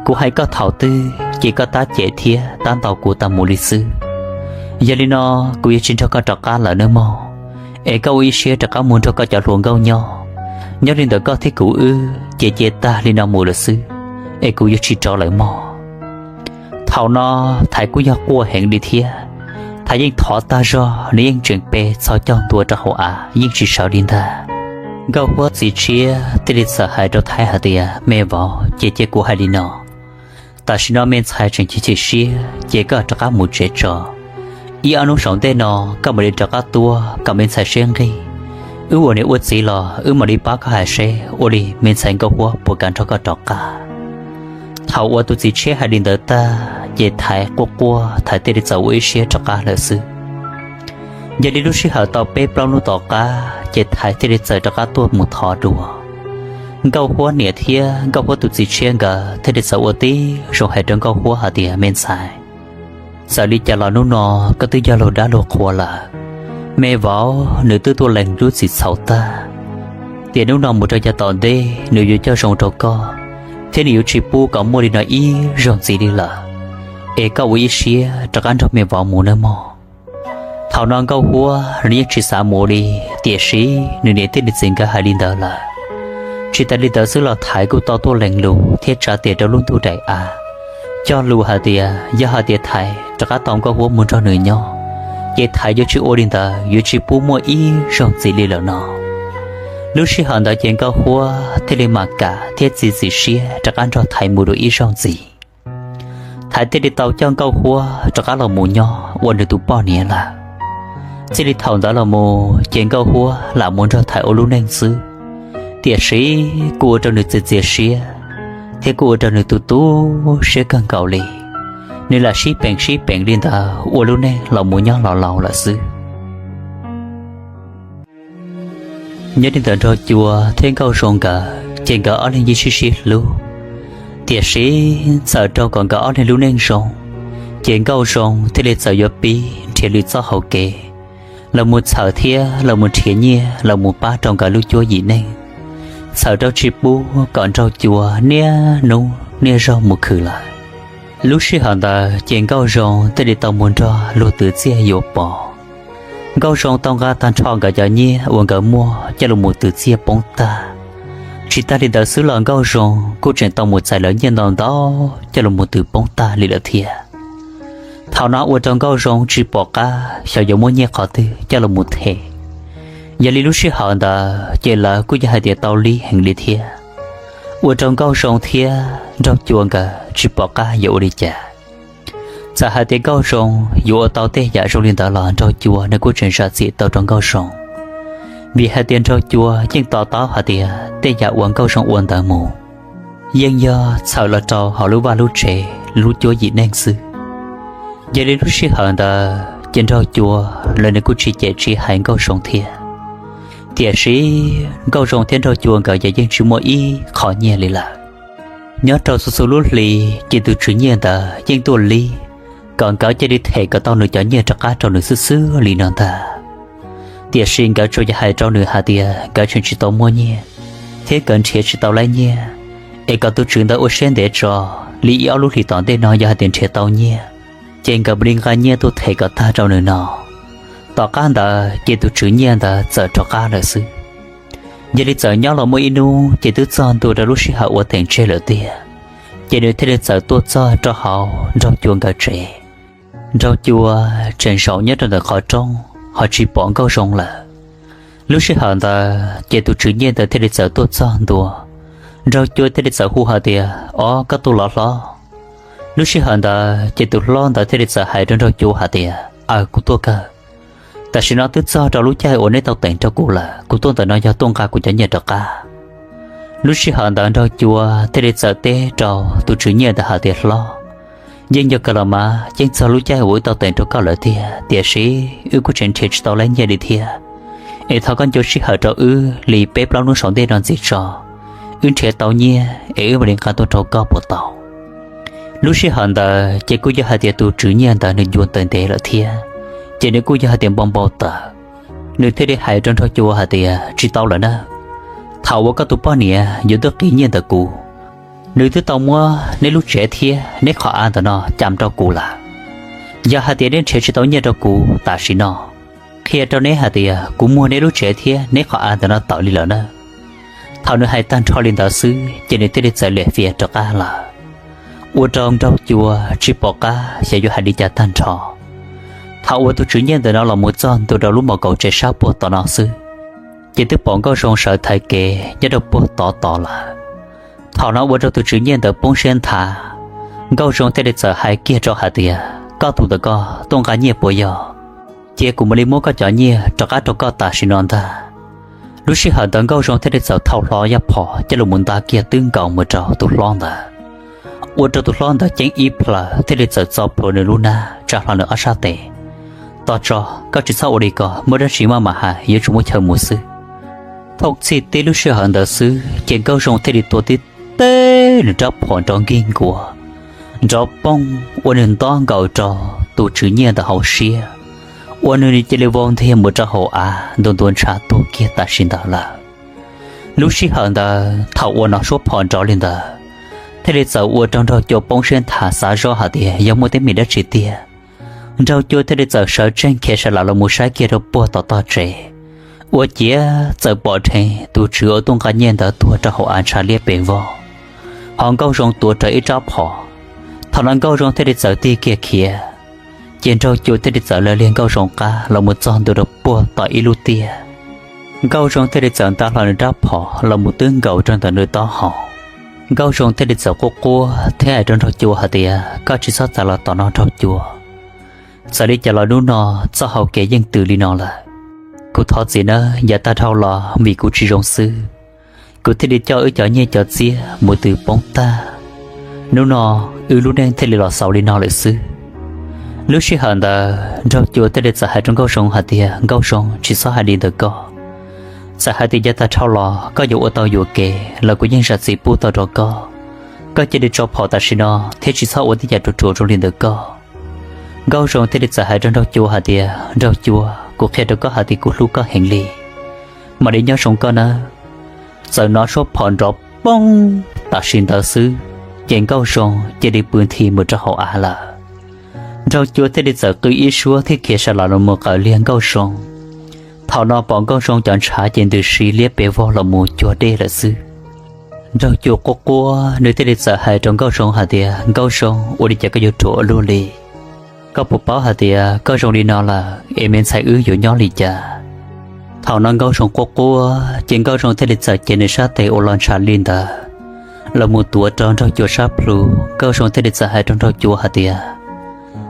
Kuv hais koj thaum twg ces koj tab cem thiab tab ntaus kuv tas mus li xwb. Yog li no kuv yuav tsis nrog koj rov qab lawm nawb mog. Es koj ua ib siab rov qab mus nrog koj cov hluas nkauj nyob. Nyob li ntawm koj thiab kuv wb ces cia tag li no mus lawm xwb, es kuv yuav tsis rov lawm mog. Thaum no Thaiv kuj yog quaj heev li thiab. Thaiv yeej thov tag zog, nws yeej tseem pe txhos caug ntua rau hauv av yeej tsis sawv li ntag. Nkauj Huab txiv tshiab thiaj li txawm hais rau Thaiv hais tias, Me vauv, ces cia kuv hais li no, tam sim no me ntxhais tseem chim chim siab ces koj rov qab mus tsev tso. Ib ob hnub saum ntej no koj mam li rov qab tuaj kom me ntxhais siab nqig. Wb ua niam ua txiv los wb mam li pab koj hais seb ua li me ntxhais Nkauj Huab puas kam nrog koj rov qab. Thaum uas tus txiv tshiab hais li ntawd tag ces Thaiv quaj quaj Thaiv thiaj li txawm ua ib siab rov qab lawm xwb. Yog li lub sij hawm tau peb plaub hnub tom qab ces Thaiv thiaj li txawm rov qab tuaj mus thov dua. Nkauj Huab niam thiab Nkauj Huab tus txiv tshiab nkawd thiaj li txawm ua tib zoo hais rau Nkauj Huab hais tias, Me ntxhais, txawm li cas los hnub no koj twb yog luag dab luag qhua lawm. Me vauv nws twb tuaj lees lub txim txhaum tag, tiam hnub no mus rau yav tom ntej nws yuav coj zoo rau koj, thiab nws yuav tsis pub kom muaj li no ib zaug ntxiv li lawm. Es koj ua ib siab rov qab nrog me vauv mus nawb mog. Thaum no Nkauj Huab nws yeej tsis xav mus li, tiam sis nws niam thiab nws txiv nkawd hais li ntawd lawm. Tsis tas li ntawd xwb los Thaiv kuj tau tuaj lees lus thiab tsa tes rau lub ntuj daim av, cog lus hais tias yog hais tias Thaiv rov qab tau Nkauj Huab mus nrog nws nyob, ces Thaiv yuav tsis ua li ntawd, yuav tsis pub muaj ib zaug ntxiv li lawm no. Lub sij hawm ntawd ces Nkauj Huab thiaj li mam kam thiab txiav txim siab rov qab nrog Thaiv mus dua ib zaug ntxiv. Thaiv thiaj li tau coj Nkauj Huab rov qab los mus nyob ua nws tus poj niam lawm. Txij li thaum ntawd los mus ces Nkauj Huab lam mus nrog Thaiv ua lub neej xwb, tiam sis kuj ua rau nws txiav txiav siab, thiab kuj ua rau nws tu tu siab kawg nkaus li. Nws lam sib peem sib peem li ntawd ua lub neej los mus nyob los laus lawm xwb. Nyob li ntawm Nraug Cua thiab Nkauj Zoo nkawd ces nkawd ob leeg yeej sib sib hlub, tiam sis txawm raug kom nkawd ob leeg lub neej zoo, ces Nkauj Zoo thiaj li txawm yuav pib nrhiav lwm txoj hauv kev los mus txhawm thiab los mus nrhiav nyiaj los mus pab rau nkawd lub cuab yim neej, txhawm rau tsis pub kom Nraug Cua niaj hnub niaj zaug mus khwv lawm. Lub sij hawm ntawd ces Nkauj Zoo thiaj li tau mus nrog luag twv txiaj yuav pos. Nkauj Zoo tau nqa tag nrho nkawd cov nyiaj uas nkawd muaj coj los mus twv txiaj poob tag. Tsis tas li ntawd xwb los Nkauj Zoo kuj tseem tau mus txais lawv nyiaj ntau ntau coj los mus twv poob tag li lawm thiab. Thaum no ua rau Nkauj Zoo tsis pom qab xyov yuav muab nyiaj qhov twg coj los mus them. Yog li lub sij hawm ntawd ces lawv kuj yog hais tias tau lig heev li thiab, ua rau Nkauj Zoo thiab Nraug Cua nkawd tsis pom qab yuav ua li cas. Txawm hais tias Nkauj Zoo yuav ua tau tej yam zoo li ntawd los Nraug Cua nws kuj tseem zam txim tau rau Nkauj Zoo, vim hais tias Nraug Cua yeej to taub hais tias tej yam uas Nkauj Zoo ua ntawd mus yeej yog txhawm los rau hauv lub vaj lub tsev lub cuab yim neej xwb. Yog li lub sij hawm ntawd ces Nraug Cua los nws kuj tsis cem tsis hais Nkauj Zoo thiab, tiam sis Nkauj Zoo thiab Nraug Cua nkawd ces yeej tsis muaj ib qho nyiaj li lawm. Nyob rau txhua txhua lub hli ces tus tswv nyiaj ntawd yeej tuaj lib kom nkawd cia li them kom tau nws cov nyiaj rov qab rau nws xwb xwb li no ntag. Tiam sis nkawd tsuas yog hais rau nws hais tias nkawd tseem tsis tau muaj nyiaj, thiab nkawd nrhiav tsis tau laib nyiaj, es kom tus tswv ntawd ua siab ntev tso, li ib ob lub hlis tom ntej no yog hais tias nrhiav tau nyiaj, ces nkawd mam li nqa nyiaj tuaj them kom tag rau nws no. Tom qab ntawd ces tus tswv nyiaj ntawd txawm rov qab lawm xwb. Yog li txawm nyob los muaj ib hnub ces twb txog ntua rau lub sij hawm ua teem tseg lawm tiag, ces nws thiaj li txawm tuaj txog rau hauv Nraug Cua nkawd tsev. Nraug Cua tseem zaum nyob rau ntawm qhov rooj, ho tsis pom Nkauj Zoo lawm. Lub sij hawm ntawd ces tus tswv nyiaj ntawd thiaj li txawm tuaj txog ntua. Nraug Cua thiaj li txawm hu hais tias, Ob, koj tuaj los hlob? Lub sij hawm ntawd ces tus hlob ntawd thiaj li txawm hais rau Nraug Cua hais tias, Aws, kuv tuaj kawg. Tam sim no twb txog rau lub caij uas neb tau teem rau kuv lawm, kuv tuaj ntawm no yog tuaj nqa kuv cov nyiaj rov qab. Lub sij hawm ntawd Nraug Cua thiaj li txawm teb rau tus tswv nyiaj ntawd hais tias, Hlob, yeej yog kawg los mas, yeej txog lub caij uas wb tau teem rau koj lawm tiag, tiam sis wb kuj tseem nrhiav tsis tau leej nyiaj li thiab. Es thov koj ncua sij hawm rau wb li peb plaub hnub saum ntej no ntxiv tso, wb nrhiav tau nyiaj es wb mam li nqa tuaj rau koj puas tau? Lub sij hawm ntawd ces kuj yog hais tias tus tswv nyiaj ntawd nws ncua ntev ntev lawm thiab, ces nws kuj yog hais tias npau npau taws. Nws thiaj li hais rau Nraug Cua hais tias, Tsis tau lawm na. Thaum uas koj tus poj niam yuav tuaj qiv nyiaj ntawm kuv, nws twb tau muab neb lub tsev thiab neb qhov av ntawm no cam rau kuv lawm. Yog hais tias neb nrhiav tsis tau nyiaj rau kuv tam sim no, qhia rau neb hais tias kuv muag neb lub tsev thiab neb qhov av ntawm no tawm li lawm na. Thaum nws hais tag nrho li ntawd xwb ces nws thiaj li txawm liam fias rov qab lawm. Ua rau Nraug Cua tsis pom qab xyov yuav hais li cas tag nrho. Thaum uas tus tswv nyiaj ntawm no los mus txog ntua rau lub mos kaum tsev sab puag tom no xwb, ces twb pom Nkauj Zoo sawv thaiv kev nyob rau puag tod tod lawm. Thaum no ua rau tus tswv nyiaj ntawd poob siab nthav. Nkauj Zoo thiaj li txawm hais kiag rau hais tias, Koj tus ntawm koj tuaj nqa nyiaj puas yog? Cia kuv mam li muab koj cov nyiaj rov qab rau koj tam sim no ntag. Lub sij hawm ntawd Nkauj Zoo thiaj li txawm thau hlo yaj phom coj los mus nta kiag twb nkaus mus rau tus hlob ntawd. Ua rau tus hlob ntawd ceeb ib plhaws thiaj li txawm txo plhuav nws lub hnab tsa hlo nws ob sab tes. Tos tso, koj tsis txhob ua li ko, muaj dab tsi maj mam hais, yuav tsum muab chaw mus xwb. Thooj txhij tib lub sij hawm ntawd xwb ces Nkauj Zoo thiaj li tua tib teg nws rab phom nrov nkig nkuas, nrov poog ua nws nto nkaus rau tus tswv nyiaj ntawd hauv siab, ua nws cia li vau ntiag mus rau hauv av ntua ntua ntshav tuag kiag tam sim ntawd lawm. Lub sij hawm ntawd thaum uas hnov suab phom nrov li ntawd, thiaj li txawm ua rau Nraug Cua poob siab nthav xav zoj hais tias yog muaj teeb meem dab tsi tiag. Nraug Cua thiaj li txawm sawv tsees khiav sawv lam los mus saib kiag rau puag tom tog tsev, ua ciav txawm pom dheev tus tswv uas tuaj nqa nyiaj ntawd tuag rau hauv av ntshav liab pes vog, ho Nkauj Zoo tuav rawv ib rab phom. Thaum no Nkauj Zoo thiaj li txawm tig kiag khiav, ces Nraug Cua thiaj li txawm law liag Nkauj Zoo qab los mus txog ntua rau puag tom ib lub tiaj. Nkauj Zoo thiaj li txawm nta hlo nws rab phom los mus twb nkaus rau ntawm nws taub hau. Nkauj Zoo thiaj li txawm quaj quaj thiab hais rau Nraug Cua hais tias, Koj tsis txhob txav los tom no Nraug Cua. Txawm li cas los hnub no txoj hau kev yeej tws li no lawm. Kuv thov txim nawb, yav tag dhau los vim kuv tsis zoo xwb, kuv thiaj li coj wb cov nyiaj cov txiaj mus tws poob tag. Hnub no wb lub neej thiaj li los xaus li no lawm xwb. Lub sij hawm ntawd Nraug Cua thiaj li txawm hais rau Nkauj Zoo hais tias, Nkauj Zoo, tsis txhob hais li ntawd koj. Txawm hais tias yav tag dhau los koj yuav ua tau yuam kev los kuv yeej zam txim pub tau rau koj. Koj cia li tso phom tam sim no thiab tsis txhob ua tej yam ruam ruam zoo li ntawd koj. Nkauj Zoo thiaj li txawm hais rau Nraug Cua hais tias, Nraug Cua, kuv qhia rau koj hais tias kuv hlub koj heev li. Mam li nyob zoo koj nawb. Txawm hnov suab phom nrov poog tam sim ntawd xwb, ces Nkauj Zoo cia li pw nthi mus rau hauv av lawm. Nraug Cua thiaj li txawm qw ib suab thiab khiav sawv lam los mus qawm liag Nkauj Zoo. Thaum no pom Nkauj Zoo cov ntshav ces ntws si liab pes vog los mus cuag dej lawm xwb. Nraug Cua quaj quaj, nws thiaj li txawm hais rau Nkauj Zoo hais tias, Nkauj Zoo, ua li cas koj yuav ruam ua luaj li? Koj puas paub hais tias koj zoo li no lawm es me ntxhais wb yuav nyob li cas? Thaum no Nkauj Zoo quaj quaj, ces Nkauj Zoo thiaj li txawm cev nws sab tes uas los ntshav li ntawd los mus tuav rau Nraug Cua sab plhu. Nkauj Zoo thiaj li txawm hais rau Nraug Cua hais tias,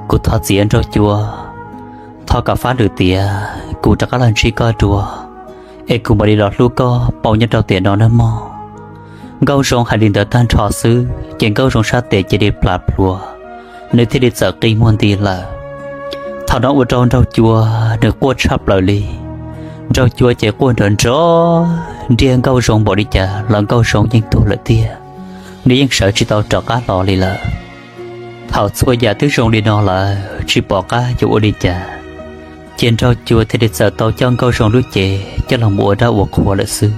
Kuv thov txim Nraug Cua, thov kom fab lwm tiam kuv rov qab los ntsib koj dua, es kuv mam li los hlub koj pauj nyob rau tiam no nawb mog. Nkauj Zoo hais li ntawd tag nrho xwb, ces Nkauj Zoo sab tes cia li plam plhuav, nws thiaj li txawm qi muag nti lawm. Thaum no ua rau Nraug Cua nws quaj tshaj plaws li. Nraug Cua ces quaj nrov nrov nriag Nkauj Zoo npaum li cas los Nkauj Zoo yeej tuag lawm tiag, nws yeej sawv tsis tau rov qab los li lawm. Thaum txhua yam twb zoo li no lawm tsis pom qab yuav ua li cas, ces Nraug Cua thiaj li txawm tau coj Nkauj Zoo lub cev coj los mus ua dab ua qhua lawm xwb.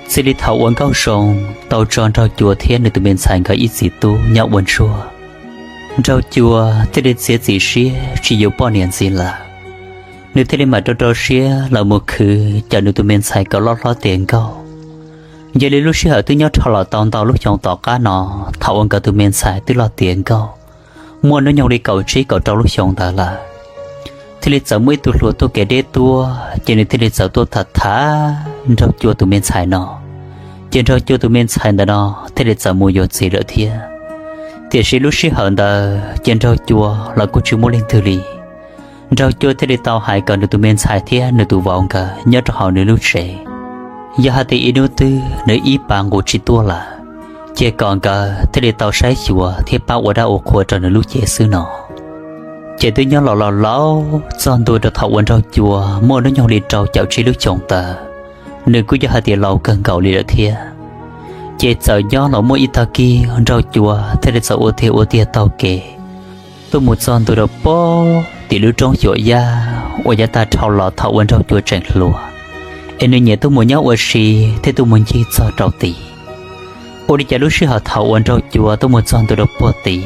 Txij li thaum uas Nkauj Zoo tau tso Nraug Cua thiab nws tus me ntxhais nkawd ib txiv tub nyob ua ntsuag, Nraug Cua thiaj li txiav txim siab tsis yuav poj niam ntxiv lawm. Nws thiaj li mam rau rau siab los mus khwv cawm nws tus me ntxhais kom loj hlob tiav nkauj. Yog li lub sij hawm twb nyob rho los tau ntau lub xyoo tom qab no, thaum uas nkawd tus me ntxhais twb loj tiav nkauj, muaj hnub nyoog li kaum tsib kaum rau lub xyoo ntawd lawm. thiaj li txawm muaj ib tug hluas tuaj kev deb tuaj, ces nws thiaj li txawm tuaj tham tham Nraug Cua tus me ntxhais no. Ces Nraug Cua tus me ntxhais ntawm no thiaj li txawm mus yuav txiv lawm thiab. Tiam sis lub sij hawm ntawd ces Nraug Cua los kuj tsis muaj leej twg li. Nraug Cua thiaj li tau hais kom nws tus me ntxhais thiab nws tus vauv nkawd nyob rau hauv nws lub tsev, yog hais tias ib hnub twg nws ib pas nqus tsis tuaj lawm, ces kom nkawd thiaj li tau saib xyuas thiab pab ua dab ua qhua rau nws lub cev xwb no. Ces twb nyob los los laus txog ntua rau thaum uas Nraug Cua muaj hnub nyoog li rau caum tsib lub xyoos ntawd, nws kuj yog hais tias laus kawg nkaus li lawm thiab. Ces txawm nyob los muaj ib tag kis Nraug Cua thiaj li txawm ua tiag ua tiag taug kev tuaj mus txog ntua rau pem tim lub roob Xyuam Yaj uas yav tag dhau los thaum uas Nraug Cua tseem hluas, es nws nyiam tuaj mus nyob ua si thiab tuaj mus ncig txog rau tid. Ua li cas lub sij hawm thaum uas Nraug Cua tuaj mus txog ntua rau puag tid,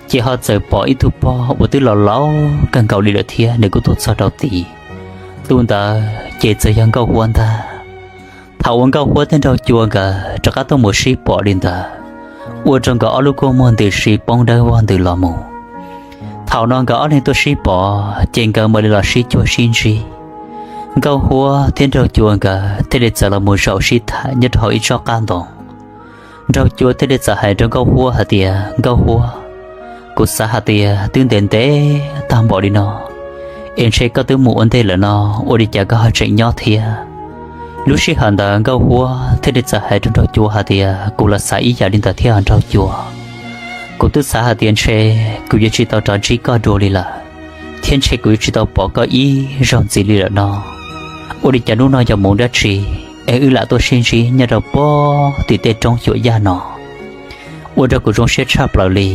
ces ho txawm pom ib tug pog uas twb los laus kawg nkaus li lawm thiab nws kuj tuaj txog rau tid. Tus ntawd ces txawm yog Nkauj Huab ntag. Thaum uas Nkauj Huab thiab Nraug Cua nkawd rov qab tuaj mus sib pom li ntawd, ua rau nkawd ob lub kua muag ntws si poob dawb vog ntws los mus. Thaum no nkawd ob leeg tuaj sib pom ces nkawd mam li los sib cuag sib ntsib. Nkauj Huab thiab Nraug Cua nkawd thiaj li txawm los mus zaum sib tham nyob rau hauv ib tsob qab ntoo. Nraug Cua thiaj li txawm hais rau Nkauj Huab hais tias, Nkauj Huab, kuv xav hais tias twb ntev ntev tag npaum li no, es ntshe koj twb mus ua ntej lawm no, ua li cas koj ho tseem nyob thiab? Lub sij hawm ntawd Nkauj Huab thiaj li txawm hais rau Nraug Cua hais tias, Kuv los xav ib yam li ntawd thiab Nraug Cua. Kuv twb xav hais tias ntshe kuv yuav tsis tau rov ntsib koj dua li lawm, thiab ntshe kuv yuav tsis tau pom koj ib zaug ntxiv li lawm no. Ua li cas hnub no yog mus dab tsi es wb lam tuaj sib ntsib nyob rau pem tim tej roob Xyuam Yaj no? Ua rau kuv zoo siab tshaj plaws li.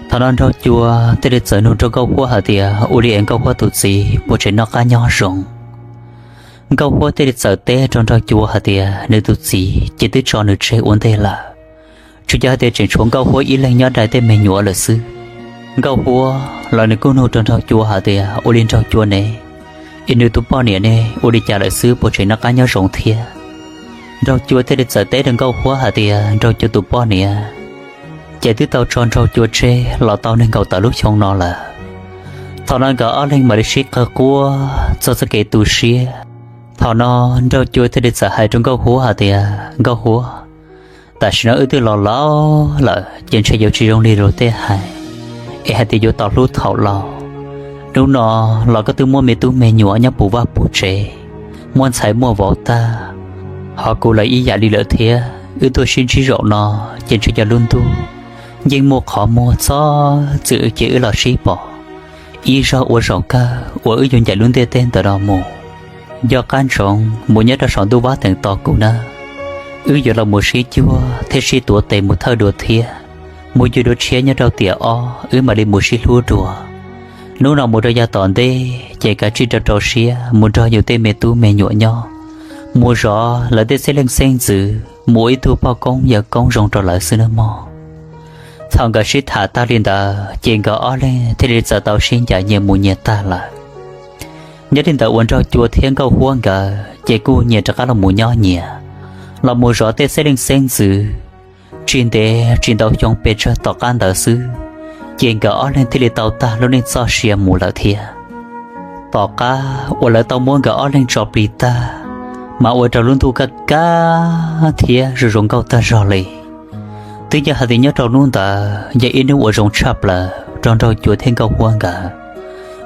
Thaum no Nraug Cua thiaj li txawm nug rau Nkauj Huab hais tias, Ua li es Nkauj Huab tus txiv puas tseem noj qab nyob zoo? Nkauj Huab thiaj li txawm teb rau Nraug Cua hais tias nws tus txiv ces twb tso nws tseg ua ntej lawm, tsuas yog hais tias tseem tshuav Nkauj Huab ib leeg nyob dai tej me nyuam lawm xwb. Nkauj Huab los nws kuj nug rau Nraug Cua hais tias, Ua li Nraug Cua ne, es nws tus poj niam ne ua li cas lawm xwb, puas tseem noj qab nyob zoo thiab? Nraug Cua thiaj li txawm teb rau Nkauj Huab hais tias Nraug Cua tus poj niam ces twb tau tso Nraug Cua tseg los tau nees nkaum tawm lub xyoo no lawm. Thaum no nkawd ob leeg mam li sib qawg quaj txog txoj kev tu siab. Thaum no Nraug Cua thiaj li txawm hais rau Nkauj Huab hais tias, Nkauj Huab, tam sim no wb twb los laus lawm ces ntshe yuav tsis zoo li luag tej hais, es hais tias yuav tos hlub thaum laus. Hnub no los koj twb muaj me tub me nyuam nyob puv vaj puv tsev, muaj ntxhais muaj vauv tag, ho kuv los ib yam li lawm thiab. Wb tuaj sib ntsib zaum no ces ntshe yog lub ntuj yeej muaj qhov muag txhob txwm cia wb los sib pom ib zaug ua zaum kawg uas wb yuav ncaim lub ntiaj teb ntawm no mus. Nco qab ntsoov mus nyob rau saum ntuj Vab Teem tos kuv nawb. Wb yuav los mus sib cuag thiab sib tuav tes mus thawj dua thiab, mus yug dua tshiab nyob rau tiam ob wb mam li mus sib hlub dua. Hnub no mus rau yav tom ntej ces kav tsij rau rau siab mus nrog yus tej me tub me nyuam nyob, mus zov lawv tej xeeb leej xeeb ntxwv, mus ua ib tug poj koob yawg koob zoo rau lawv xwb nawb mog. Thaum nkawd sib tham tag li ntawd ces nkawd ob leeg thiaj li txawm tau sib ncaim nyias mus nyias tag lawm. Nyob li ntawd uas Nraug Cua thiab Nkauj Huab nkawd ces kuj nyias rov qab los mus nyob nyias, los mus zov tej xeeb leej xeeb ntxwv. Tsis ntev tsis ntau xyoo pes tsawg tom qab ntawd xwb, ces nkawd ob leeg thiaj li tau tag lub neej txoj sia mus lawm thiab. Tom qab uas lawv tau muab nkawd ob leeg tso plig tag, mas ua rau lub ntuj kaj kaj thiab zoo zoo nkauj tag zog li. Twb yog hais tias nyob rau hnub ntawd yog ib hnub uas zoo tshaj plaws rau Nraug Cua thiab Nkauj Huab nkawd,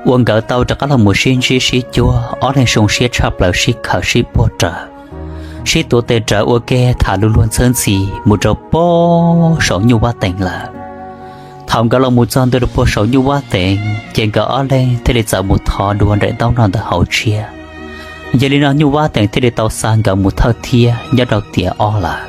uas nkawd tau rov qab los mus sib ntsib sib cuag ob leeg zoo siab tshaj plaws sib khawm sib puag rawv, sib tuav tes rawv ua ke tham lus luag ntxhawb ntxhi mus rau pem saum Nyuj Vab Teem lawm. Thaum nkawd los mus txog ntua rau pem saum Nyuj Vab Teem ces nkawd ob leeg thiaj li txawm mus thov dua nraim ntaub no ntawm hauv tshiab. Yog li no Nyuj Vab Teem thiaj li tau xa nkawd mus thawj thiab nyob rau tiam ob lawm.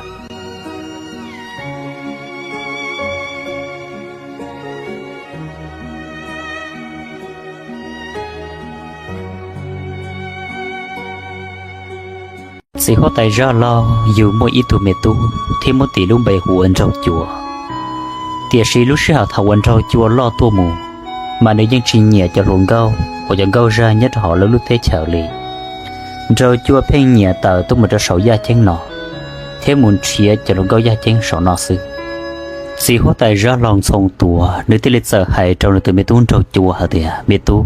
Txiv huab tais Zaj Laug yus muaj ib tug me tub thiab muab tis lub npe hu ua Nraug Cua. Tiam sis lub sij hawm thaum uas Nraug Cua loj tuaj mus, mas nws yeej tsis nyiam cov hluas nkauj uas cov nkauj zaj nyob rau hauv lawv lub teb chaws li. Nraug Cua pheej nyiam tawm tuaj mus rau saum yaj ceeb no, thiab mus nrhiav cov hluas nkauj yaj ceeb saum no xwb. Txiv huab tais Zaj Laug Ntxhoo Tuam nws thiaj li txawm hais rau nws tus me tub Nraug Cua hais tias, Me tub,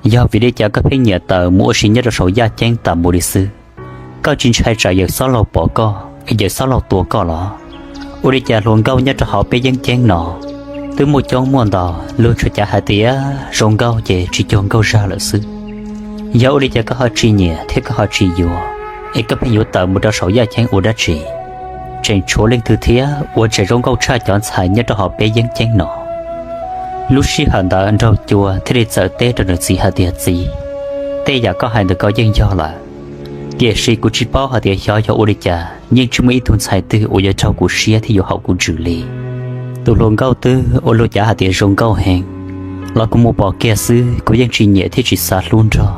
Yog vim li cas koj pheej nyiam tawm mus ua si nyob rau saum yaj ceeb tas mus li xwb? Koj tsis ntshai tsam yawm xob laug pom koj, yawm xob laug tua koj los? Ua li cas hluas nkauj nyob rau hauv peb yeeb ceeb no twb muaj coob muaj ntau, luag tsuas cav hais tias zoo nkauj ces tsis cuag nkauj zag lawm xwb. Yog ua li cas koj ho tsis nyiam thiab koj ho tsis yuav, es koj pheej yuav tawm mus rau saum yaj ceeb ua dab tsi? Tseem tshuav leej twg thiab uas tseem zoo nkauj tshaj cov ntxhais nyob rau hauv peb yeeb ceeb no? Lub sij hawm ntawd Nraug Cua thiaj li txawm teb rau nws txiv hais tias, Txiv, tej yam koj hais ntawd koj yeej yog lawm, tiam sis kuv tsis paub hais tias xyov yog ua li cas yeej tsis muaj ib tug ntxhais twg uas yuav raug kuv siab thiab yuav haum kuv ntsws li. Tus hluas nkauj twg uas luag cav hais tias zoo nkauj heev los kuv mus pom kiag xwb kuv yeej tsis nyiam thiab tsis xav hlub nrog.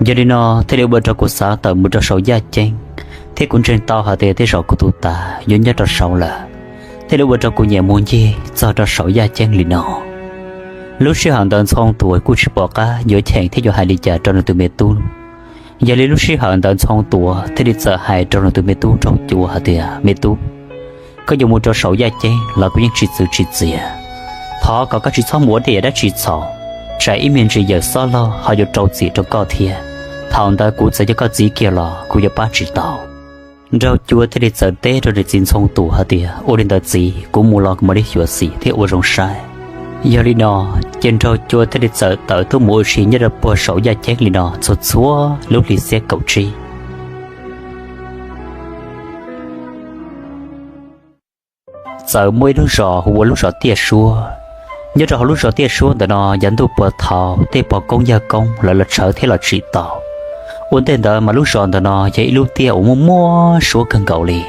Yog li no thiaj li ua rau kuv xav tawm mus rau saum yaj ceeb, thiab kuv ntseeg tau hais tias tej zaum kuv tus tas yuav nyob rau saud lawm, thiaj li ua rau kuv nyiam mus ncig txog rau saum yaj ceeb li no. Lub sij hawm ntawd Ntxhoo Tuam kuj tsis pom qab yuav cheem thiab yuav hais li cas rau nws tus me tub. Yog li lub sij hawm ntawd Ntxhoo Tuam thiaj li txawm hais rau nws tus me tub Nraug Cua hais tias, Me tub, koj yuav mus rau saum yaj ceeb los kuv yeej tsis txwv tsis txiav. Thov kom koj tsis txhob mus ua tej yam dab tsi txhaum, tsam ib me ntsis yawm xob laug ho yuav rau txim rau koj thiab. Thaum ntawd kuv txawm yog koj txiv kiag los kuv yuav pab tsis tau. Nraug Cua thiaj li txawm teb rau nws txiv Ntxhoo Tuam hais tias, Ua li ntawd txiv, kuv mus los kuv mam li xyuam xim thiab ua zoo saib. Yog li no, ces Nraug Cua thiaj li txawm tawm tuaj mus ua si nyob rau puag saum yaj ceeb li no txhua txhua lub hli xiab kaum tsib. Txawm muaj ib lub zos hu ua lub zos Tiaj Suab. Nyob rau hauv lub zos Tiaj Suab ntawm no yav ntuj puag thaud tej pog koob yawg koob lawv los tshawv thiab los tsim tau. Ua ntej ntawd mas lub zos ntawm no yog ib lub tiaj uas muaj muaj suab kawg nkaus li.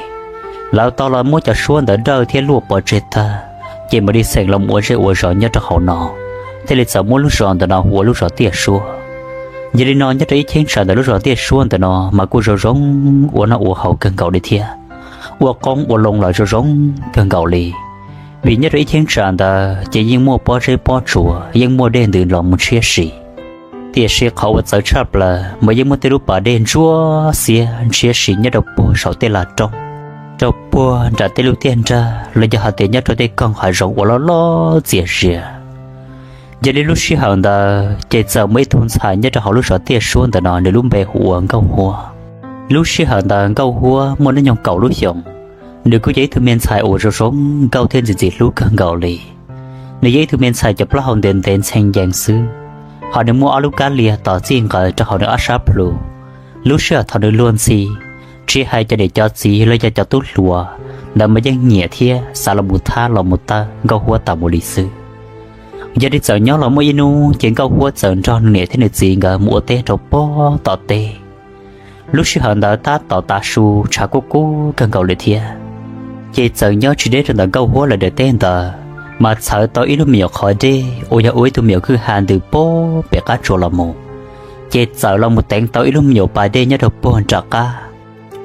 Lawv tau los muab cov suab ntawd dawj thiab luaj pov tseg tag, ces mam li xeem los ua zej ua zos nyob rau hauv no, thiaj li txawm muab lub zos ntawm no hu ua lub zos Tiaj Suab. Yog li no nyob rau ib cheeb tsam ntawm lub zos Tiaj Suab ntawm no mas kuj zoo zoo ua noj ua haus kawg nkaus li thiab, ua qoob ua loo los zoo zoo kawg nkaus li. Vim nyob rau ib cheeb tsam ntawd ces yeej muaj pob zeb pob tsuas, yeej muaj dej ntws los mus ntshiab si. Tiam sis qhov uas txawv tshaj plaws mas yeej muaj tej lub pas dej ntsuab xiab ntshiab si nyob rau puag saum tej laj roob, rau puag nram tej lub tiaj nrag los yog hais tias nyob rau tej koog hav zoov uas loj loj txias zias. Yog li lub sij hawm ntawd ces txawm muaj ib tug ntxhais nyob rau hauv lub zos Tiaj Suab ntawm no nws lub npe hu ua Nkauj Huab. Lub sij hawm ntawd Nkauj Huab muaj hnub nyoog kaum lub xyoos. Nws kuj yog ib tug me ntxhais uas zoo zoo nkauj thiab ntxim ntxim hlub kawg nkaus li. Nws yog ib tug me ntxhais cov plaub hau ntev ntev ntxhee yees xwb, ho nws muaj ob lub kab liag tos txij nqawd rau hauv nws ob sab plhu. Lub sij hawm thaum nws luag ntxhi, tsis hais cov niam cov txiv los yog cov tub hluas, ntawd mas yeej nyiam thiab xav los mus thab los mus tawb Nkauj Huab tas mus li xwb. Yog li txawm nyob los muaj ib hnub ces Nkauj Huab txawm nrog nws niam thiab nws txiv nkawd mus ua teb rau puag tom teb. Lub sij hawm ntawd tab tom tav su tshav kub kub kawg nkaus li thiab. Ces txawm nyob tsis deb rau ntawm Nkauj Huab lawv daim teb ntawd, mas txhawv tau ib lub me nyuam qhov dej uas yog ua ib tug me nyuam kwj ha ntws puag pem qab tsuas los mus, ces txawm los mus teev tau ib lub me nyuam pas dej nyob rau puag nram qab.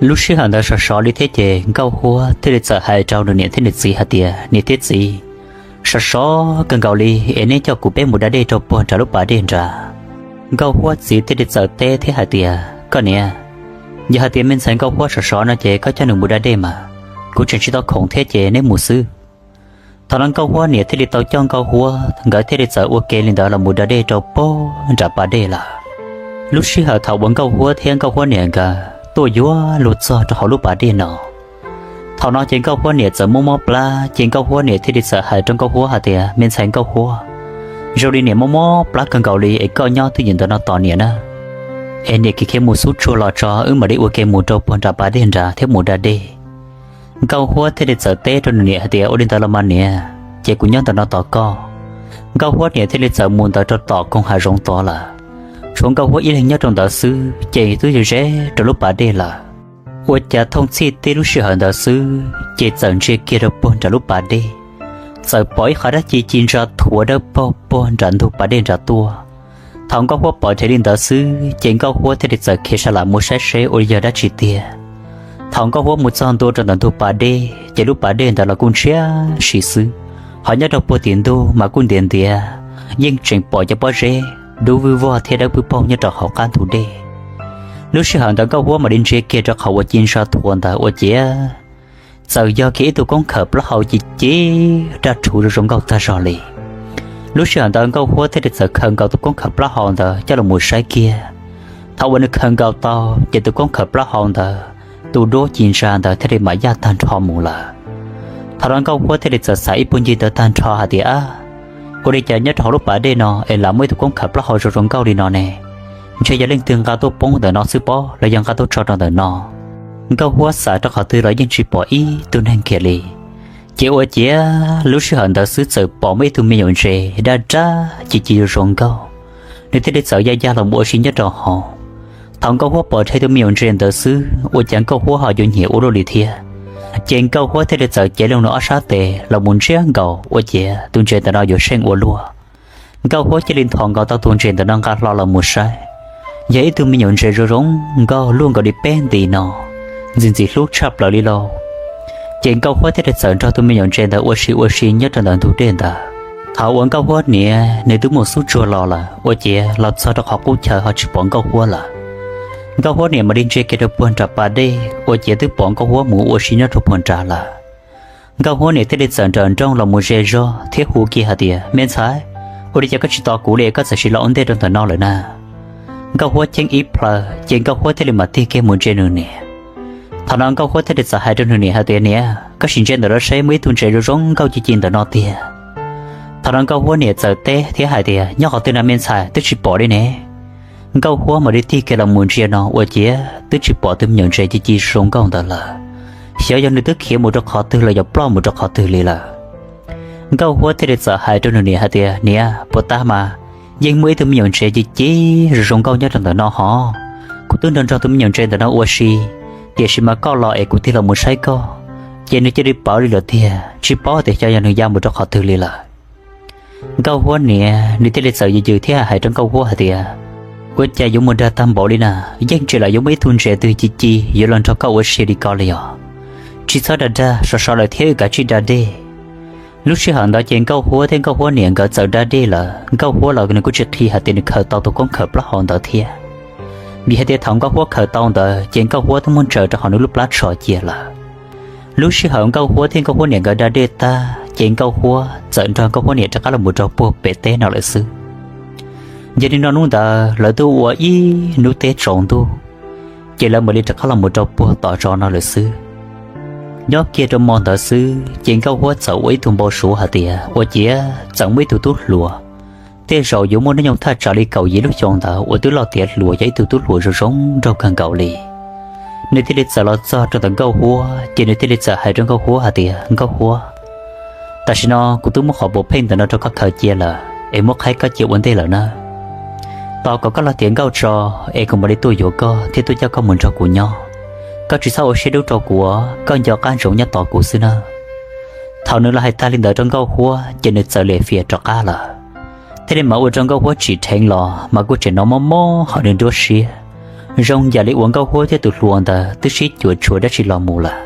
Lub sij hawm ntawd sov sov li thiab ces Nkauj Huab thiaj li txawm hais rau nws niam thiab nws txiv hais tias, Niam thiab txiv, sov sov kawg nkaus li es neb coj kuv peb mus da dej rau puag nram lub pas dej nrad. Nkauj Huab txiv thiaj li txawm teb thiab hais tias, Koj niam, yog hais tias me ntxhais Nkauj Huab sov sov no ces koj coj nws mus da dej mas, kuv tseem tsis tau khoom thiab ces neb mus xwb. Thaum no Nkauj Huab niam thiaj li tau coj Nkauj Huab, nkawd thiaj li txawm ua ke li ntawd los mus da dej rau puag nram pas dej lawm. Lub sij hawm thaum uas Nkauj Huab thiab Nkauj Huab niam nkawd tuaj yuav luag txog rau hauv lub pas dej no, thaum no ces Nkauj Huab niam txawm mob mob plab, ces Nkauj Huab niam thiaj li txawm hais rau Nkauj Huab hais tias, Me ntxhais Nkauj Huab, zoo li niam mob mob plab kawg nkaus li es koj nyob twj ywm ntawm no tos niam na, es niam khiav khiav mus xub tsuag los tso wb mam li ua ke mus rau puag nram pas dej nrad thiab mus da dej. Nkauj Huab thiaj li txawm teb rau nws niam hais tias, Ua li ntawd los mas niam, ces kuv nyob ntawm no tos koj. Nkauj Huab niam thiaj li txawm mus ntawd rau tom koog hav zoov tod lawm. Tshuav Nkauj Huab ib leeg nyob rau ntawd xwb ces twb yog ze rau lub pas dej lawm. Ua cas thooj txhij tib lub sij hawm ntawd xwb ces txawm ntsia kiag rau puag nram lub pas dej, txawm pom ib qho dab ci ci ntsa thuav dawb paug puag nram ntug pas dej nrad tuaj. Thaum Nkauj Huab pom dheev li ntawd xwb ces Nkauj Huab thiaj li txawm khiav sas lam mus saib seb ua li yog dab tsi tiag. Thaum Nkauj Huab mus txog ntua rau ntawm ntug pas dej ces lub pas dej ntawd los kuj ntshiab si xwb, ho nyob rau puag tim ntug mas kuj ntiav ntiav, yeej tseem pom cov pob zeb dub vwj vog thiab dawb paug nyob rau hauv qab ntug dej. Lub sij hawm ntawd Nkauj Huab mam li ntsia kiag rau qhov uas ci ntsa thuav ntawd ua ciav txawm yog kiag ib tug koob khawm plaub hau ci ci, daj rhuv zoo zoo nkauj tag zog li. Lub sij hawm ntawd Nkauj Huab thiaj li txawm khaws nkaus tus koob khawm plaub hau ntawd coj los mus saib kiag. Thaum uas nws khaws nkaus tau ces tus koob khawm plaub hau ntawd tus duab ci ntsa ntawd thiaj li mam yaj tag nrho mus lawm. Thaum no Nkauj Huab thiaj li txawm xav ib puag ncig ntawd tag nrho hais tias, Ab, ua li cas nyob rau hauv lub pas dej no es lam muaj ib tug koob khawm plaub hau zoo zoo nkauj li no ne? Ntshe yog leej twg nqa tuaj poob ntawm no xwb pob los yog nqa tuaj tso rau ntawm no. Nkauj Huab xav rau qhov twg los yeej tsis pom ib tug neeg kiag li. Ces ua ciav lub sij hawm ntawd xwb txawm pom muaj ib tug me nyuam ntses daj daj ci ci zoo zoo nkauj, nws thiaj li txawm ya yaj los mus ua si nyob rau hauv. Thaum Nkauj Huab pom dheev tus me nyuam ntses ntawd xwb ua cas Nkauj Huab ho yuav nyiam ua luaj li thiab. Ces Nkauj Huab thiaj li txawm cev loo nws ob sab tes los mus ntsiab nkaus ua ciav tus ntses ntawm no yuav seej ua luaj. Nkauj Huab cia li nthos nkaus tau tus ntses ntawm no nqa hlo los mus saib. Yog ib tug me nyuam ntses zoo zoo nkauj luaj nkaus li peb nti no, ntxim ntxim hlub tshaj plaws li lauj. Ces Nkauj Huab thiaj li txawm nrog tus me nyuam ntses ntawd ua si ua si nyob rau ntawm ntug dej ntawd. Thaum uas Nkauj Huab niam nws twb mus xub tsuag los lawm ua ciav los txog rau qhov qub chaw ho tsis pom Nkauj Huab lawm. Nkauj Huab niam mam li ntsia kiag rau puag nram pas dej ua ciav twb pom Nkauj Huab mus ua si nyob rau puag nrad lawm. Nkauj Huab niam thiaj li txawm nrawm nrooj los mus ze zog thiab hu kiag hais tias, Me ntxhais, ua li cas koj tsis tos kuv li koj txawm sim los ua ntej rau ntawm no lawm na? Nkauj Huab cheeb ib plhaw ces Nkauj Huab thiaj li mam tig kiag mus ntsia nws niam. Thaum no Nkauj Huab thiaj li txawm hais rau nws niam hais tias, Niam, koj sim ntsia ntawm no seb muaj ib tug ntses zoo zoo nkauj ci ci ntawm no tiag. Thaum no Nkauj Huab niam txawm teb thiab hais tias, Nyob qhov twg na me ntxhais, twb tsis pom li ne. Nkauj Huab mam li tig kiag los mus ntsia no ua ciav twb tsis pom tus me nyuam ntses ci ci zoo nkauj ntawd lawm. Xyov yog nws twb khiav mus rau qhov twg los yog ploj mus rau qhov twg li lawm. Nkauj Huab thiaj li txawm hais rau nws niam hais tias, Niam, puas tab mas yeej muaj ib tug me nyuam ntses ci ci zoo zoo nkauj nyob rau ntawm no hos. Kuv twb nrog nrog tus me nyuam ntses ntawm no ua si, tiam sis mas koj los es kuv tig los mus saib koj, ces nws cia li pawv li lawm tiag, tsis paub tias xyov yog nws ya mus rau qhov twg li lawm. Nkauj Huab niam nws thiaj li txawm yws yws thiab hais rau Nkauj Huab hais tias, Ua cas yuav mus dag tag npaum li na, yeej tsis lam yuav muaj ib tug ntses twg ci ci yuav los nrog koj ua si li ko li os. Tsis txhob dag dag, sov sov lawm thiab wb kav tsij da dej. Lub sij hawm ntawd ces Nkauj Huab thiab Nkauj Huab niam nkawd txawm da dej lawm. Nkauj Huab los nws kuj tsis qhia hais tias nws khaws tau tus koob khawm plaub hau ntawd thiab, vim hais tias thaum Nkauj Huab khaws tau ntawd ces Nkauj Huab twb muab ntsaws rau hauv nws lub plab tsho cia lawm. Lub sij hawm Nkauj Huab thiab Nkauj Huab niam nkawd da dej tag ces Nkauj Huab txawm nrog Nkauj Huab niam rov qab los mus rau puag pem teb no lawm xwb. Yog li no hnub ntawd lawv twb ua ib hnub teb tsaus ntuj, ces lawv mam li rov qab los mus rau puag tom zos no lawm xwb. Nyob kiag rau hmo ntawd xwb ces Nkauj Huab txawm ua ib tug npau suav hais tias ua ciav txawm muaj ib tug tub hluas, tej zaum yuav muaj hnub nyoog thaj tsam li kaum yim lub xyoo ntawd uas twb loj tiav hluas, yog ib tug tub hluas zoo zoo nraug kawg nkaus li. Nws thiaj li txawm los txog rau ntawm Nkauj Huab ces nws thiaj li txawm hais rau Nkauj Huab hais tias, Nkauj Huab, tam sim no kuv twb muab qhov puas pheej ntawm no rau koj khaws cia lawm es muab qhaib koj cia ua ntej lawm nawb. Tos kom koj los tiav nkauj tso es kuv mam li tuaj yuav koj thiab tuaj coj koj mus nrog kuv nyob. Koj tsis txhob ua siab dub rau kuv, koj nco qab ntsoov nyob tos kuv xwb nawb. Thaum nws los hais tag li ntawd rau Nkauj Huab ces nws txawm lim fias rov qab lawm, thiaj li mas ua rau Nkauj Huab tsim dheev los mas kuj tseem hnov mob mob hauv nws nruab siab, zoo yam li uas Nkauj Huab thiab tus hluas ntawd twb sib cuam tshuam dab tsi los mus lawm.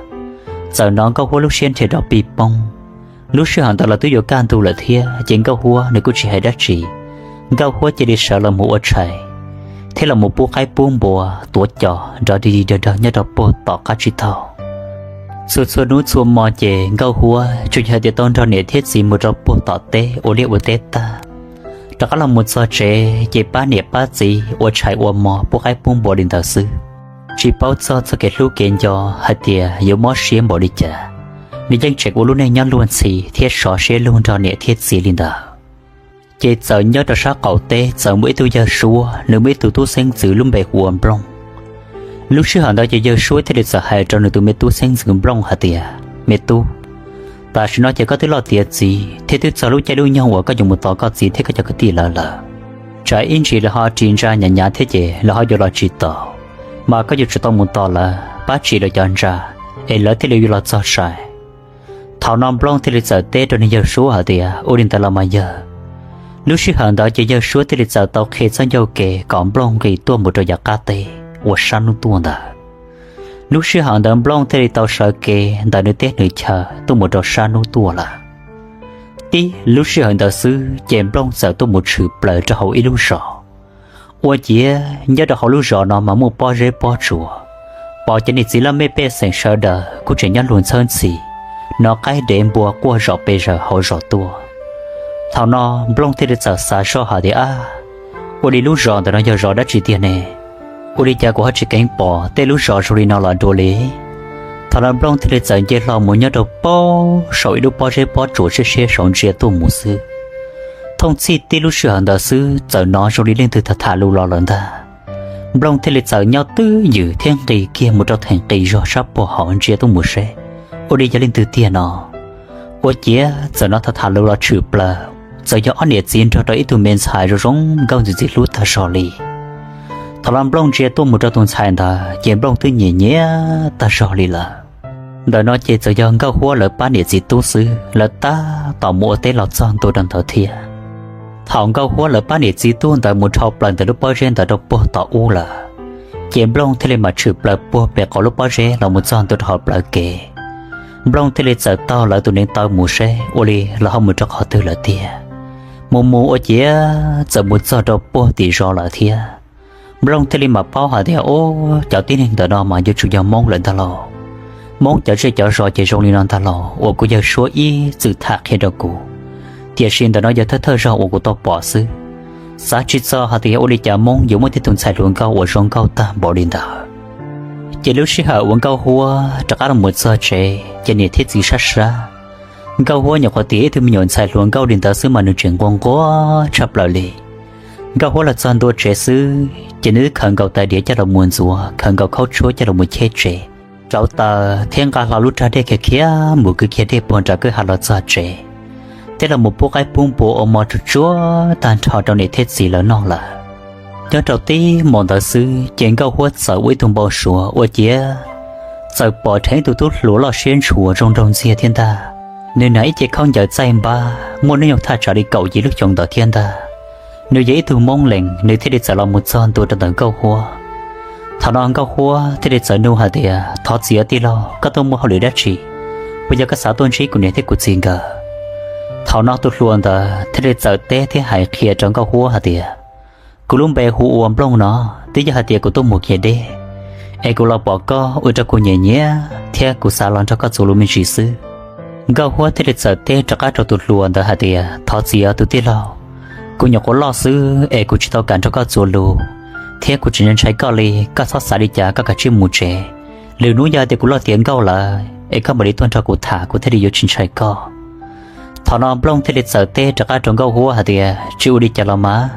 Txawm hnov Nkauj Huab lub siab nrhiav rov pij poob. Lub sij hawm ntawd los twb yuav kaj ntug lawm thiab ces Nkauj Huab nws kuj tsis hais dab tsi. Nkauj Huab cia li sawv los mus ua tshais thiab los mus pub qaib pub npua tuav cos nrov dig dig dag dag nyob rau puag tom qab tsib taug. Txhua txhua hnub txhua hmo ces Nkauj Huab tsuas yog hais tias tau nrog niam thiab txiv mus rau puag tom teb ua liaj ua teb tag, rov qab los mus txog tsev ces pab niam pab txiv ua tshais ua hmo pub qaib pub npua li ntawd xwb. Tsis paub txog txoj kev hlub kev nco hais tias yuav mob siab npaum li cas, nws yeej tseem ua lub neej nyob luag ntxhi thiab sov siab lug nrog niam thiab txiv li ntawd. Ces txawm nyob rau sab qaum teb txawm muaj ib tug yawg suab, nws muaj ib tug tub xeeb ntxwv lub npe hu ua Nplooj. Lub sij hawm ntawd ces yawg suab thiaj li txawm hais rau nws tus me tub xeeb ntxwv Nplooj hais tias, Me tub, tam sim no ces koj twb loj tiav txiv thiab twb txog lub caij lub nyoog uas koj yuav mus tos koj txiv thiab koj cov kwv tij lawv lawm. Tsam ib ntsis lawv ho ris ntsa hnyav hnyav thiab ces lawv ho yuav los tsis taus, mas koj yuav tsum tau mus tos lawv pab ris lawv cov ntsa, es lawv thiaj li yuav los txog sai. Thaum no Nplooj thiaj li txawm teb rau nws yawg suab hais tias, Ua li ntawd los mas yawg. Lub sij hawm ntawd ces yawg suab thiaj li txawm tau qhia txoj ncauj ke kom Nplooj nqis tuaj mus rau yav qab teb uas sab hnub tuaj ntawd. Lub sij hawm ntawd Nplooj thiaj li tau sawv kev ntawm nws teb nws chaw tuaj mus rau sab hnub tuaj lawm. Tib lub sij hawm ntawd xwb ces Nplooj txawm tuaj mus tshwm plaws rau hauv ib lub zos. Ua ciav nyob rau hauv lub zos no mas muaj pob zeb pob tsuas, pom cov niam txiv laj mej pej xeem sawv daws kuj tseem nyob luag ntxhawb ntxhi, hnov qaib dev npua quaj zom pes zaws hauv zos tuaj. Thaum no Nplooj thiaj li txawm xav zoj hais tias, Ab, ua li lub zos ntawm no yog zos dab tsi tiag ne? Ua li cas kuv ho tsis keev pom tej lub zos zoo li no los dua li? Thaum no Nplooj thiaj li txawm nce hlo mus nyob rau pem saum ib lub pob zeb pob tsuas siab siab saud ntsia tuaj mus xwb. Thooj txhij tib lub sij hawm ntawd xwb txawm hnov zoo li leej twg tham tham lus los lawm ntag. Nplooj thiaj li txawm nyob twj ywm thiab nqis kiag mus rau theem qis zog sab puag hauv ntsia tuaj mus seb ua li yog leej twg tiag no. Ua ciav txawm hnov tham tham lus los tshwm plaws, txawm yog ob niam txiv nrog rau ib tug me ntxhais zoo zoo nkauj ntxim ntxim hlub tag zog li. Thaum no Nplooj ntsia tuaj mus rau tus ntxhais ntawd ces Nplooj twb nyiam nyiam tag zog li lawm. Ntawm no ces txawm yog Nkauj Huab lawv pab niam txiv tub xwb, lawv tab tom mus ua teb los txog ntua rau ntawd thiab. Thaum Nkauj Huab lawv pab niam txiv tub ntawd mus dhau plaws ntawm lub pob zeb ntawd rau puag tom ub lawm, ces Nplooj thiaj li mam tshwm plaws puag pem qaum lub pob zeb los mus txog ntua rau hauv plawv kev. Nplooj thiaj li txawm taug lawv tus neev taw mus seb ua li lawv ho mus rau qhov twg lawm tiag. Mus mus ua ciav txawm mus txog rau puag tim zos lawm thiab. Nplooj thiaj li mam paub hais tias, Ub, cov tib neeg ntawm no mas yuav tsum yog Hmoob lawm ntag lauj. Hmoob cov zej cov zos ces zoo li no ntag lauj uas kuv yawg suab ib txwm tham qhia rau kuv, tiam sis ntawm no yog thawj thawj zaug uas kuv tau pom xwb. Xav tsis txog hais tias ua li cas Hmoob yuav muaj tib tug ntxhais hluas nkauj uas zoo nkauj tag npaum li ntawd. Ces lub sij hawm uas Nkauj Huab rov qab los mus txog tsev ces niam thiab txiv sab sab. Nkauj Huab nyuam qhuav tiav ib tug me nyuam ntxhais hluas nkauj li ntawd xwb mas nws tseem nquag nquag tshaj plaws li. Nkauj Huab los txog ntua tsev xwb ces nws twb khaws nkaus tais diav coj los mus ntxuav, khaws nkaus khaub tshuab coj los mus cheb tsev, rauv taws thiab nqa hlo lub rag dej khiav khiav mus kwv kiag dej puag nram kwj ha los txog tsev, thiab los mus pub qaib pub npua ua mov tsuag tsuag tag nrho rau niam thiab txiv lawv noj lawm. Nyob rau tib hmos ntawd xwb ces Nkauj Huab txawm ua ib tug npau suav ua ciav txawm pom dheev ib tug tub hluas loj siab ntshua zoo nraug ntxiag thiab ntag. Nws hnav ib ce khaub ncaws txaij npab muaj hnub nyoog thaj tsam li kaum yim lub xyoo ntawd thiab ntag. Nws yog ib tug Hmoob Lees, nws thiaj li txawm los mus txog ntua rau ntawm Nkauj Huab. Thaum no Nkauj Huab thiaj li txawm nug hais tias, Thov txim os tij laug, koj tuaj muaj hauj lwm dab tsi? Puas yog koj xav tuaj ntsib kuv niam thiab kuv txiv nkawd? Thaum no tus hluas ntawd thiaj li txawm teb thiab hais qhia rau Nkauj Huab hais tias, Kuv lub npe hu ua Nplooj no, twb yog hais tias kuv tuaj mus kiag deb es kuv los pom koj ua rau kuv nyiam nyiam thiab kuv xav los nrog koj txuas lus me ntsis xwb. Nkauj Huab thiaj li txawm teb rov qab rau tus hluas ntawd hais tias, Thov txim os tus tij laug, kuv nyuam qhuav loj xwb es kuv tsis tau kam nrog koj txuas lus, thiab kuv tseem ntshai koj li, koj txhob xav li cas, koj kav tsij mus tsev. Lwm hnub yog hais tias kuv loj tiav nkauj lawm es koj mam li tuaj nrog kuv tham, kuv thiaj li yuav tsis ntshai koj. Thaum no Nplooj thiaj li txawm teb rov qab rau Nkauj Huab hais tias, Tsis ua li cas los mas,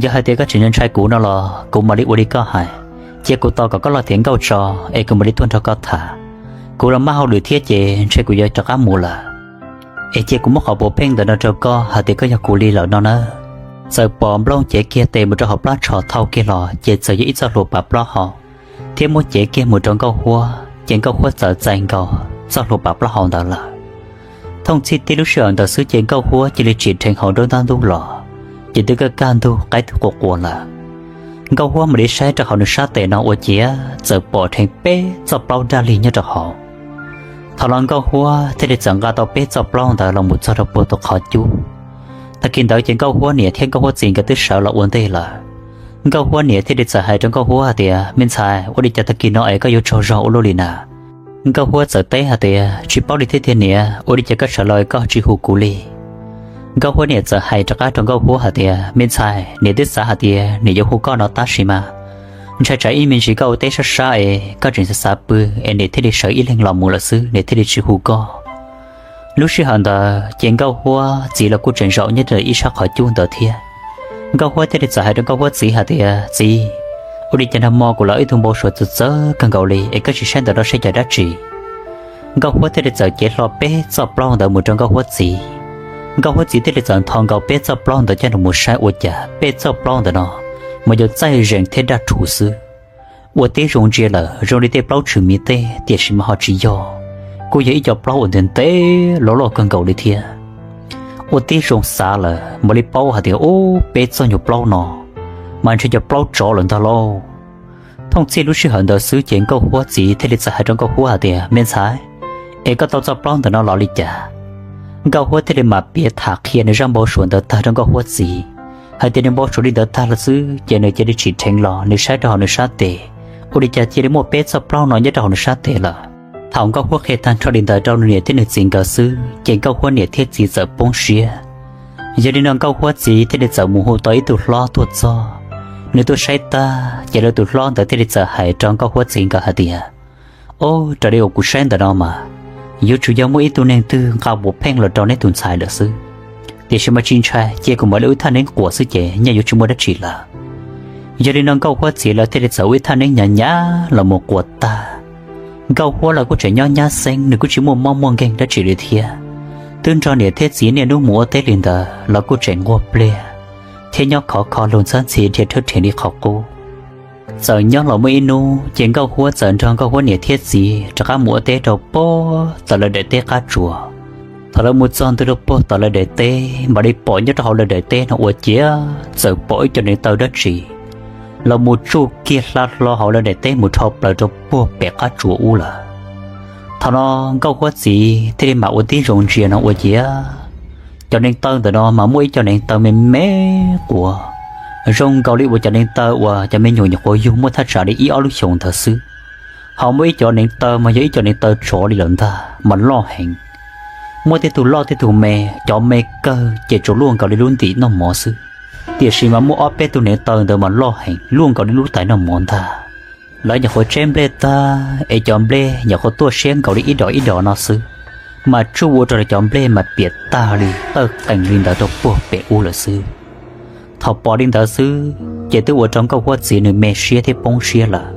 yog hais tias koj tseem ntshai kuv no los kuv mam li ua li koj hais, cia kuv tos kom koj loj tiav nkauj tso es kuv mam li tuaj nrog koj tham. Kuv los maj hauj lwm thiab ces ntshe kuv yuav rov qab mus lawm. Es cia kuv muab qhov puav pheej ntawm no rau koj hais tias koj yog kuv li lawm no nawb. Txawm pom Nplooj cev kiag tes mus rau hauv plab tsho thau kiag los ces txawm yog ib txoj hlua pav plaub hau, thiab muab cev kiag mus rau Nkauj Huab ces Nkauj Huab txawm txais nkaus txoj hlua pav plaub hau ntawd lawm. Thooj txhij tib lub sij hawm ntawd xwb ces Nkauj Huab cia li tsim dheev hauv nruab ntab ntub los, ces twb kaj kaj ntug qaib twb qua qua lawm. Nkauj Huab mam li saib rau hauv nws sab tes no ua ciav txawm pom dheev peb txoj plaub daj lig nyob rau hauv. Thaum no Nkauj Huab thiaj li txawm nqa tau peb txoj plaub ntawd los mus txog rau puag tus qhov cub. Tag kis ntawd ces Nkauj Huab niam thiab Nkauj Huab txiv nkawd twb sawv los ua ntej lawm. Nkauj Huab niam thiaj li txawm hais rau Nkauj Huab hais tias, Me ntxhais, ua li cas tag kis no es koj yuav tsaug zog ua luaj li na? Nkauj Huab txawm teb hais tias, Tsis paub li thiab tiag niam, ua li cas koj sawv los koj tsis hu kuv li? Nkauj Huab niam txawm hais rov qab rau Nkauj Huab hais tias, Me ntxhais, niam twb xav hais tias niam yuav hu koj no tab sis mas ntshai tsam ib me ntsis koj ua teb sab sab es koj tseem xav xav pw es niam thiaj li sawv ib leeg los mus lawm xwb, niam thiaj li tsis hu koj. Lub sij hawm ntawd ces Nkauj Huab txiv los kuj tseem zaum nyob rau ib sab qhov cub ntawd thiab. Nkauj Huab thiaj li txawm hais rau Nkauj Huab txiv hais tias, Txiv, ua li cas nag hmo kuv los ib tug npau suav txawv txawv kawg nkaus li es koj tsis saib ntawm no seb yog dab tsi? Nkauj Huab thiaj li txawm cev hlo peb txoj plaub ntawd mus rau Nkauj Huab txiv. Nkauj Huab txiv thiaj li txawm ntho nkaus peb txoj plaub ntawd coj los mus saib ua cas peb txoj plaub ntawd no mas yuav txaij zees thiab daj rhuv xwb. Ua tib zoo ntsia lawm zoo li tej plaub tshwm mis tej, tiam sis mas ho tsis yog, kuj yog ib co plaub uas ntev ntev loj loj kawg nkaus li thiab. Ua tib zoo xav lawm mam li paub hais tias, Ub, peb txoj nyuag plaub no mas ntshe cov plaub tsov lawm ntag lauj. Thooj txhij lub sij hawm ntawd xwb ces Nkauj Huab txiv thiaj li txawm hais rau Nkauj Huab hais tias, Me ntxhais, es koj tau txoj plaub ntawm no los li cas? Nkauj Huab thiaj li mam piav tham qhia nws zaj npau suav ntawd tag rau Nkauj Huab txiv, hais tias nws npau suav li ntawd tag los xwb ces nws cia li tsim dheev los nws saib rau hauv nws sab tes, ua li cas cia li muaj peb txoj plaub no nyob rau hauv nws sab tes lawm. Thaum Nkauj Huab qhia tag nrho li ntawd rau nws niam thiab nws txiv nkawd xwb ces Nkauj Huab niam thiab txiv txawm poob siab. Yog li no Nkauj Huab txiv thiaj li txawm mus hu tau ib tug hlob tuaj txog. Nws tuaj saib tag ces lawv tus hlob ntawd thiaj li txawm hais rau Nkauj Huab txiv nkawd hais tias, Ob, raws li uas kuv saib ntawm no mas yuav tsum yog muaj ib tug neeg twg nqa puav pheej los rau neb tus ntxhais lawm xwb. Tiam sis mas tsis ntshai, cia kuv mam li ua ib thaj neeb quas xwb ces nyaj yuav tsis muaj dab tsi lawm. Yog li no Nkauj Huab txiv lawv thiaj li txawm ua ib thaj neeb hnyav hnyav los mus quas tag. Nkauj Huab los kuj tseem nyob nyab xeeb, nws kuj tsis muaj mob muaj nkeeg dab tsi li thiab. Twb nrog niam thiab txiv niaj hnub mus ua teb li ntawd los kuj tseem nquag pliag thiab nyob khov kho luag ntxhab ntxhi dhia rhawb rheev li qhov qub. Txawm nyob los muaj ib hnub ces Nkauj Huab txawm nrog Nkauj Huab niam thiab txiv rov qab mus ua teb rau puag tom lawv daim teb qab tsuas. Thaum lawv mus txog ntua rau puag tom lawv daim teb mam li pom nyob rau hauv lawv daim teb no ua ciav txawm pom ib co neev taw dab tsi los mus tsuj kiag hla hlo hauv lawv daim teb mus rho plaws rau puag pem qab tsuas ub lawm. Thaum no Nkauj Huab txiv thiaj li mam ua tib zoo ntsia no ua ciav cov neev taw ntawm no mas muaj ib co neev taw me me quav, zoo nkaus li uas cov neev taw uas cov me nyuam nyuam qhuav yug muaj thaj tsam li ib ob lub xyoos ntawd xwb. Ho muaj ib co neev taw mas yog ib co neev taw tsov li lawm ntag mas loj heev. Muaj tej tug loj tej tug me, cov me kawg ces tsuas luaj nkaus li lub ntim noj mov xwb. Tiam sis mas muaj ob peb tug neev taw ntawd mas loj heev luaj nkaus li lub tais noj mov ntag. Lawv nyuam qhuav tseb nplej tag es cov nplej nyuam qhuav tuaj siab nkaus li ib dos ib dos no xwb, mas tsuj ua rau lawv cov nplej mas piam tag li tawj qees li ntawd rau puag pem ub lawm xwb. Thaum pom li ntawd xwb ces twb ua rau Nkauj Huab txiv nws me siab thiab poob siab lawm.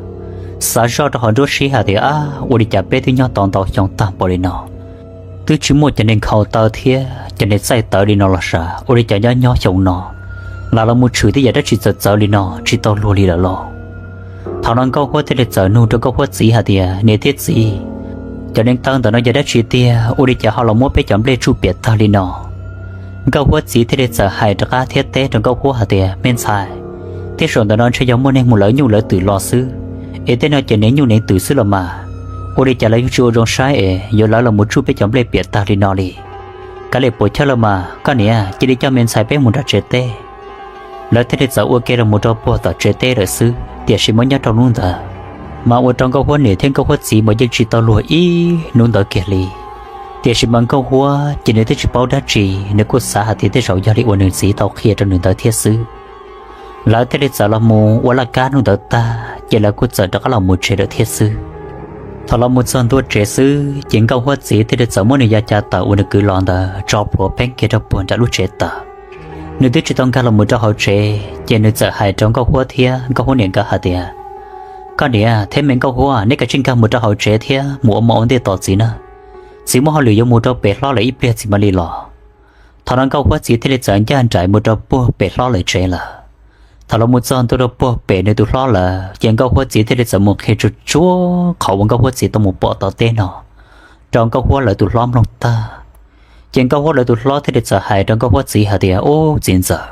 Xav zoj rau hauv nruab siab hais tias, Ab, ua li cas peb twb nyob tau ntau xyoo tag npaum li no, twb tsis muaj cov neeg nkhaus taw thiab cov neeg txaij tawv li no los sav, ua li cas nyob nyob xyoo no los los mus tshwm tej yam dab tsi txawv txawv li no tsis tau luag li lawm lauj? Thaum no Nkauj Huab thiaj li txawm nug rau Nkauj Huab txiv hais tias, Niam thiab txiv, cov neev taw ntawm no yog dab tsi tiag, ua li cas ho los muab peb cov nplej tsuj piam tag li no? Nkauj Huab txiv thiaj li txawm hais rov qab thiab teb rau Nkauj Huab hais tias, Me ntxhais, tej zaum ntawm no ntshe yog muaj neeg mus lawv nyuj lawv twm los xwb, es tej no ces neev nyuj neev twm xwb los mas. Ua li cas lawv yuav tsis ua zoo saib es yuav lawv los mus tsuj peb cov nplej piam tag li no li? Kav liam puas chawj los mas, koj niam, cia li coj me ntxhais peb mus nram tsev teb. Lawv thiaj li txawm ua ke los mus rau puag tom tsev teb lawm xwb. Tiam sis mas nyob rau hnub ntawd mas ua rau Nkauj Huab niam thiab Nkauj Huab txiv mas yeej tsis tau luag ib hnub ntawd kiag li. Tiam sis mas Nkauj Huab ces nws twb tsis paub dab tsi, nws kuj xav hais tias tej zaum yog li uas nws txiv tau qhia rau nws ntawd thiab xwb. Lawv thiaj li txawm los mus ua laj kab hnub ntawd tag ces lawv kuj txawm rov qab los mus tsev lawm thiab xwb. Thaum los mus txog ntua tsev xwb ces Nkauj Huab txiv thiaj li txawm muab nws yav cav taws uas nws kwv los ntawd tso plhuav pheeb kiag rau puag nram lub tsev taws. Nws twb tsis tau nkag los mus rau hauv tsev ces nws txawm hais rau Nkauj Huab thiab Nkauj Huab niam nkawd hais tias, Koj niam thiab me Nkauj Huab, neb kav tsij nkag mus rau hauv tsev thiab mus ua mov ua ntej tos txiv na. Txiv muaj hauj lwm yuav mus rau pem hlob lawm ib pliag txiv mam li los. Thaum no Nkauj Huab txiv thiaj li txawm ncaj nraim mus rau puag pem hlob lawv tsev lawm. Thaum los mus txog ntua rau puag pem nws tus hlob lawm ces Nkauj Huab txiv thiaj li txawm mus qhia tsuag tsuag qhov uas Nkauj Huab txiv tau mus pom tom teb no rau Nkauj Huab lawv tus hlob mloog tag. Ces Nkauj Huab lawv tus hlob thiaj li txawm hais rau Nkauj Huab txiv hais tias, Ub, txiv ntxawm,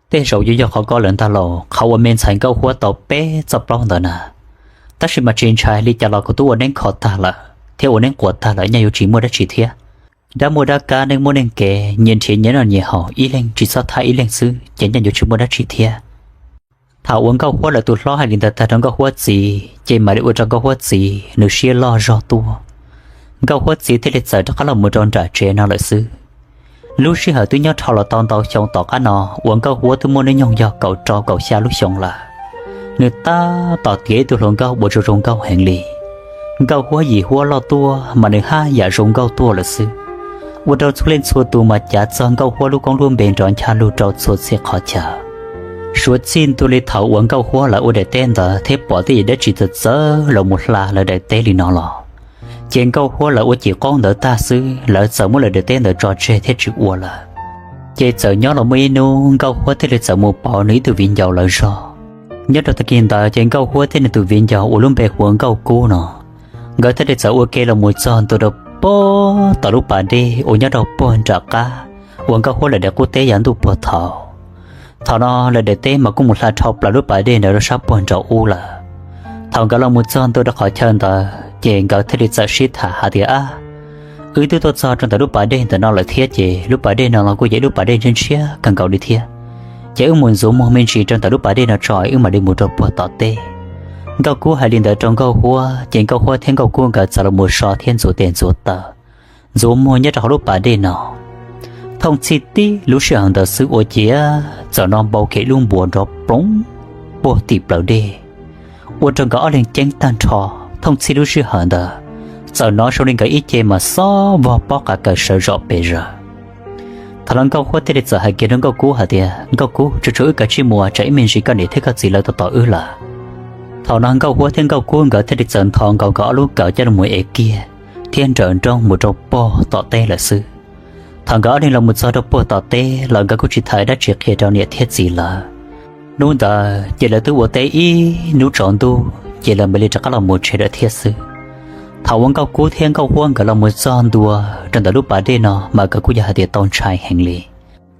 tej zaum yuav yog qhov ko lawm ntag lauj, qhov uas me ntxhais Nkauj Huab tau peb txoj plaub ntawd na. Tab sis mas tsis ntshai, li cas los kuv twb ua neeb kho tag lawm thiab ua neeb quas tag lawm, nyaj yuav tsis muaj dab tsi thiab. Dab muaj dab kab, neej muaj neej kev, nyias nrhiav nyias noj nyias haus, ib leeg tsis txhob thab ib leeg xwb ces nyaj yuav tsis muaj dab tsi thiab. Thaum uas Nkauj Huab lawv tus hlob hais li ntawd tag rau Nkauj Huab txiv ces mam li ua rau Nkauj Huab txiv nws siab loj zog tuaj. Nkauj Huab txiv thiaj li txawm rov qab los mus rau nram tsev no lawm xwb. Lub sij hawm twb nyob dhau los tau ntau xyoo tom qab no uas Nkauj Huab twb muaj hnub nyoog yog kaum rau kaum xya lub xyoo lawm. Nws tab tom tiav ib tug hluas nkauj uas zoo zoo nkauj heev li. Nkauj Huab yim Huab loj tuaj mas nws haj yam zoo nkauj tuaj lawm xwb. Ua rau txhua leej txhua tus mas cav txog Nkauj Huab lub koob lub npe nrov ncha lug rau txhua txhia qhov chaw. Suav txij ntua li thaum uas Nkauj Huab lawv ua daim teb ntawd thiab pom tej yam dab tsi txawv txawv los mus hla lawv daim teb li no los, ces Nkauj Huab lawv ua cim qoob ntawd tag xwb, lawv txawm muab lawv daim teb ntawd tso tseg thiab tsis ua lawm. Ces txawm nyob los muaj ib hnub Nkauj Huab thiaj li txawm mus pauv nws ib tug viv ncaus lawv zog. Nyob rau tag kis ntawd ces Nkauj Huab thiab nws tus viv ncaus uas lub npe hu ua Nkauj Kub no, nkawd thiaj li txawm ua ke los mus txog ntua rau puag tom lub pas dej uas nyob rau puag nram qab uas Nkauj Huab lawv daim qub teb yav ntuj puag thaum. Thaum no lawv daim teb mas kuj mus hla dhau plaws lub pas dej ntawd rau sab puag nraum ub lawm. Thaum nkawd los mus txog ntua rau qhov chaw ntawd ces nkawd thiaj li txawm sib tham hais tias, Ab, wb twb tuaj txog rau ntawm lub pas dej ntawm no lawm thiab ces lub pas dej no los kuj yog ib lub pas dej ntshiab ntshiab kawg nkaus li thiab. Ces wb mus ntxuav muag me ntsis rau ntawm lub pas dej no tso wb mam li mus rau puag tom teb. Nkauj Kub hais li ntawd rau Nkauj Huab ces Nkauj Huab thiab Nkauj Kub nkawd txawm los mus so thiab ntxuav tes ntxuav taw, ntxuav muag nyob rau hauv lub pas dej no. Thooj txhij tib lub sij hawm ntawd xwb ua ciav txawm hnov npau kev lub npuas nrov ploov puag tim plawv dej, ua rau nkawd ob leeg ceeb tag nrho. Thooj txhij lub sij hawm ntawd txawm hnov zoo li nkawd ib ce mas xob vog pob qa kaws sawv zom pes zaws. Thaum no Nkauj Huab thiaj li txawm hais kiag rau Nkauj Kub hais tias, Nkauj Kub, tsuag tsuag wb kav tsij mus, tsam ib me ntsis koj niam thiab koj txiv lawv tos tos wb lawm. Thaum no Nkauj Huab thiab Nkauj Kub nkawd thiaj li txawm nthos nkaus nkawd ob lub kawm coj los mus ev kiag thiab nrawm nrooj mus rau puag tom teb lawm xwb. Thaum nkawd ob leeg los mus txog rau puag tom teb los nkawd kuj tsis tham dab tsi qhia rau niam thiab txiv lawv. Hnub ntawd ces lawv twb ua teb ib hnub tsaus ntuj ces lawv mam li rov qab los mus tsev lawm thiab xwb. Thaum uas Nkauj Kub thiab Nkauj Huab nkawd los mus txog ntua rau ntawm lub pas dej no mas nkawd kuj yog hais tias tau ntshai heev li.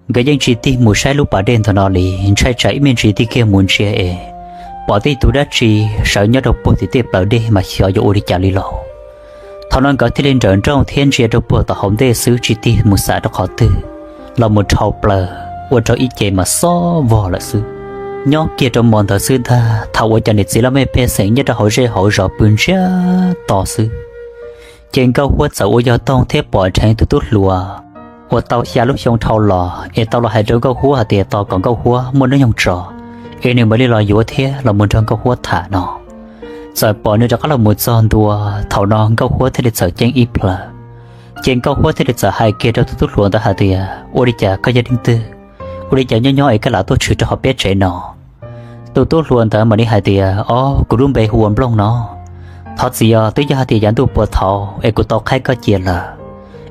Nkawd yeej tsis tig mus saib lub pas dej ntawm no li, ntshai tsam ib me ntsis tig kiag mus ntsia es pom tej tus dab tsi sawv nyob rau puag tim tej plawv dej mas xyov yuav ua li cas li lauj. Thaum no nkawd thiaj li nrawm nrooj thiab ntsia rau puag tom hauv ntej xwb tsis tig mus xam rau qhov twg, los mus dhau plaws ua rau ib ce mas xob vog lawm xwb. Nyob kiag rau hmo ntawd xwb ntag, thaum uas cov niam txiv laj mej pej xeem nyob rau hauv zej hauv zos pw ntsiag to xwb, ces Nkauj Huab txawm ua yog toog thiab pom dheev tus tub hluas uas tau xya lub xyoo dhau los es tau los hais rau Nkauj Huab hais tias tos kom Nkauj Huab muaj hnub nyoog tso es nws mam li los yuav thiab los mus nrog Nkauj Huab tham no. Txawm pom nws rov qab los mus txog ntua, thaum no Nkauj Huab thiaj li txawm ceeb ib plhaw. Ces Nkauj Huab thiaj li txawm hais kiag rau tus tub hluas ntawd hais tias, Ua li cas koj yog leej twg? Ua li cas nyob nyob es koj lam tuaj tshwm rau hauv peb tsev no? Tus tub hluas ntawd mam li hais tias, Ob, kuv lub npe hu ua Nplooj no. Thov txim os, twb yog hais tias yav ntuj puag thaum es kuv tau qhaib koj cia lawm,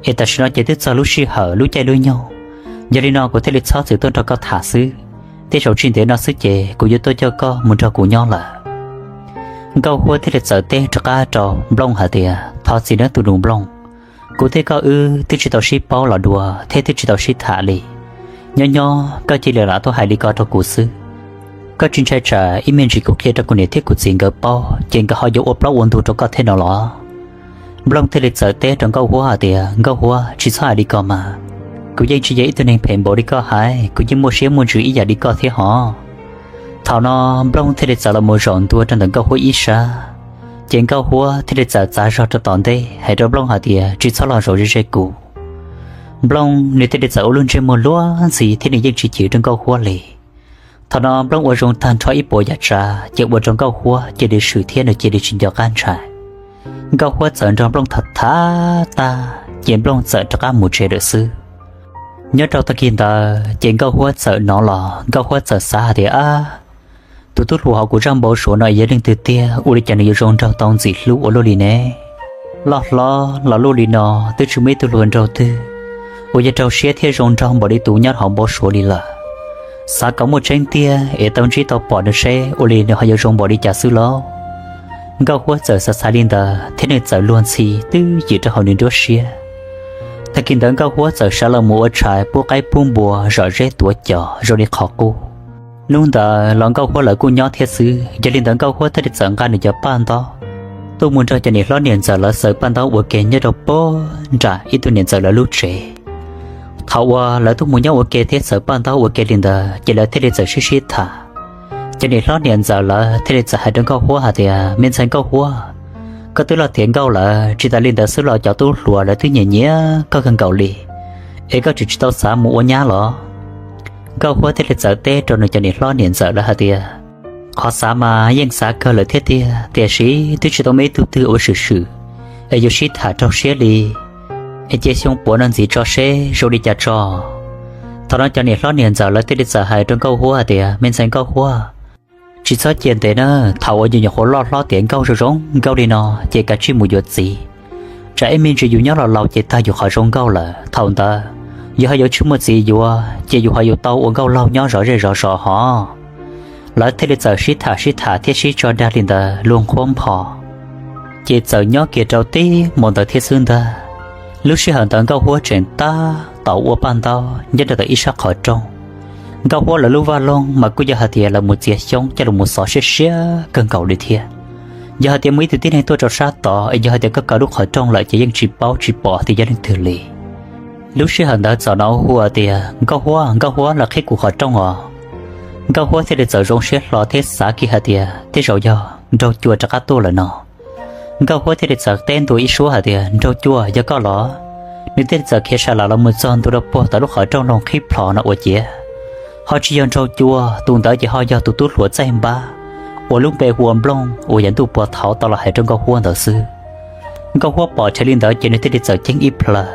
es tam sim no ces twb txog lub sij hawm lub caij lub nyoog, yog li no kuv thiaj li txhob txwm tuaj nrog koj tham xwb. Tej zaum tsis ntev no xwb ces kuv yuav tuaj coj koj mus nrog kuv nyob lawm. Nkauj Huab thiaj li txawm teb rov qab rau Nplooj hais tias, Thov txim nawb tus nus Nplooj, kuv thiab koj wb twb tsis tau sib paub los dua thiab twb tsis tau sib tham li. Nyob nyob koj cia li lam tuaj hais li ko rau kuv xwb. Koj tsis ntshai tsam ib me ntsis kuv qhia rau kuv niam thiab kuv txiv nkawd paub ces nkawd ho yuav ua plaub ua ntug rau koj thiab no los? Nplooj thiaj li txawm teb rau Nkauj Huab hais tias, Nkauj Huab, tsis txhob hais li ko mas. Kuv yeej tsis yog ib tug neeg phem npaum li koj hais, kuv yeej muaj siab muaj ntsws ib yam li koj thiab hos. Thaum no Nplooj thiaj li txawm los mus zaum ntua rau ntawm Nkauj Huab ib sab, ces Nkauj Huab thiaj li txawm txav zog rau tom ntej hais rau Nplooj hais tias, Tsis txhob los zaum ze ze kuv. Nplooj nws thiaj li txawm ua lub ntsej muag luag ntxhi thiab nws yeej tsis chim rau Nkauj Huab li. Thaum no Nplooj ua zoo tag nrho ib puas yam tsav ces ua rau Nkauj Huab cia li swm thiab nws cia li tsis nco qab ntshai. Nkauj Huab txawm nrog Nplooj tham tham tag ces Nplooj txawm rov qab mus tsev lawm xwb. Nyob rau tag kis ntawd ces Nkauj Huab txawm hnov los Nkauj Huab txawm xav hais tias, Ab, tus tub hluas hauv kuv zaj npau suav no yog leej twg tiag, ua li cas nws yuav zoo nraug tau ntxim hlub ua luaj li ne? Loj hlob los luaj li no, twb tsis muaj ib tug hluas nraug twg uas yog raug siab thiab zoo nraug npaum li tus nyob hauv npau suav li lawm. Xav kom muaj tseeb tiag es tau ntsib tau pom nws seb ua li nws ho yuav zoo npaum li cas xwb lauj. Nkauj Huab txawm xav xav li ntawd thiab nws txawm luag ntxhi twb yim rau hauv nws nruab siab. Tag kis ntawd Nkauj Huab txawm sawv los mus ua tshais pub qaib pub npua zom zeb tuav cos zoo li qhov qub. Hnub ntawd los Nkauj Huab lawv kuj nyob thiab xwb, yog li ntawd Nkauj Huab thiaj li txawm nqa nws cov paj ntaub tuaj mus nrog cov niam hlob niam ntxawm lawv xaws paj ntaub ua ke nyob rau puag nram ib tug niam ntxawm lawv lub tsev. Thaum uas lawv tuaj mus nyob ua ke thiab xaws paj ntaub ua ke li ntawd ces lawv thiaj li txawm sib sib tham. Cov niam hlob niam ntxawm lawv thiaj li txawm hais rau Nkauj Huab hais tias, Me ntxhais Nkauj Huab, koj twb loj tiav nkauj lawm, tsis tas li ntawd xwb los cov tub hluas lawv twb nyiam nyiam koj kawg nkaus li, es koj tseem tsis tau xav mus ua nyab los? Nkauj Huab thiaj li txawm teb rau nws cov niam hlob niam ntxawm lawv hais tias, Qhov xav mas yeej xav kawg lawm thiab tiag, tiam sis twb tsis tau muaj ib tug twg ua swm swm es yuav sib tham raug siab li. Es cia xyoo puav no ntxiv tso seb zoo li cas tso. Thaum no cov niam hlob niam ntxawm lawv thiaj li txawm hais rau Nkauj Huab hais tias, Me ntxhais Nkauj Huab, tsis txhob cia ntev na, thaum uas yus nyuam qhuav loj hlob tiav nkauj zoo zoo nkauj li no ces kav tsij mus yuav txiv, tsam ib me ntsis yus nyob los laus ces tag yus qhov zoo nkauj lawm, thaum ntawd yus ho yuav tsis muaj txiv yuav ces yus ho yuav tau ua nkauj laug nyob zov zej zov zos hos. Lawv thiaj li txawm sib tham sib tham thiab sib tso dag li ntawd luag nqhuab npho, ces txawm nyob kiag rau tib hmo ntawd thiab xwb ntag. Lub sij hawm ntawd Nkauj Huab tseem tab tom ua paj ntaub nyob rau tom ib sab qhov rooj. Nkauj Huab lawv lub vaj loog mas kuj yog hais tias lawv mus txiav xyoob coj los mus xov siab siab kawg nkaus li thiab. Yog hais tias muaj ib tug tib neeg tuaj rau sab tod es yog hais tias koj kaw lub qhov rooj lawm ces yeej tsis paub tsis pom tias yog leej twg li. Lub sij hawm ntawd txawm hnov hu tias, Nkauj Huab, Nkauj Huab, los qhib kuv qhov rooj os. Nkauj Huab thiaj li txawm zoo siab hlo thiab xav kiag hais tias tej zaum yog Nraug Cua rov qab tuaj lawm no. Nkauj Huab thiaj li txawm teb ntua ib suab hais tias, Nraug Cua, yog koj los? Nws thiaj li txawm khiav sa lam los mus txog ntua rau puag tom lub qhov rooj loog qhib plho no ua ciav ho tsis yog Nraug Cua, tus ntawd ces ho yog tus tub hluas txaij npab uas lub npe hu ua Nplooj uas yav ntuj puag thaud tau los hais rau Nkauj Huab ntawd xwb. Nkauj Huab pom dheev li ntawd ces nws thiaj li txawm ceeb ib plawg.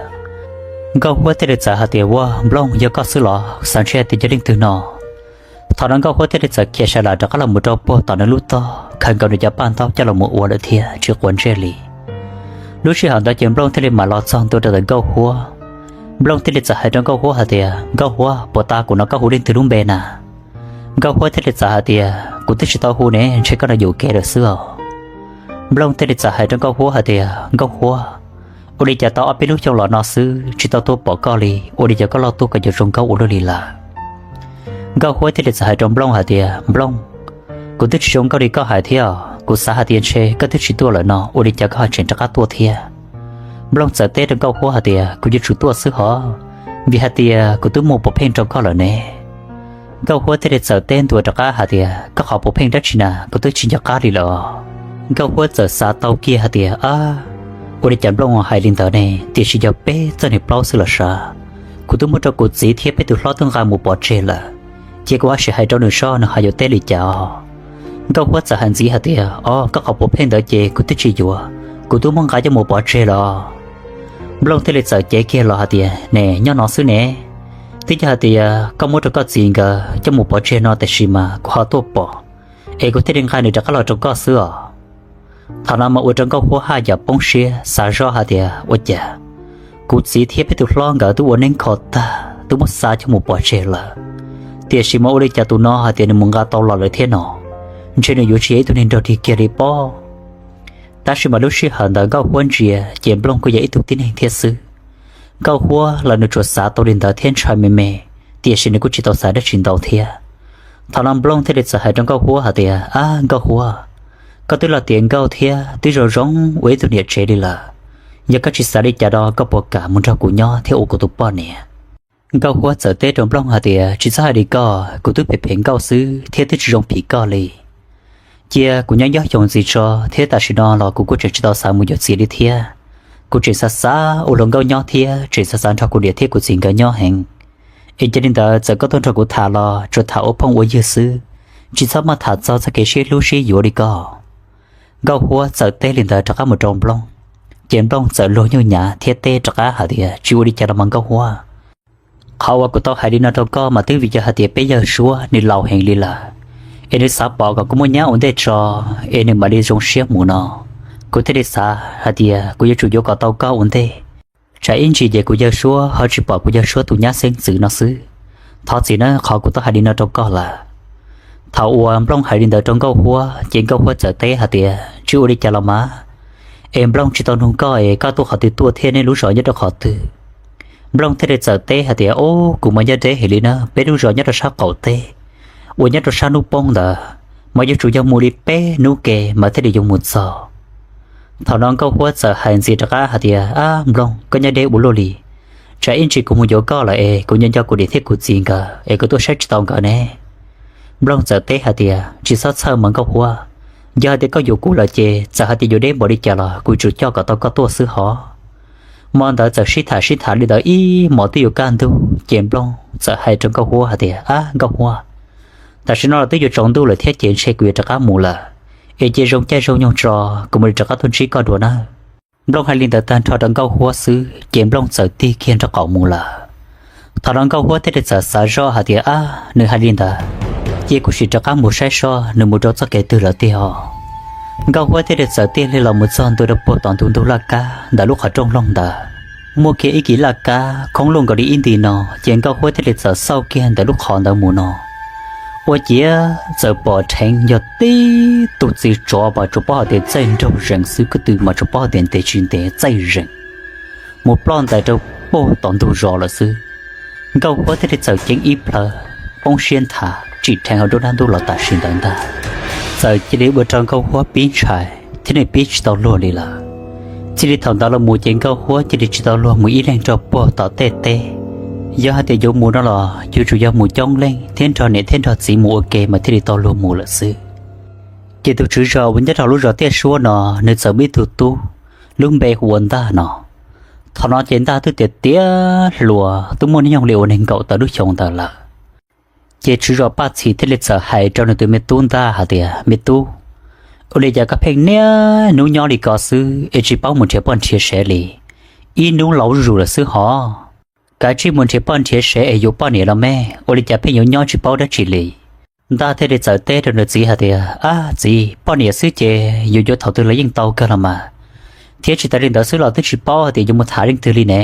Nkauj Huab thiaj li txawm hais tias, Ua, Nplooj, yog koj xwb los? Xav ntshe tias yog leej twg no. Thaum no Nkauj Huab thiaj li txawm khiav sa lam rov qab los mus rau puag tom nws lub tog, khaws nkaus nws cov paj ntaub coj los mus ua lawm thiab tsis quav ntsej li. Lub sij hawm ntawd ces Nplooj thiaj li mam los txog ntua rau ntawm Nkauj Huab. Nplooj thiaj li txawm hais rau Nkauj Huab hais tias, Nkauj Huab, puas tas kuv no koj hu leej twg lub npe na? Nkauj Huab thiaj li txawm hais tias, Kuv twb tsis tau hu ne, ntshe koj no yuam kev lawm xwb os. Nplooj thiaj li txawm hais rau Nkauj Huab hais tias, Nkauj Huab, ua li cas tau ob peb lub xyoo los no xwb tsis tau tuaj pom koj li, ua li cas koj loj tuaj koj yuav zoo nkauj ua luaj li lawm? Nkauj Huab thiaj li txawm hais rau Nplooj hais tias, Nplooj, kuv twb tsis zoo nkauj li koj hais thiab, kuv xav hais tias ntshe koj twb tsis tuaj lawm no, ua li cas koj ho tseem rov qab tuaj thiab? Nplooj txawm teb rau Nkauj Huab hais tias, Kuv yuav tsum tuaj xwb hov, vim hais tias kuv twb muaj puav pheej rau koj lawm ne. Nkauj Huab thiaj li txawm teb ntua rov qab hais tias, Koj qhov puav pheej dab tsi na, kuv twb tsis nco qab li lawm os. Nkauj Huab txawm xav tau kiag hais tias, Ab, ua li cas Nplooj hais li ntawd ne, tiam sis yog peb txoj niag plaub xwb los sav. Kuv twb muab rau kuv txiv thiab peb tus hlob twb nqa mus pov tseg lawm, ces kuv ho sim hais rau nws saib nws ho yuav teb li cas os. Nkauj Huab txawm hais ntxiv hais tias, Os, koj qhov puav pheej ntawd ces kuv twb tsis yuav, kuv twb muab nqa coj mus pov tseg lawm os. Nplooj thiaj li txawm cev kiag los hais tias, Ne, nyob no xwb ne. Twb yog hais tias koj muab rau koj txiv nkawd coj mus pov tseg no tiam sis mas kuv ho tuaj pom, es kuv thiaj li nqa nws rov qab los rau koj xwb os. Thaum no mas ua rau Nkauj Huab haj yam poob siab xav zoj hais tias, Ua cas kuv txiv thiab peb tus hlob nkawd twb ua neeb kho tag twb muab xa coj mus pov tseg lawm, tiam sis mas ua li cas tus no hais tias nws mus nqa tau los lawm thiab no? Ntshe nws yuav tsis yog ib tug neeg nrog dig kiag li pob. Tab sis mas lub sij hawm ntawd Nkauj Huab ntsia ces Nplooj kuj yog ib tug tib neeg thiab xwb. Nkauj Huab los nws tsuas xav tau li ntawd thiab ntshai me me, tiam sis nws kuj tsis tau xav dab tsi ntau thiab. Thaum no Nplooj thiaj li txawm hais rau Nkauj Huab hais tias, Ab, Nkauj Huab, koj twb los tiav nkauj thiab twb zoo zoo ua ib tug niam tsev li lawm, yog koj tsis xav li cas no koj puas kam mus nrog kuv nyob thiab ua kuv tus poj niam? Nkauj Huab txawm teb rau Nplooj hais tias, Tsis txhob hais li koj, kuv twb phem phem nkauj xwb thiab twb tsis zoo phim koj li. Cia kuv nyob ib xyoos ntxiv tso, thiab tam sim no los kuv kuj tseem tsis tau xav mus yuav txiv li thiab. Kuv tseem xav xav ua hluas nkauj nyob thiab tseem xav xav nrog kuv niam thiab kuv txiv nkawd nyob heev. Es cia li ntawd txawm koj tuaj nrog kuv tham los tsuas tham ua phooj ua ywg xwb, tsis txhob maj tham txog txoj kev sib hlub sib yuav li koj. Nkauj Huab txawm teb li ntawd rov qab mus rau Nplooj, ces Nplooj txawm luag nyuj nyav thiab teb rov qab hais tias, Tsis ua li cas los mas Nkauj Huab. Qhov uas kuv tau hais li no rau koj mas twb vim yog hais tias peb yawg suab nws laus heev li lawm, es nws xav pom kom kuv muaj nyab ua ntej tso, es nws mam li zoo siab mus no. Kuv thiaj li xav hais tias kuv yuav tsum yuav kom tau koj ua ntej, tsam ib ntsis ces kuv yawg suab ho tsis pom kuv yawg suab tus nyab xeeb ntxwv no xwb. Thov txim nawb, qhov kuv tau hais li no rau koj lawm. Thaum uas Nplooj hais li ntawd rau Nkauj Huab ces Nkauj Huab txawm teb hais tias, Tsis ua li cas los mas, es Nplooj tsis tau nug koj es koj tuaj qhov twg tuaj thiab nej lub zos nyob rau qhov twg? Nplooj thiaj li txawm teb hais tias, Ub, kuv mas nyob deb heev li na, peb lub zos nyob rau sab qaum teb uas nyob rau sab hnub poob ntawd, mas yuav tsum yog mus li peb hnub ke mas thiaj li yuav mus txog. Thaum no Nkauj Huab txawm hais ntxiv rov qab hais tias, Ab Nplooj, koj nyob deb ua luaj li, tsam ib ntsis kuv mus yuav koj lawm es kuv nco nco kuv niam thiab kuv txiv nkawd es kuv tuaj saib tsis tau nkawd ne. Nplooj txawm teb hais tias, Tsis txhob txhawj mas Nkauj Huab, yog hais tias koj yuav kuv lawm ces txawm hais tias yuav deb npaum li cas los kuv yuav tsum coj kom tau koj tuaj xwb hov. Hmo ntawd txawm sib tham sib tham li ntawd ib hmos twb yuav kaj ntug ces Nplooj txawm hais rau Nkauj Huab hais tias, Ab Nkauj Huab, tam sim no los twb yuav tsaus ntuj lawm thiab ces ntshe kuv yuav rov qab mus lawm, es cia zoo caij zoo nyoog tso, kuv mam li rov qab tuaj ntsib koj dua nawb. Nplooj hais li ntawd tag nrho rau Nkauj Huab xwb ces Nplooj txawm tig kiag nraub qaum mus lawm. Thaum no Nkauj Huab thiaj li txawm xav zoj hais tias, Ab, nws hais li ntawd, cia kuv sim rov qab mus saib seb nws mus rau txoj kev twg lawm tiag os. Nkauj Huab thiaj li txawm tig hlo los mus txog ntua rau puag tom ntug ntug laj kab ntawm lub qhov rooj loog ntawd. Muaj kiag ib kis laj kab khoob luaj nkaus li ib nti no ces Nkauj Huab thiaj li txawm xauj kiag ntawm lub qhov ntawd mus no, ua ciav txawm pom dheev yog tib tug txiv tsov mas tsuas paub hais tias txaij nraug zees xwb, ko tw mas tsuas paub hais tias ntev tsis ntev txaij zees mus ploj ntais rau puag tom ntug zos lawm xwb. Nkauj Huab thiaj li txawm ceeb ib plhaw, poob siab nthav tsim dheev hauv nruab nrab ntuj los tam sim ntawd ntag. Txawm cia li ua rau Nkauj Huab pib ntshai thiab nws pib tsis tau luag li lawm. Txij li thaum ntawd los mus ces Nkauj Huab cia li tsis tau luag mus ib leeg rau puag tom tej teb. Yog hais tias yuav mus no los yuav tsum yog mus coob leej thiab nrog niam thiab nrog txiv mus ua ke mas thiaj li tau luag mus lawm xwb. Ces tus tswv zos uas nyob rau lub zos Tiaj Suab no, nws txawm muaj ib tug tub, lub npe hu ua Ntaj no. Thaum no ces Ntaj twb tiav tiav hluas, twb muaj hnub nyoog li ua nees nkaum tawm lub xyoo ntawd lawm. Ces tswv zos Paj Txhis thiaj li txawm hais rau nws tus me tub Ntaj hais tias, Me tub, ua li cas koj pheej niaj hnub nyob li ko xwb es tsis paub mus nrhiav poj nrhiav sev li? Ib hnub laus zuj zus lawm xwb hov. Kav tsij mus nrhiav poj nrhiav sev es yuav poj niam los mas, ua li cas pheej yuav nyob tsis paub dab tsi li? Ntaj thiaj li txawm teb rau nws txiv hais tias, Ab txiv, poj niam xwb ces yuav yuav thaum twg los yeej tau kawg los mas, thiab tsis tas li ntawd xwb los twb tsis paub hais tias yuav mus tham leej twg li ne.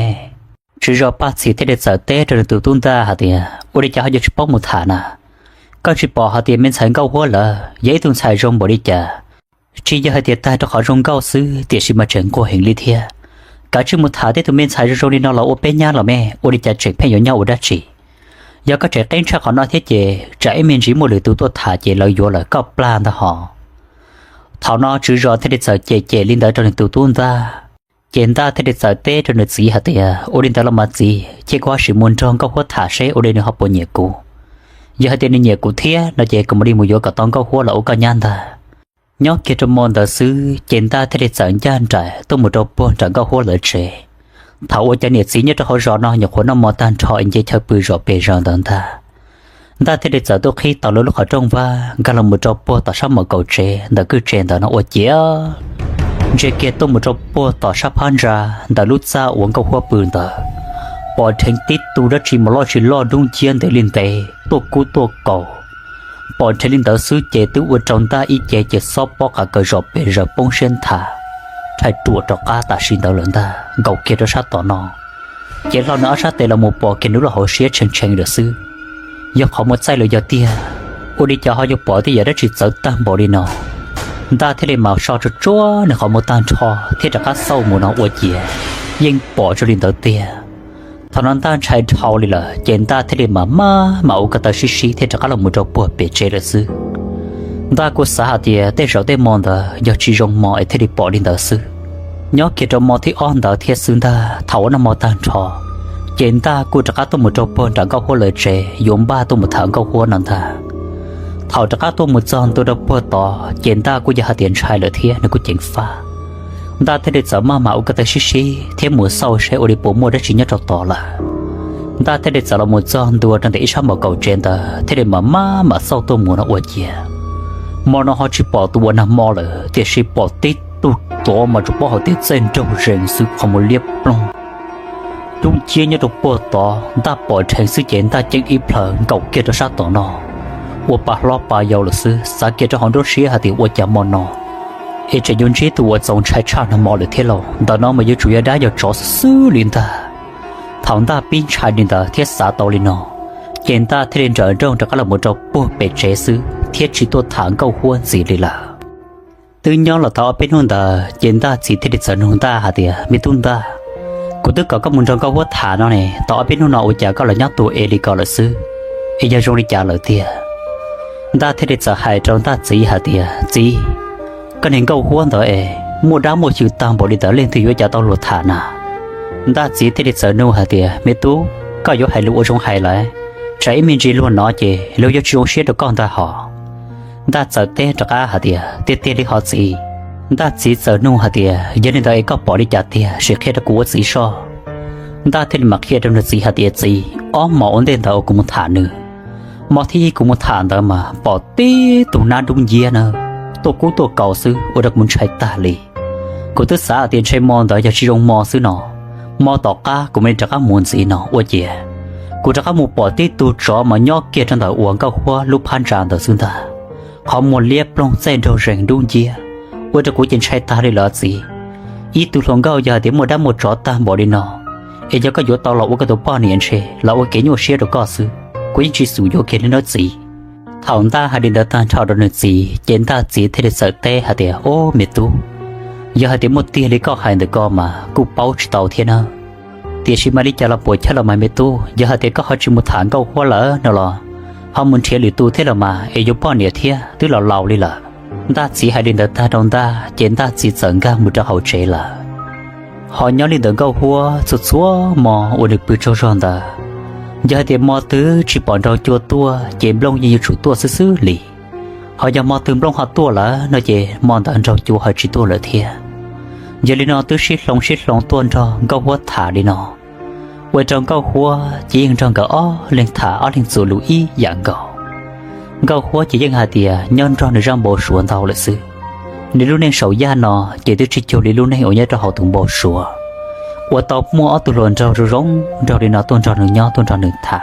Tswv zos Paj Txhis thiaj li txawm teb rau nws tus tub Ntaj hais tias, Ua li cas ho yuav tsis paub mus tham na? Koj tsis pom hais tias me ntxhais Nkauj Huab lawv yog ib tug ntxhais zoo npaum li cas? Tsis yog hais tias tag rau qhov zoo nkauj xwb, tiam sis mas tseem nquag heev li thiab. Kav tsij mus tham tej tus me ntxhais zoo zoo li no los ua peb nyab los mas, ua li cas tseem pheej yuav nyob ua dab tsi? Yog koj tseem qeeb tshaj qhov no thiab ces tsam ib me ntsis muaj lwm tus tuaj tham ces lawv yuav lawm, koj plam ntag hov. Thaum no tswv zos thiaj li txawm cem cem li ntawd rau nws tus tub Ntaj. Ces Ntaj thiaj li txawm teb rau nws txiv hais tias, Ua li ntawd los mas txiv, cia kuv ho sim mus nrog Nkauj Huab tham seb ua li nws ho puas nyiam kuv. Yog hais tias nws nyiam kuv thiab no ces kuv mam li mus yuav kom tau Nkauj Huab los ua koj nyab ntag. Nyob kiag rau hmo ntawd xwb ces Ntaj thiaj li txawm ncaj nraim tuaj mus rau puag nram Nkauj Huab lawv tsev. Thaum uas cov niam txiv nyob rau hauv zos no nyuam qhuav noj hmo tag nrho es nce chaw pw zom pes zaws ntawd ntag, Ntaj thiaj li txawm tuaj qhib tau lawv lub qhov rooj vag nkag los mus rau puag tom sab mom kaum tsev ntawm kwj tsev ntawd no ua ciav ntsia kiag tuaj mus rau puag tom sab phab ntsa ntawm lub txaj uas Nkauj Huab pw ntawd, pom dheev tib tug dab tsi mas loj tsis loj dub nciab ntev li ntev tuaj kub tuaj kaus. Pom dheev li ntawd xwb ces twb ua rau Ntaj ib ce ces xob pob qav kaws zom pes zaws poob siab nthav, rhais ruam rov qab tam sim ntawd lawm ntag. Nkaum kiag rau sab tom no ces hlo nws ob sab tes los mus pom kiag nws lub hauv siab tshee tshee lawm xwb. Yog qhov muag txaij los yog tiag, ua li cas ho yuav pom tej yam dab tsi txawv tag npaum li no? Ntaj thiaj li mam so tsuag tsuag nws qhov muag tag nrho thiab rov qab xauj mus no ua ciav yeej pom zoo li ntawd tiag. Thaum no Ntaj ntshai dhau li lawm ces Ntaj thiaj li mam maj mam ua ko taw sib sib thiab rov qab los mus rau puag pem tsev lawm xwb. Ntaj kuj xav hais tias tej zaum tej hmo ntawd yog tsis zoo hmo es thiaj li pom li ntawd xwb. Nyob kiag rau hmo thib ob ntawd thiab xwb ntag, thaum uas noj hmo tag nrho ces Ntaj kuj rov qab tuaj mus rau puag nram Nkauj Huab lawv tsev yuav npaj tuaj mus tham Nkauj Huab no ntag. Thaum rov qab tuaj mus txog ntua rau puag tod ces Ntaj kuj yog hais tias ntshai lawm thiab nws kuj ceev faj. Ntaj thiaj li txawm maj mam ua ko taw sib sib thiab mus xauj seb ua li puas muaj dab tsi nyob rau tod lawm. Ntaj thiaj li txawm los mus txog ntua rau ntawm ib sab mom kaum tsev ntawd thiaj li mam maj mam xauj tuaj mus no ua ciav hmo no ho tsis pom tus uas nag hmo lawm, tiam sis pom tib tug tsov mas tsuas paub hais tias txaij nraug zees xwb, qhov muag liab ploog dub nciab nyob rau puag tod. Ntaj pom dheev xwb ces Ntaj ceeb ib plhaws nkaum kiag rau sab tom no ua pa hlob pa yau lawm xwb. Xav kiag rau hauv nruab siab hais tias ua cas hmo no es tseem yuav ntsib tus uas txaus ntshai tshaj nag hmo lawm thiab lauj, ntawm no mas yuav tsum yog dab yog tsov xwb xwb li ntag. Thaum Ntaj pib ntshai li ntawd thiab xav tau li no ces Ntaj thiaj li nrawm nrooj rov qab los mus rau puag pem tsev xwb thiab tsis tuaj tham Nkauj Huab ntxiv li lawm. Twb nyob los tau ob peb hnub ntawd ces Ntaj txiv thiaj li txawm nug Ntaj hais tias, Me tub Ntaj, kuv twb kom koj mus nrog Nkauj Huab tham no ne, tau ob peb hnub no ua cas koj los nyob tua es li ko lawm xwb, es yog zoo li cas lawm tiag? Ntaj thiaj li txawm hais rau Ntaj txiv hais tias, Txiv, koj niag Nkauj Huab ntawd es muaj dab muaj xyw tag npaum li ntawd leej twg yuav cas tau luag tham na? Ntaj txiv thiaj li txawm nug hais tias, Me tub, koj yuav hais lus ua zoo hais lawm, tsam ib me ntsis luag hnov ces luag yuav tsis zoo siab rau koj ntag hos. Ntaj txawm teb rov qab hais tias, Tiag tiag li hos txiv. Ntaj txiv txawm nug hais tias, Yog li ntawd es koj pom li cas tiag, sim qhia rau kuv ua txiv soj. Ntaj thiaj li mam qhia rau nws txiv hais tias, Txiv, ob hmos ua ntej ntawd uas kuv mus tham nws, hmo thib ib kuv mus tham ntawd mas pom tib tug nab dub nciab na, tuaj kub tuaj kaus xwb ua rau kuv ntshai tag li. Kuv twb xav hais tias ntshe hmo ntawd yog tsis zoo hmo xwb no, hmo tom qab kuv mam li rov qab mus ntxiv no ua ciav kuv rov qab mus pom tib tug tsov mas nyob kiag rau ntawm uas Nkauj Huab lub phab ntsa ntawd xwb ntag. Qhov muag liab ploog txaij nraug zees dub nciab, ua rau kuv ces ntshai tag li lawm txiv. Ib tug hluas nkauj yog hais tias muaj dab muaj tsov tag npaum li no, es yog koj yuav tau los ua koj tus poj niam ntshe los ua kev nyuaj siab rau koj xwb, kuv yeej tsis xum yuav kiag li nawb txiv. Thaum Ntaj hais li ntawd tag nrho rau nws txiv ces Ntaj txiv thiaj li txawm teb hais tias, Ob, me tub, yog hais tias muaj tiag li koj hais ntawm ko mas kuj paub tsis tau thiab na. Tiam sis mas li cas los puam chawj los mas me tub, yog hais tias koj ho tsis mus tham Nkauj Huab lawm no los ho mus nrhiav lwm tus thiab los mas es yuav poj niam thiab twb los laus li lawm. Ntaj txiv hais li ntawd tag rau Ntaj ces Ntaj txiv txawm nkag mus rau hauv tsev lawm. Ho nyob li ntawd Nkauj Huab txhua txhua hmo uas nws pw tsaug zog ntawd, yog hais tias hmo twg tsis pom nraug cua tuaj ces nplooj yeej yuav tsum tuaj xwb xwb li. Ho yog hmo twg nplooj ho tuaj lawm no ces hmo ntawd nraug cua ho tsis tuaj lawm thiab. Yog li no twb sib hloov sib hloov tuaj nrog Nkauj Huab tham li no, ua rau Nkauj Huab ces yeej nrog nkawd ob leeg tham ob leeg txuas lus ib yam nkaus. Nkauj Huab ces yeej hais tias nyob nrog nws zaj npau suav ntau lawm xwb. Nws lub neej saum yaj no ces twb tsis cuag li lub neej uas nyob rau hauv tus npau suav uas tau muaj ob tug hluas nraug zoo zoo nraug li no tuaj nrog nws nyob tuaj nrog nws tham.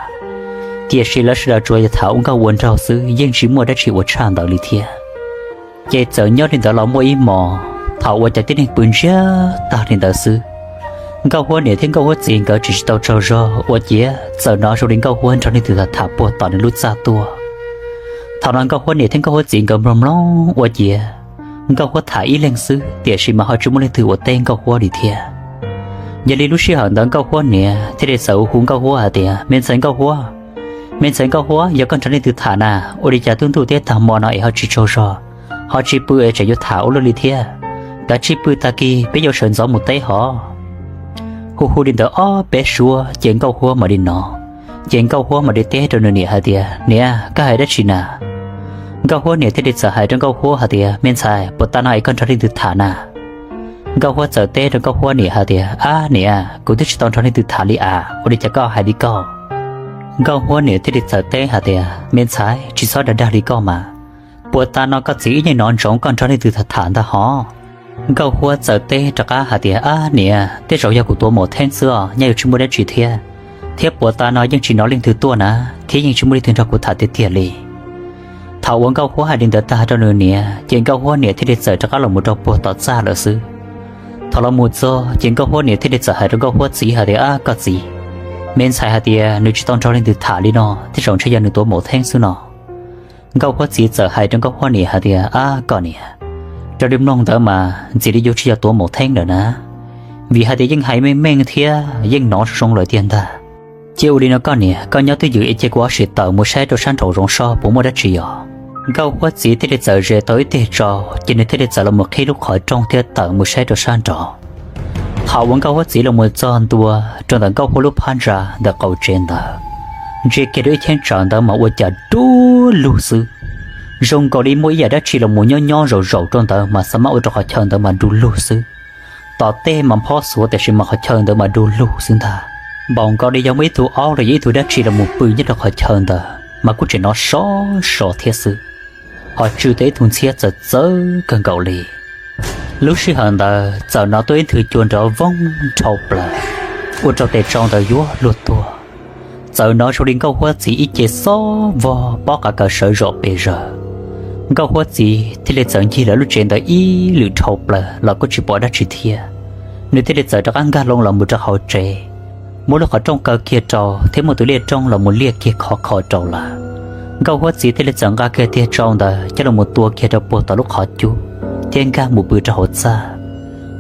Tiam sis lawv sawv daws tsuas yog tham ua nkauj ua nraug xwb, yeej tsis muaj dab tsi uas tshaj ntawd li thiab. Ces txawm nyob li ntawd los muaj ib hmos, thaum uas cov tib neeg pw ntsiag tag li ntawd xwb, Nkauj Huab niam thiab Nkauj Huab txiv nkawd tsis tsis tau tsaug zog ua ciav txawm hnov zoo li Nkauj Huab nrog leej twg tham tham puag tom nws lub txaj tuaj. Thaum no Nkauj Huab niam thiab Nkauj Huab txiv nkawd mloog mloog ua ciav Nkauj Huab tham ib leeg xwb, tiam sis mas ho tsis muaj leej twg uas teb Nkauj Huab li thiab. Yog li lub sij hawm ntawd Nkauj Huab niam thiaj li txawm hu hu Nkauj Huab hais tias, Me ntxhais Nkauj Huab, me ntxhais Nkauj Huab, yog koj nrog leej twg tham na? Ua li cas twb ntuj thiab tag hmo no es ho tsis tsaug zog, ho tsis pw es tseem yuav tham ua luaj li thiab? Kav tsij pw, tag kis peb yuav sawv ntxov mus teb hov. Hu hu li ntawd ob peb suab ces Nkauj Huab mam li hnov. Ces Nkauj Huab mam li teb rau nws niam hais tias, Niam, koj hais dab tsi na? Nkauj Huab niam thiaj li txawm hais rau Nkauj Huab hais tias, Me ntxhais, puas tag no es koj nrog leej twg tham na? Nkauj Huab txawm teb rau Nkauj Huab niam hais tias, Ab niam, kuv twb tsis tau nrog leej twg tham li as, ua li cas koj hais li koj? Nkauj Huab niam thiaj li txawm teb hais tias, Me ntxhais, tsis txhob dag dag li koj mas. Puas tag no koj txiv wb yeej hnov ntsoov koj nrog leej twg tham tham ntag hov. Nkauj Huab txawm teb rov qab hais tias, Ab niam, tej zaum yog kuv tuav maum theeb xwb os, nyaj yuav tsis muaj dab tsi thiab. Thiab puas tag no yeej tsis hnov leej twg tuaj na, thiab yeej tsis muaj leej twg nrog kuv tham tiag tiag li. Thaum uas Nkauj Huab hais li ntawd tag rau nws niam ces Nkauj Huab niam thiaj li txawm rov qab los mus rau puag tom txaj lawm xwb. Thaum los mus txog ces Nkauj Huab niam thiaj li txawm hais rau Nkauj Huab txiv hais tias, Ab koj txiv, me ntxhais hais tias nws tsis tau nrog leej twg tham li no, tej zaum ntshe yog nws tuav maum theeb xwb no. Nkauj Huab txiv txawm hais rau Nkauj Huab niam hais tias, Ab koj niam, raws li mloog ntawd mas ntxim li yuav tsis yog tuav maum theeb lawm na, vim hais tias yeej hais meej meej thiab yeej hnov zoo lawm tiag ntag. Cia ua li no koj niam, koj nyob twj ywm es cia kuv ob sim tawm mus saib rau sab nraum zoov seb puas muaj dab tsi os. Nkauj Huab txiv thiaj li txawm ze tau ib teg tsau, ces nws thiaj li txawm los mus qhib lub qhov rooj thiab tawm mus saib rau sab nraud. Thaum uas Nkauj Huab txiv los mus txog ntua rau ntawm Nkauj Huab lub phab ntsa ntawm qaum tsev ntawd, ntsia kiag rau ib cheeb tsam ntawd mas ua cas du lug xwb. Zoo nkaus li muaj ib yam dab tsi los mus nyob nyob zaum zaum rau ntawd mas xav mab ua rau qhov chaw ntawd mas du lug xwb. Tom tej mas phob xuav tiam sis mas qhov chaw ntawd mas du lug xwb ntag. Npaum nkaus li yog muaj ib tug aub los yog ib tug dab tsi los mus pw nyob rau qhov chaw ntawd mas kuj tseem hnov sov so thiab xwb. Ho tsw tau ib tug ntxhiab txawv txawv kawg nkaus li. Lub sij hawm ntawd txawm hnov tuaj ib nthwv cua nrov voog dhau plaws, ua rau tes tsau ntawd yuav luag tuag. Txawm hnov zoo li Nkauj Huab txiv ib ce xob vog pob qav kaws sawv zom pes zaws. Nkauj Huab txiv thiaj li txawm ncig lawv lub tsev ntawd ib lwm dhau plaws los kuj tsis pom dab tsi thiab. Nws thiaj li txawm rov qab nkag loo los mus rau hauv tsev, muab lub qhov rooj kaw kiag rau thiab muab tus liaj rooj los mus liaj kiag khov kho rau lawm. Nkauj Huab txiv thiaj li txawm nqa kiag tiag tsau ntawd coj los mus tua kiag rau puag tom lub qhov cub thiab nkag mus pw rau hauv txaj.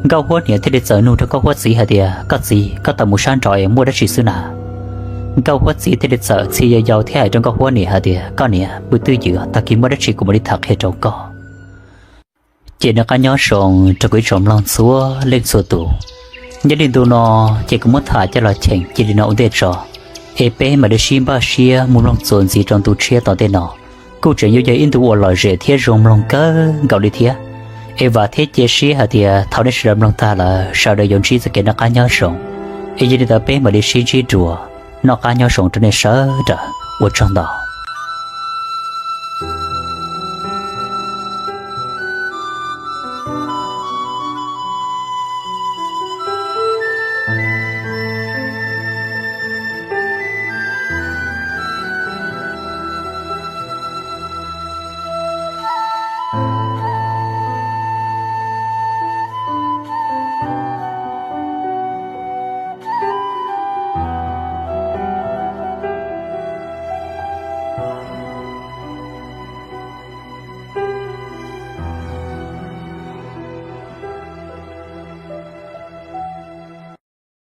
Nkauj Huab niam thiaj li txawm nug rau Nkauj Huab txiv hais tias, Koj txiv, koj tawm mus sab nraud es muaj dab tsi xwb na? Nkauj Huab txiv thiaj li txawm ntxhi yau yau thiab hais rau Nkauj Huab niam hais tias, Koj niam, pw twj ywm, tag kis muaj dab tsi kuv mam li tham qhia rau koj. Ces noj qab nyob zoo rau kuv ib tsoom mloog txhua leej txhua tus. Nyob li ntu no ces kuv muab tham coj los cheem cia li no ua ntej tso, es peb mam li sib npaj siab mus mloog txuas ntxiv rau ntu tshiab tom ntej no. Kuj tseem yuav yog ib ntu uas lom zem thiab zoo mloog kawg nkaus li thiab. Es vam thiab cia siab hais tias thaum nej sawv daws mloog tag lawm sawv daws yuav ntsib txoj kev noj qab nyob zoo. Es yog li ntawd peb mam li sib ntsib dua, noj qab nyob zoo rau nej sawv daws, ua tsaug ntau.